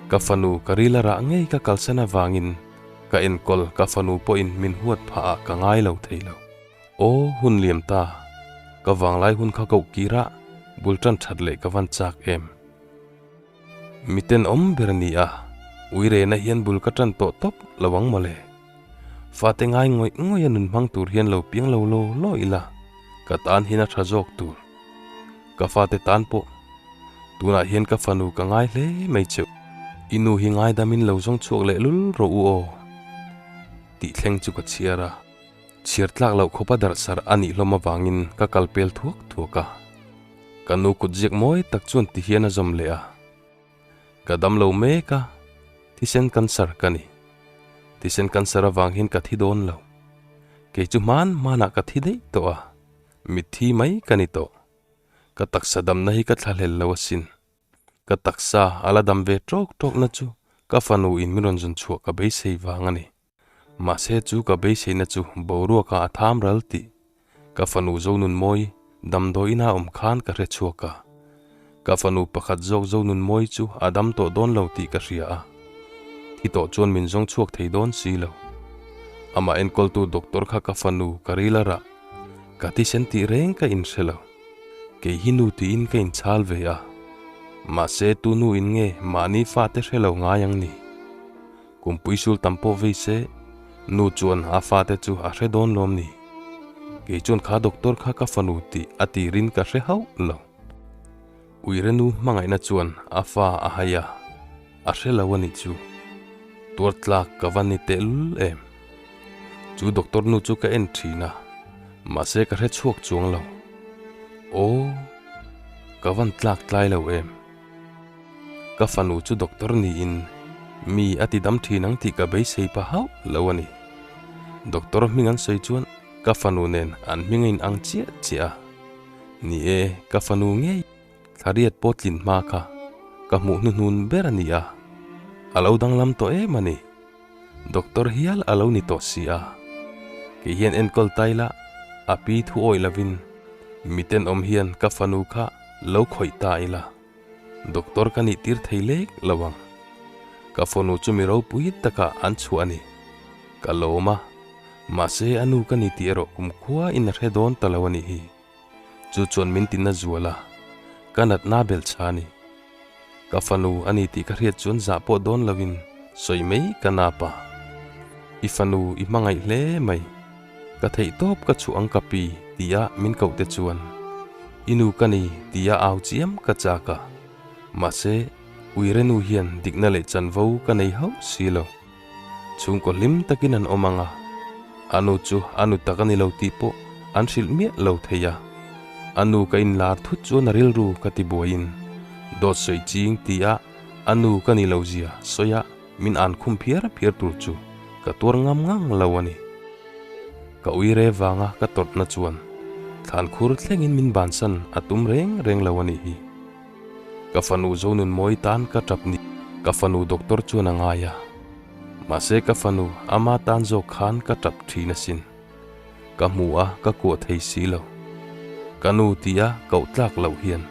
A: Ka fanu ka ril a rah ngei ka kalsan avangin ka enkawl ka fanu pawhin min huat phah ah ka ngai lo thei lo. Aw hun liam ta, ka vanglai hun kha koh kirah bul tan that leh ka van chak em. Mi tenawm ber a ni a, uirena hian bul ka tan tawh tawp lo ang mawle. Fate ngai ngawih ngawih a nun hmang tur hian lo piang lo law law ila, ka tan hian a tha zawk tur. Ka fate tan pawh tunah hian ka fanu ka ngai hle mai cheu. I nu hi ngaidamin lo zawng chhuak leh lul rawh u aw tih thleng chu ka chhiar a. Chhiar tlak loh khawpa darhsarh a nih hlawm avangin ka kal pel thuak thuak a. Ka nu kut ziak mawi tak chuan ti hian a zawm leh a. Ka dam lo mek a, thisen cancer ka ni. Thisen cancer avang hian ka thi dawn lo. Kei chu hman hmanah ka thi daih tawh a, mitthi mai ka ni tawh. Ka taksa damna hi ka thlahlel lo asin. Ka taksa a la dam ve tawk tawkna chu ka fanu in min rawn zun chhuah ka beisei vang a ni. Mahse chu ka beiseina chu boruakah a tham ral tih ka fanu Zonunmawi damdawi ina awm khan ka hre chhuak a. Ka fanu pakhat zawk Zonunmawi chu a dam tawh dawn lo tih ka hria a. Thi tawh chuan min zawng chhuak thei dawn si lo. Amah enkawltu doctor kha ka fanu ka ril a rah. Ka thisen tih reng ka inhre lo. Kei hi nu tiin ka inchhal ve a. Mahse tu nu in nge mahni fate hre lo ngai ang ni? Kumpui sul tam pawh vei se, nu chuan a fate chu a hre dawn lawm ni? Kei chuan kha doctor kha ka fanu tih a tirin ka hre hauh lo. Uire nu hmangaihna chuan a fa a hai a, a hre lo a nih chu. Tuar tlak ka va ni tehlul em? Chu doctor nu chu ka en thin a, mahse ka hre chhuak chuang lo. Aw, ka van tlak tlai lo em? Ka fanu chu doctor niin mi a ti dam thin ang tih ka beisei pa hauh lo a ni. Doctor hming an sawi chuan ka fanu nen an hming a in ang chiah chiah a. Ni e, ka fanu ngei thlariat pawh tlin hma kha ka hmuh hnuhnun ber a ni a, a lo danglam tawh em a ni. Doctor hial a lo ni tawh si a. Kei hian enkawl ta ila a pi thu awih lovin miten awm hian ka fanu kha lo khawih ta ila. Doctor ka nih tir thei lek lo ang. Ka fanu chu mi ropui takah an chhuah a ni. Ka lawm a, mahse a nu ka ni tih erawh kumkhua in a hre dawn ta lo a nih hi. Chu chuan min tina zual a, ka natna belh chha a ni. Ka fanu a ni tih ka hriat chuan zah pawh dawn loin sawi mai ka nap a. I fanu i hmangaih hle mai. Ka theih tawp ka chhuah ang ka pi tia min koh te chuan i nu ka ni tia au chiam ka chak a. Mahse, uire nu hian dikna leh chanvo ka nei hauh si lo. Chhungkaw hlim takin an awm ang a, a nu chu a nu tak a ni lo tih pawh an hrilh miah lo thei a. A nu ka inlar thut chuan a rilru ka ti buaiin, dawt sawi ching tia a nu ka ni lo zia sawi a min an khum phiar phiar tur chu ka tuar ngam ngang lo a ni. Ka uire vanga ka tawrhna chuan thlan khur thlengin min bansan a tum reng reng lo a nih hi. Ka fanu Zonunmawi tan ka tap ni. Ka fanu doctor chuan a ngai a. Mahse ka fanu ama tan zawk khan ka tap thin asin. Ka hmu a ka kuah thei si lo. Ka nu tia koh tlak loh hian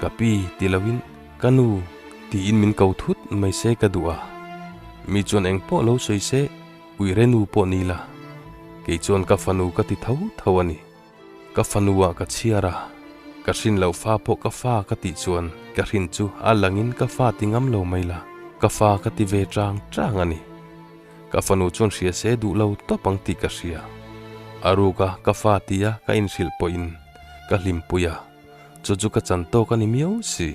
A: ka pi ti loin ka nu tiin min ko thut mai se ka duh a. Mi chuan eng pawh lo sawi se uire nu pawh ni la. Kei chuan ka fanu ka ti tho tho a ni. Ka fanua ka chhiar a, ka hrin loh fa pawh ka fa ka tih chuan ka hrin chu a langin ka fa ti ngam lo mai la, ka fa ka ti ve chang chang a ni. Ka fanu chuan hria se duh lo tawp ang tih ka hria. A ruka ka fa tia ka inhrilh pawhin ka hlimpui a, chu chu ka chan tawk a ni miau si.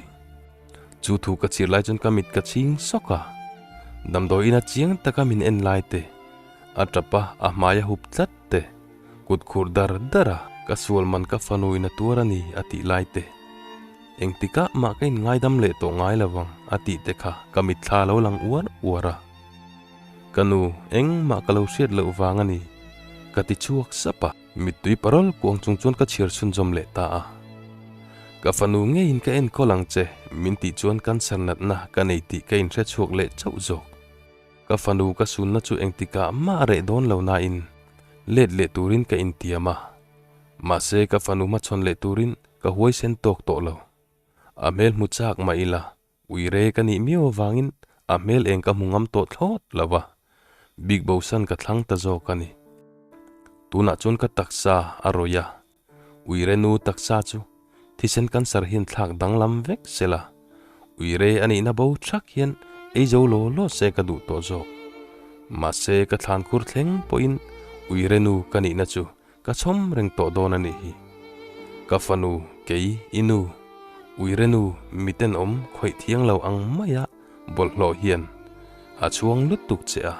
A: Chu thu ka chhir lai chuan ka mit ka chhing sawk a, damdawiin a chiang taka min en lai te, a tap a, a hmai a hup tlat te, Kut khur dar dar a, ka sual man ka fanu in a tuar a ni a tih lai te. Engtikah mah ka in ngaidam leh tawh ngai lo vang a tih te kha ka mitthla lo lang uar uar a. Ka nu, engmah ka lo hriat loh vang a ni, ka ti chhuak sap a. Mittui parawl kuang chung chuan ka chhiar chhunzawm leh ta a. Ka fanu ngeiin ka enkawl ang che min tih chuan cancer natna ka nei tih ka inhre chhuak leh chauh zawk. Ka fanu ka sunna chu engtikah mah a reh dawn lo nain let leh turin ka intiam a, mahse ka fanu hmachhawn leh turin ka huaisen tawk tawh lo. A hmel hmu chak mah ila uire ka nih miau avangin a hmel eng ka hmu ngam tawh thlawt lo va, bik bosan ka thlang ta zawk a ni. Tunah chuan ka taksa a rawih a, Uire nu taksa chu thisen cancer hian thlak danglam vek se la, uire a nihna bo thak hian ei zo law law se ka duh tawh zawk. Mahse ka thlan khur thleng pawhin uire nu ka nihna chu ka chhawm reng tawh dawn a nih hi. Ka fanu, kei, i nu, uire nu mitenawm khawih thiang lo ang maia bawlhhlawh hian a chhuang lutuk che a.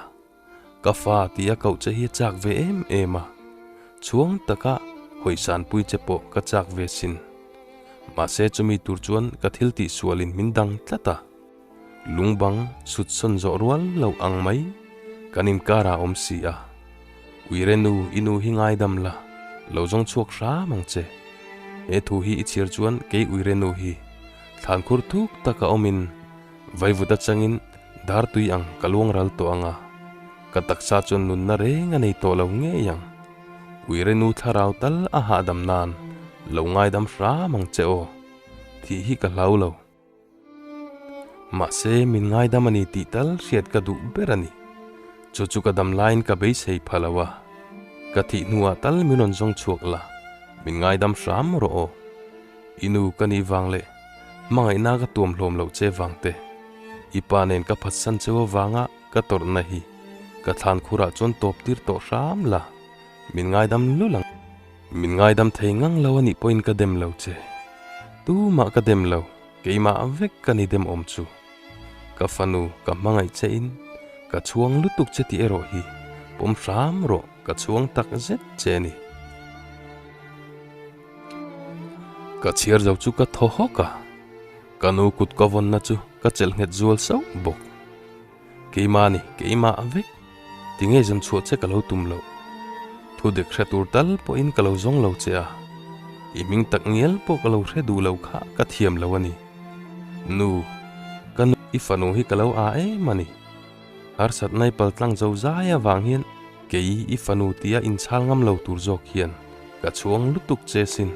A: Ka fa tia koh che hi a chak ve em em a, chhuang taka hawisanpui che pawh ka chak ve sin. Mahse chumi tur chuan ka thil tih sualin min dang tlat a, lungbang sut sawn zawh rual lo ang mai kan inkar ah awm si a. Uire nu i nu hi ngaidam la, lo zawng chhuak hram ang che. He thu hi i chhiar chuan kei uire nu hi thlankhur thuk taka awmin Vaivut atangin dar tui ang ka luang ral tawh ang a, ka taksa chuan nunna reng a nei tawh lo ngei ang. Uire nu thlarau tal a hahdam nan lo ngaidam hram ang che aw, thih hi ka hlau lo. Mahse min ngaidam a ni tih tal hriat ka duh ber a ni. Chu chu ka dam laiin ka beisei pha lo a, ka thih hnuah tal min rawn zawng chhuak la, min ngaidam hram rawh aw. I nu ka nih vang leh hmangaihna ka tuam hlawm loh che vang te, i pa nen ka phatsan cheu avanga ka tawrhna hi ka thlan khurah chuan tawp tir tawh hram la, min ngaidam lul ang. Min ngaidam thei ngang lo a nih pawhin ka dem lo che. Tumah ka dem lo, keimah vek ka ni dem awm chu. Ka fanu ka hmangaih che in ka chhuang lutuk che tih erawh hi pawm hram rawh ka chhuang tak zet che a ni. Ka chhiar zo chu ka thaw hawk a, ka nu kut ka vawnna chu ka chelh nghet zual sauh bawk. Keimah ni, keimah vek, tinge zan chhuah che ka lo tum loh. Thu dik hre tur tal pawhin ka lo zawng lo che a, i hming tak ngial pawh ka lo hre duh lo kha ka thiam lo a ni. Nu, ka nu, i fanu hi ka lo a em a ni. Harsatna i paltlang zo zai avang hian kei i fanu tia inchhal ngam lo tur zawk hian ka chhuang lutuk che sin.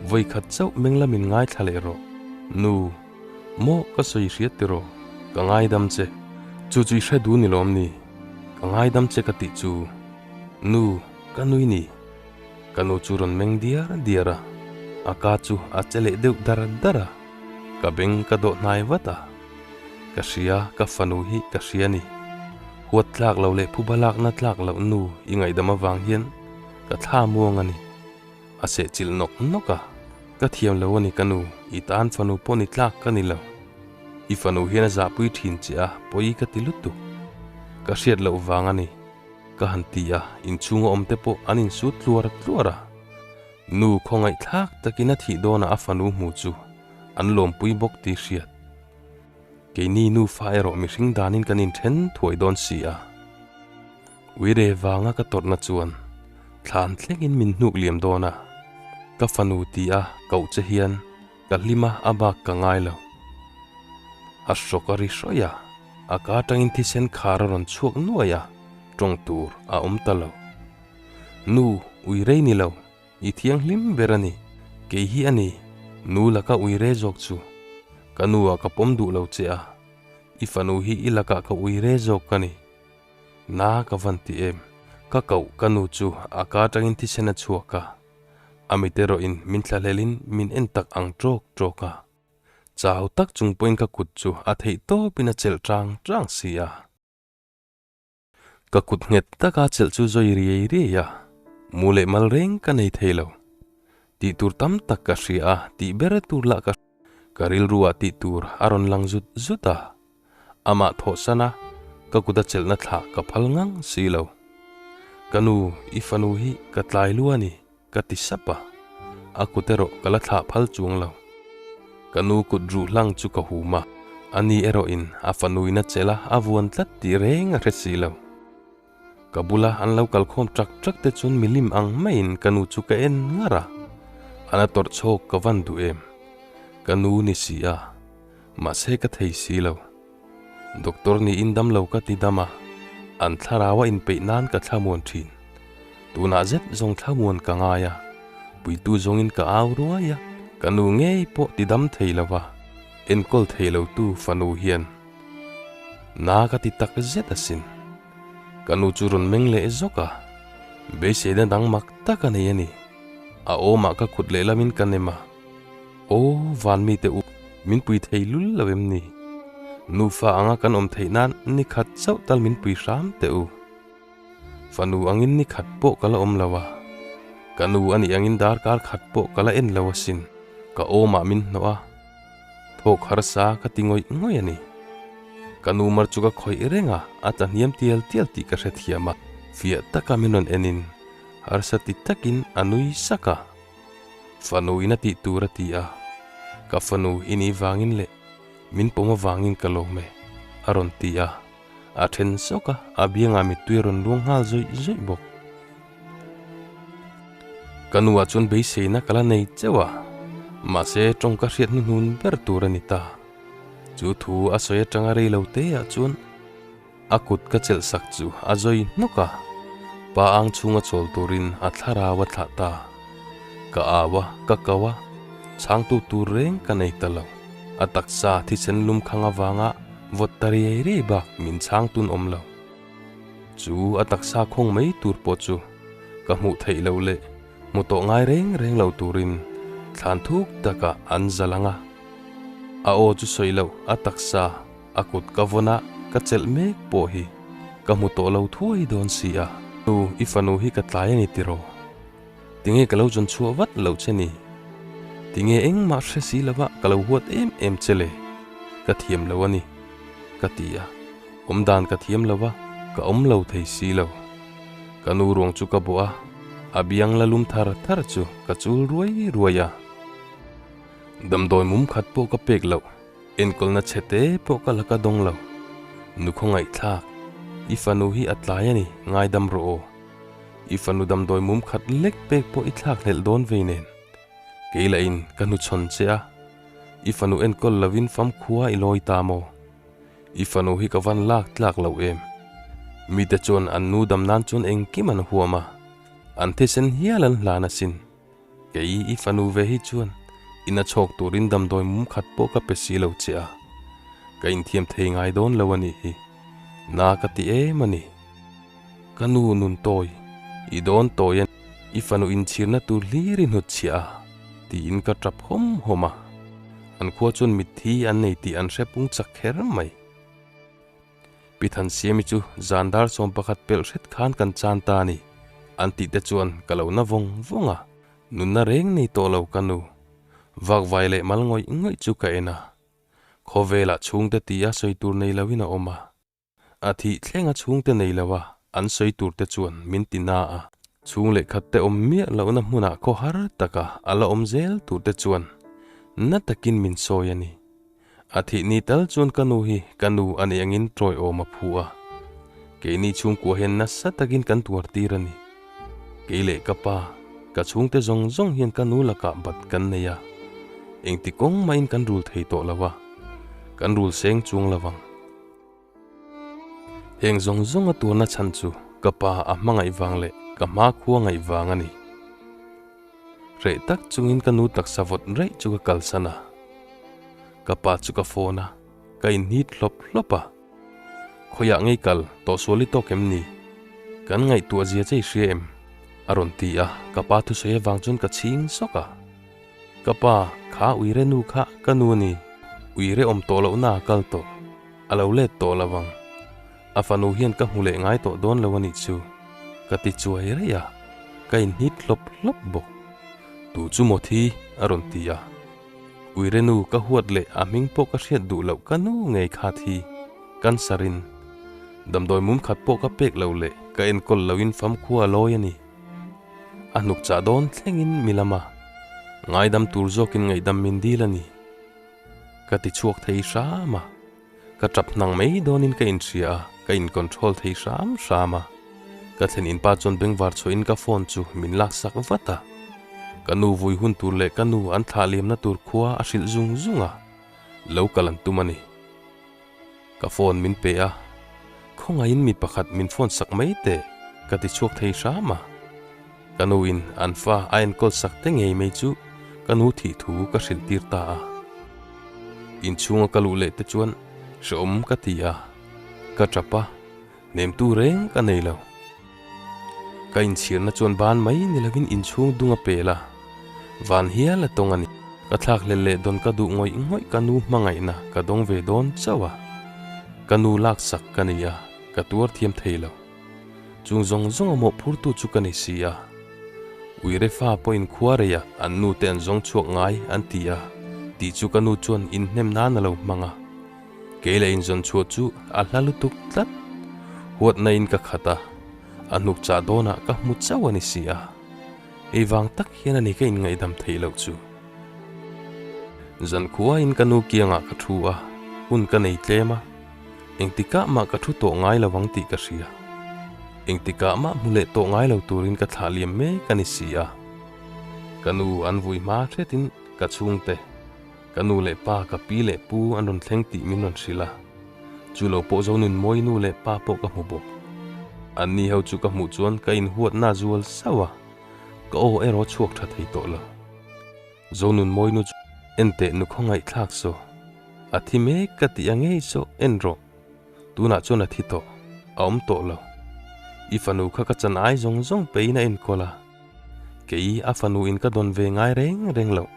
A: Vawi khat chauh meng lamin ngaithla leh rawh. Nu, maw ka sawi hriat tiraw? Ka ngaidam che. Chu chu i hre duh ni lawm ni? Ka ngaidam che ka tih chu. Nu, ka nui ni. Ka nu chu rawn meng diar diar a. A ka chu a che leh deuh dar dar a, ka beng ka dawh hnai vat a. Ka hria, ka fanu hi ka hria a ni. Huat tlak lo leh phuba lakna tlak loh nu i ngaihdam avang hian ka thla muang a ni. A sehchilh nawk nawk a, Ka thiam lo a ni ka nu, i tan fanu pawh ni tlak ka ni lo. I fanu hian a zahpui thin che a, pawi ka ti lutuk. Ka hriat loh vang a ni. Ka han ti a, inchhunga awm te pawh an insut tluar tluar a. Nu khawngaihthlak takin a thih dawnah a fanu hmu chu an lawmpui bawk tih hriat. Keini nufa erawh mihring danin kan inthen thuai dawn si a. Uire vanga ka tawrhna chuan thlan thlengin min hnuk liam dawn a, ka fanu ti a koh che hian ka hlim a a bak ka ngai lo. A hrawk a ri hrawih a, a ka atangin thisen khar a rawn chhuak nuai a, tawng tur a awm ta lo. Nu, uire ni lo, i thianghlim ber a ni, kei hi a ni, nu laka uire zawk chu. Ka nu ah ka pawm duh lo che a, i fanu hi i lakah ka uire zawk ka ni. Na ka van ti em? Ka koh ka nu chu a ka atangin thisen a chhuak a, a mit erawhin min thlahlelin min en tak ang tawk tawk a. Chau tak chung pawhin ka kut chu a theih tawpin a chelh tang tang si a. Ka kut nghet taka chelh chu zawi riai riai a, mu leh mal reng ka nei thei lo. Tih tur tam tak ka hria a, tih ber tur lah ka ka rilru ah tih tur a rawn lang zut zut a. Amah thawhsan a, ka kut a chelhna thlah ka phal ngang si lo. Ka nu, i fanu hi ka tlai lu a ni, ka ti sap a. A kut erawh ka la thlah phal chuang lo. Ka nu kut ruh hlang chu ka hum a, ani erawhin a fanuin a chelh a, a vuan tlat tih reng a hre si lo. Ka bula an lo kalkhawm ṭak ṭak te chuan milim ang maiin ka nu chu ka en ngar a, an a tawrh chhawk ka van duh em? Ka nu ni si a, mahse ka thei si lo. Doctor niin dam lo ka ti dam a, an thlarau a inpeih nan ka thlamuan ṭhin. Tunah zet zawng thlamuan ka ngai a, puitu zawngin ka au ruai a, ka nu ngei pawh ti dam thei lo va, enkawl thei lotu fanu hian Na ka ti tak zet asin. Ka nu chu rawn meng leh zawk a, beiseina dang mak tak a nei a ni. A awmah ka kut lehlamin ka nem a, Aw van mite u, min pui thei lul lo em ni? Nufa anga kan awm theih nan ni khat chauh tal min pui hram teh u. Fanu angin ni khat pawh ka la awm lo a, ka nu a nih angin darkar khat pawh ka la en lo asin. Ka awmah min hnawh a, thawk harsa ka ti ngawih ngawih a ni. Ka nu mar chu ka khawih reng a, a tla hniam tial tial tih ka hrethiam a, fiah taka min rawn enin harsa ti takin a nui sak a. Fanu in a tih tur a ti a, ka fanu i nih vangin leh min pawm avangin ka lawm e, a rawn ti a. A then sawk a, a biangah mittui a rawn luang nghal zawih zawih bawk. Ka nuah chuan beiseina ka la nei cheuh a, mahse tawng ka hriat hnuhnun ber tur a ni ta. Chu thu a sawi atanga rei lo te ah chuan a kut ka chelh sak chu a zawi hnawk a, pa ang chhunga chawl turin a thlarau a thlah ta. Ka au a, ka kau a, chhangtu tur reng ka nei ta lo. A taksa thisen lum khang avanga vawt ta riai riai bak min chhang tun awm lo. Chu a taksa khawng mai tur pawh chu ka hmuh theih loh leh hmu tawh ngai reng reng lo turin thlan thuk takah an zal ang a. A aw chu sawi loh a taksa a kut ka vawn a ka chelh mek pawh hi ka hmu tawh lo thuai dawn si a. Nu, i fanu hi ka tlai a ni tiraw? Tinge ka lo zawn chhuah vat loh che ni? Tinge engmah hre si lova ka lo huat em em che le? Ka thiam lo a ni, ka ti a. Awmdan ka thiam lo va, ka awm lo thei si lo. Ka nu ruang chu ka bawh a, a biang la lum thar thar chu ka chul ruai ruai a. Damdawi mum khat pawh ka pek loh, enkawlna chhe te pawh ka la ka dawng lo. Nu khawngaihthlak, i fanu hi a tlai a ni, ngaidam rawh aw. I fanu damdawi mum khat lek pek pawh i thlak hlelh dawn vei nen. Kei lah in ka hnuchhawn che a, i fanu enkawl lovin famkhua i lawi ta maw? I fanu hi ka van lak tlak loh em? Mite chuan an nu dam nan chuan engkim an huam a, an thisen hial an hlan asin. Kei i fanu ve hi chuan ina chhawk turin damdawi mum khat pawh ka pe si lo che a, ka inthiam thei ngai dawn lo a nih hi. Na ka ti em a ni. Ka nu nun tawi, i dawn tawi a, i fanu inchhirna tur hlir i hnutchhiah a. Tiin ka tap hawm hawm a. An khua chuan mitthi an nei tih an hre pung chak kher mai. Pi Thansiami chu zan dar 11 pelh hret khan kan chan ta a ni, an tih te chuan ka lo na vawng vawng a. Nunna reng nei tawh lo ka nu. Vakvai leh mal ngawih ngawih chu ka en a. Khawvelah chhungte tia sawi tur nei loin a awm a. A thih thlenga chhungte nei lo a, an sawi tur te chuan min ti na a. Chhung leh khat te awm miah lohna hmunah khaw har taka a la awm zel tur te chuan na takin min sawi a ni. A thih ni tal chuan ka nu hi ka nu a nih angin tawiawm a phu a. Keini chhungkua hian nasa takin kan tuar tir a ni. Kei leh ka pa, ka chhungte zawng zawng hian ka nu lakah bat kan nei a. Engti kawng mahin kan rul thei tawh lo a, kan rul seng chuang lo vang. Heng zawng zawng a tuarna chhan chu ka pa a hmangaih vang leh ka hmakhua ngaih vang a ni. Reh tak chungin ka nu taksa vawt raih chu ka kalsan a. Ka pa chu ka phone a, ka inhnit hlawp hlawp a. Khawiah ngei kal tawh sual i tawk em ni? Kan ngaihtuah zia che i hria em? A rawn ti a, ka pa thusawi avang chuan ka chhing sawk a. Ka pa, kha uire nu kha ka nu a ni. Uire awm tawh lohna a kal tawh. A lo let tawh lo ang. A fanu hian ka hmu leh ngai tawh dawn lo a nih chu. Ka ti chuai raih a, ka inhnit hlawp hlawp bawk. Tu chu maw thi? a rawn ti a. Uire nu ka huat leh a hming pawh ka hriat duh loh ka nu ngei kha thi. Cancer in. Damdawi mum khat pawh ka pek lo leh ka enkawl loin famkhua a lawi a ni. A hnuk chah dawn thlengin mi lama ngaidam tur zawkin ngaihdam min dil a ni. Ka ti chhuak thei hram a, ka tap hnang mai dawnin ka inhria a, ka in control thei hram hram a. Ka thlen inpa chuan bengvar chhuahin ka phone chu min laksak vat a. Ka nu vui hun tur leh ka nu an thlah liamna tur khua a hrilh zung zung a, lo kal an tum a ni. Ka phone min pe a, khawngaihin mi pakhat min phone sak mai teh ka ti chhuak thei hram a. Ka nu in an fa a enkawl sak te ngei mai chu ka nu thih thu ka hrilh tir ta a. Inchhunga ka luh leh te chuan hrehawm ka ti a, ka tap a, hnemtu reng ka nei lo. Ka inchhirna chuan ban mai ni lovin inchhung dung a pel a, van hial a tawng a ni. Ka thlakhlel leh dawn ka duh ngawih ngawih ka nu hmangaihna ka dawng ve dawn chauh a, ka nu laksak ka ni a, ka tuar thiam thei lo. Chung zawng zawng a mawhphurtu chu ka ni si a. Uire fa pawhin khua reiah an nu te an zawng chhuak ngai an ti a, tih chu ka nu chuan inhnem nan a lo hmang a. Kei leh inzawn chhuah chu a hla lutuk tlat. Huatna in ka khat a, a hnuk chah dawnah ka hmu chauh a ni si a. Ei vang tak hian a ni ka inngaihdam theih loh chu. Zan khuain ka nu kiangah ka thu a, hun ka nei tlem a. Engtikah mah ka thu tawh ngai lo ang tih ka hria. Engtikah mah hmu leh tawh ngai lo turin ka thlah liam mek a ni si a. Ka nu an vui hma hretin ka chhungte. Ka nu leh pa, ka pi leh pu an rawn thleng tih min rawn hrilh a. Chu lo pawh Zonun mawi nu leh pa pawh ka hmu bawk. Anni ho chu ka hmuh chuan ka inhuatna zual sauh a, ka aw erawh chhuak tha thei tawh lo. Zonun mawi nu chu en teh nu khawngaihthlak saw. A thi mek ka tih a ngei saw en rawh. Tunah chuan a thi tawh, a awm tawh lo. I fanu kha ka chan ai zawng zawng peiin a enkawl a. Kei a fanu in ka dawn ve ngai reng reng loh,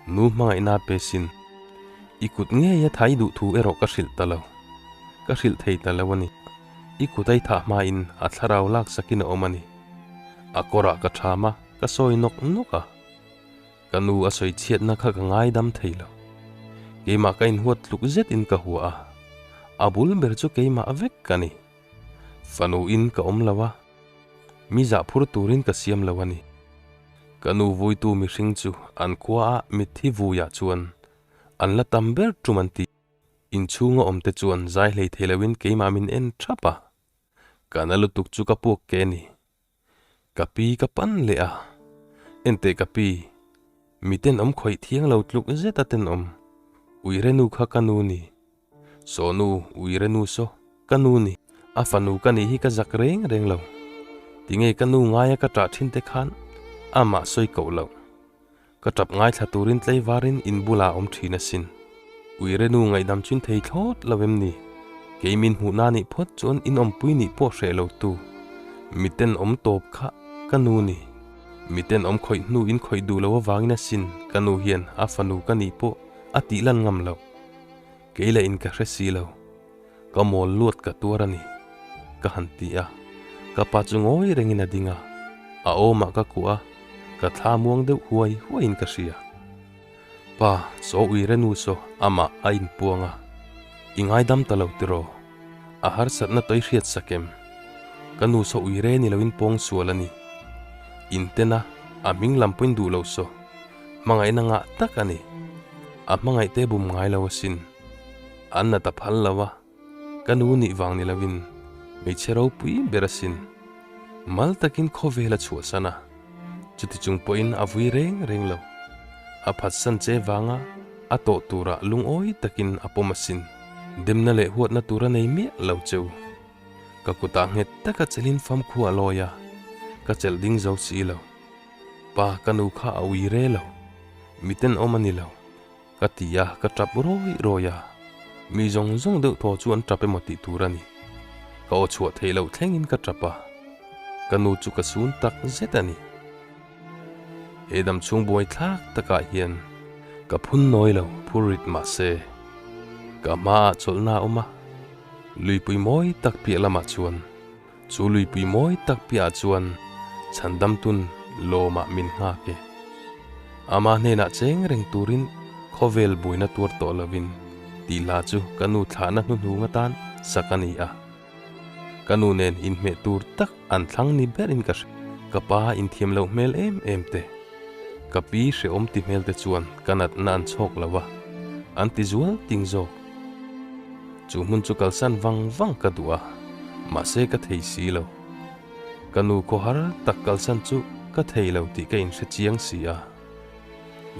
A: nu hmangaihna pe sin. I kut ngei a thai duh thu erawh ka hrilh ta lo. Ka hrilh thei ta lo a ni. I kut a i thah hmain a thlarau lak sakin a awm a ni. A kawrah ka ṭham a, ka sawi nawk nawk a. Ka nu a sawi chhiatna kha ka ngaidam thei lo. Keimah ka inhuat tluk zetin ka hua a. A bul ber chu keimah vek ka ni. Fanu in ka awm lo a. Mi zah phur turin ka siam lo a ni. Ka nu vuitu mihring chu an khuaah mitthi vuiah chuan an la tam ber tum an ti. Inchhunga awmte chuan zai hlei thei loin keimah min en thap a. Ka na lutuk chu ka puak ke a ni. Ka pi ka pan leh a. Enteh ka pi, mi tenawm khawih thiang lo tluk zeta tenawm, uire nu kha ka nu ni. Saw nu, uire nu saw, ka nu ni. A fanu ka nih hi ka zak reng reng lo. Tinge ka nu ngaia ka ṭah ṭhin te khan amah sawi koh loh. Ka ṭap ngaithla turin tlaivarin in bulah a awm ṭhin asin. Uire nu ngaihdam chun thei thlawt lo em ni? Kei min hmuhna nih phawt chuan in awmpui nih pawh hreh lo tu. Miten awm tawp kha ka nu ni. Miten awm khawih hnu in khawih duh lo avangin asin ka nu hian a fanu ka nih pawh a tih lan ngam loh. Kei lah in ka hre si lo. Ka mawl luat ka tuar a ni, ka han ti a. Ka pa chu ngawi rengin a ding a, a awmah ka kuah a, ka thla muang deuh huai huaiin ka hria. Pa, saw uire nu saw amah a inpuang a, i ngaidam ta lo tiraw? A harsatna tawi hriat sak em? Ka nu saw uire ni loin pawng sual a ni. Intena a hming lam pawhin duh lo saw, hmangaihna ngah tak a ni. A hmangaihte bum ngai lo asin. An nat a phal lo a, ka nu nih vang ni loin hmeichhe ropui ber asin. Mal takin khawvel a chhuahsan a, chuti chung pawhin a vui reng reng lo. A phatsan che vanga a tawh turah lungawi takin a pawm asin. Demna leh huatna tur a nei miah lo cheu. Ka kutah nghet taka chelin famkhua a lawi a, ka chelh ding zo si lo. Pa, ka nu kha a ui re lo. Miten awm a ni lo. Ka ti a, ka tap rawi rawi a. Mi zawng zawng deuh thaw chu an tap emaw tih tur a ni. Ka aw chhuah theih loh thlengin ka tap a. Ka nu chu ka sun tak zet a ni. He dam chhung buai thlak takah hian ka phun nawi lo phur rit mah se, ka hmaah chawlhna a awm a, luipui mawi tak piah lamah chuan chu luipui mawi tak piahah chuan chhandamtun lawmah min nghak e. Ama hnenah cheng reng turin khawvel buaina tuar tawh lovin tih hla chu ka nu thlahna hnuhnung atan sak a ni a. Ka nu nen inhmeh tur tak an thlang ni berin ka hria. Ka pa inthiam loh hmel em em te, ka pi hrehawm ti hmel te chuan ka natna an chhawk lo a, an ti zual ting zawk. Chu hmun chu kalsan vang vang ka duh a, mahse ka thei si lo. Ka nu khawhar tak kalsan chu ka thei lo tih ka inhre chiang si a.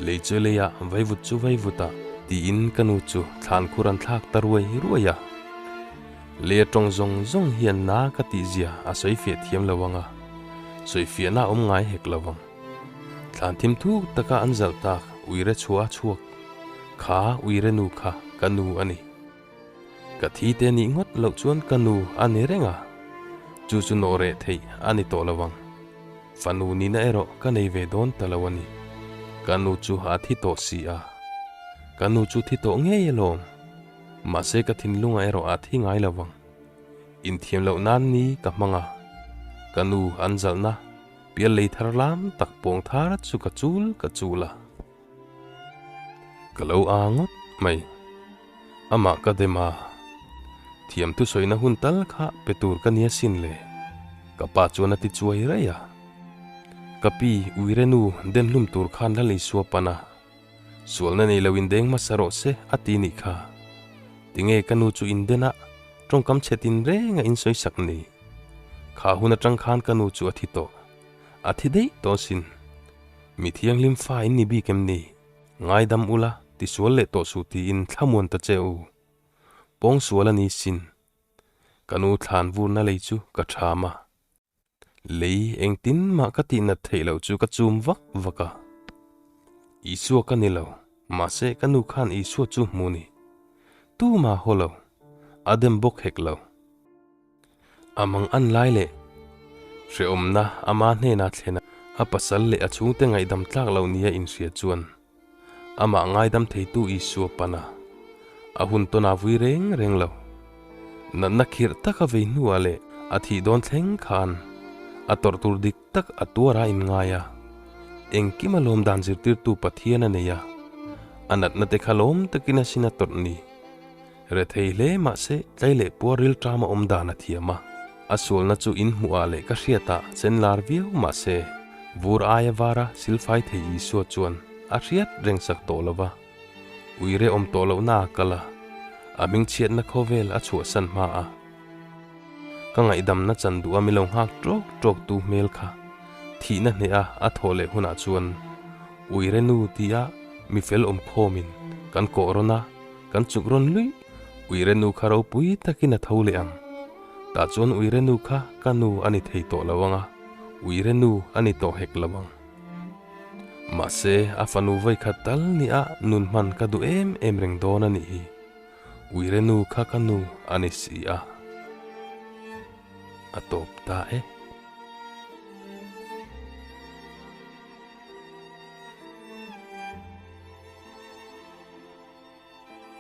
A: Lei chu leiah vaivut chu vaivutah tiin ka nu chu thlan khur an thlak ta ruai ruai a. Lei a tawng zawng zawng hian na ka tih zia a sawi fiah thiam lo ang a, sawi fiahna a awm ngai hek lo ang. Thlan thim thuk taka an zalh tak uire chhuah a chhuak kha uire nu kha ka nu a ni. Ka thi te nih ngawt loh chuan ka nu a ni reng a, chu chu nawh reh theih a ni tawh lo ang. Fanu nihna erawh ka nei ve dawn ta lo a ni. Ka nu chu a thi tawh si a. Ka nu chu thi tawh ngei alawm. Mahse ka thinlungah erawh a thi ngai lo vang. Inthiam loh nan ni ka hmang a. Ka nu an zalhna pial lei thar lam tak pawng thar chu ka chul ka chul a. Ka lo a ngawt mai. Amah ka dem a. Thiam thusawina hun tal kha pe tur ka nia sin le. Ka pa chuan a ti chuai raih a. Ka pi uire nu den hlum tur khan la lei sua pan a. Sualna nei lo in deng hmasa rawh se a ti nih kha. Tinge ka nu chu in den a, tawngkam chhe tin reng a in sawi sak ni. Kha hun atang khan ka nu chu a thi tawh. A thi daih tawh sin. Mi thianghlim fa in ni bik em ni? Ngaidam ula, tisual leh tawh suh tiin thlamuan ta che u. Pawng sual a ni sin. Ka nu thlan vurna lei chu ka tham a. Lei engtin mah ka tihnat theih loh chu ka chum vak vak a. Isua ka ni lo, mahse ka nu khan Isua chu hmu ni. Tumah haw lo, a dem bawk hek lo. A mang an lai leh hrehawmna ama hnena thlen a pasal leh a chhungte ngaihdam tlak lo nia inhria chuan amah ngaidam theitu Isua pan a, a hun tawn a vui reng reng lo. Natna khirh taka vei hnuah leh a thih dawn thleng khan a tawrh tur dik tak a tuar a inngai a, engkim a lawm dan zirtirtu Pathian a nei a, a natna te kha lawm takin a sin a tawrh ni. Rethei hle mahse tlai leh puar rilṭam a awm dan a thiam a, a sualna chu in hmuhah leh ka hriatah chen lar viau mahse vur aia vara silfai thei Isua chuan a hriat reng sak tawh lo va, uire awm tawh lohna a kal a, a hmingchhiatna khawvel a chhuahsan hma a. Ka ngaihdamna chan duh a mi lo nghak ṭawk ṭawk tu hmel kha thihna hneh a a thawh leh hunah chuan uire nu tia mi fel awm khawmin kan kawh rawn a, Kan chuk rawn luih Uire nu kha ropui takin a tho leh ang. Tah chuan Uire nu kha ka nu a ni thei tawh lo ang a, Uire nu a ni tawh hek lo ang. Mahse, a fanu vawikhat tal nia nun hman ka duh em em reng dawn a nih hi. Uire nu kha ka nu a ni si a. A tawp ta e.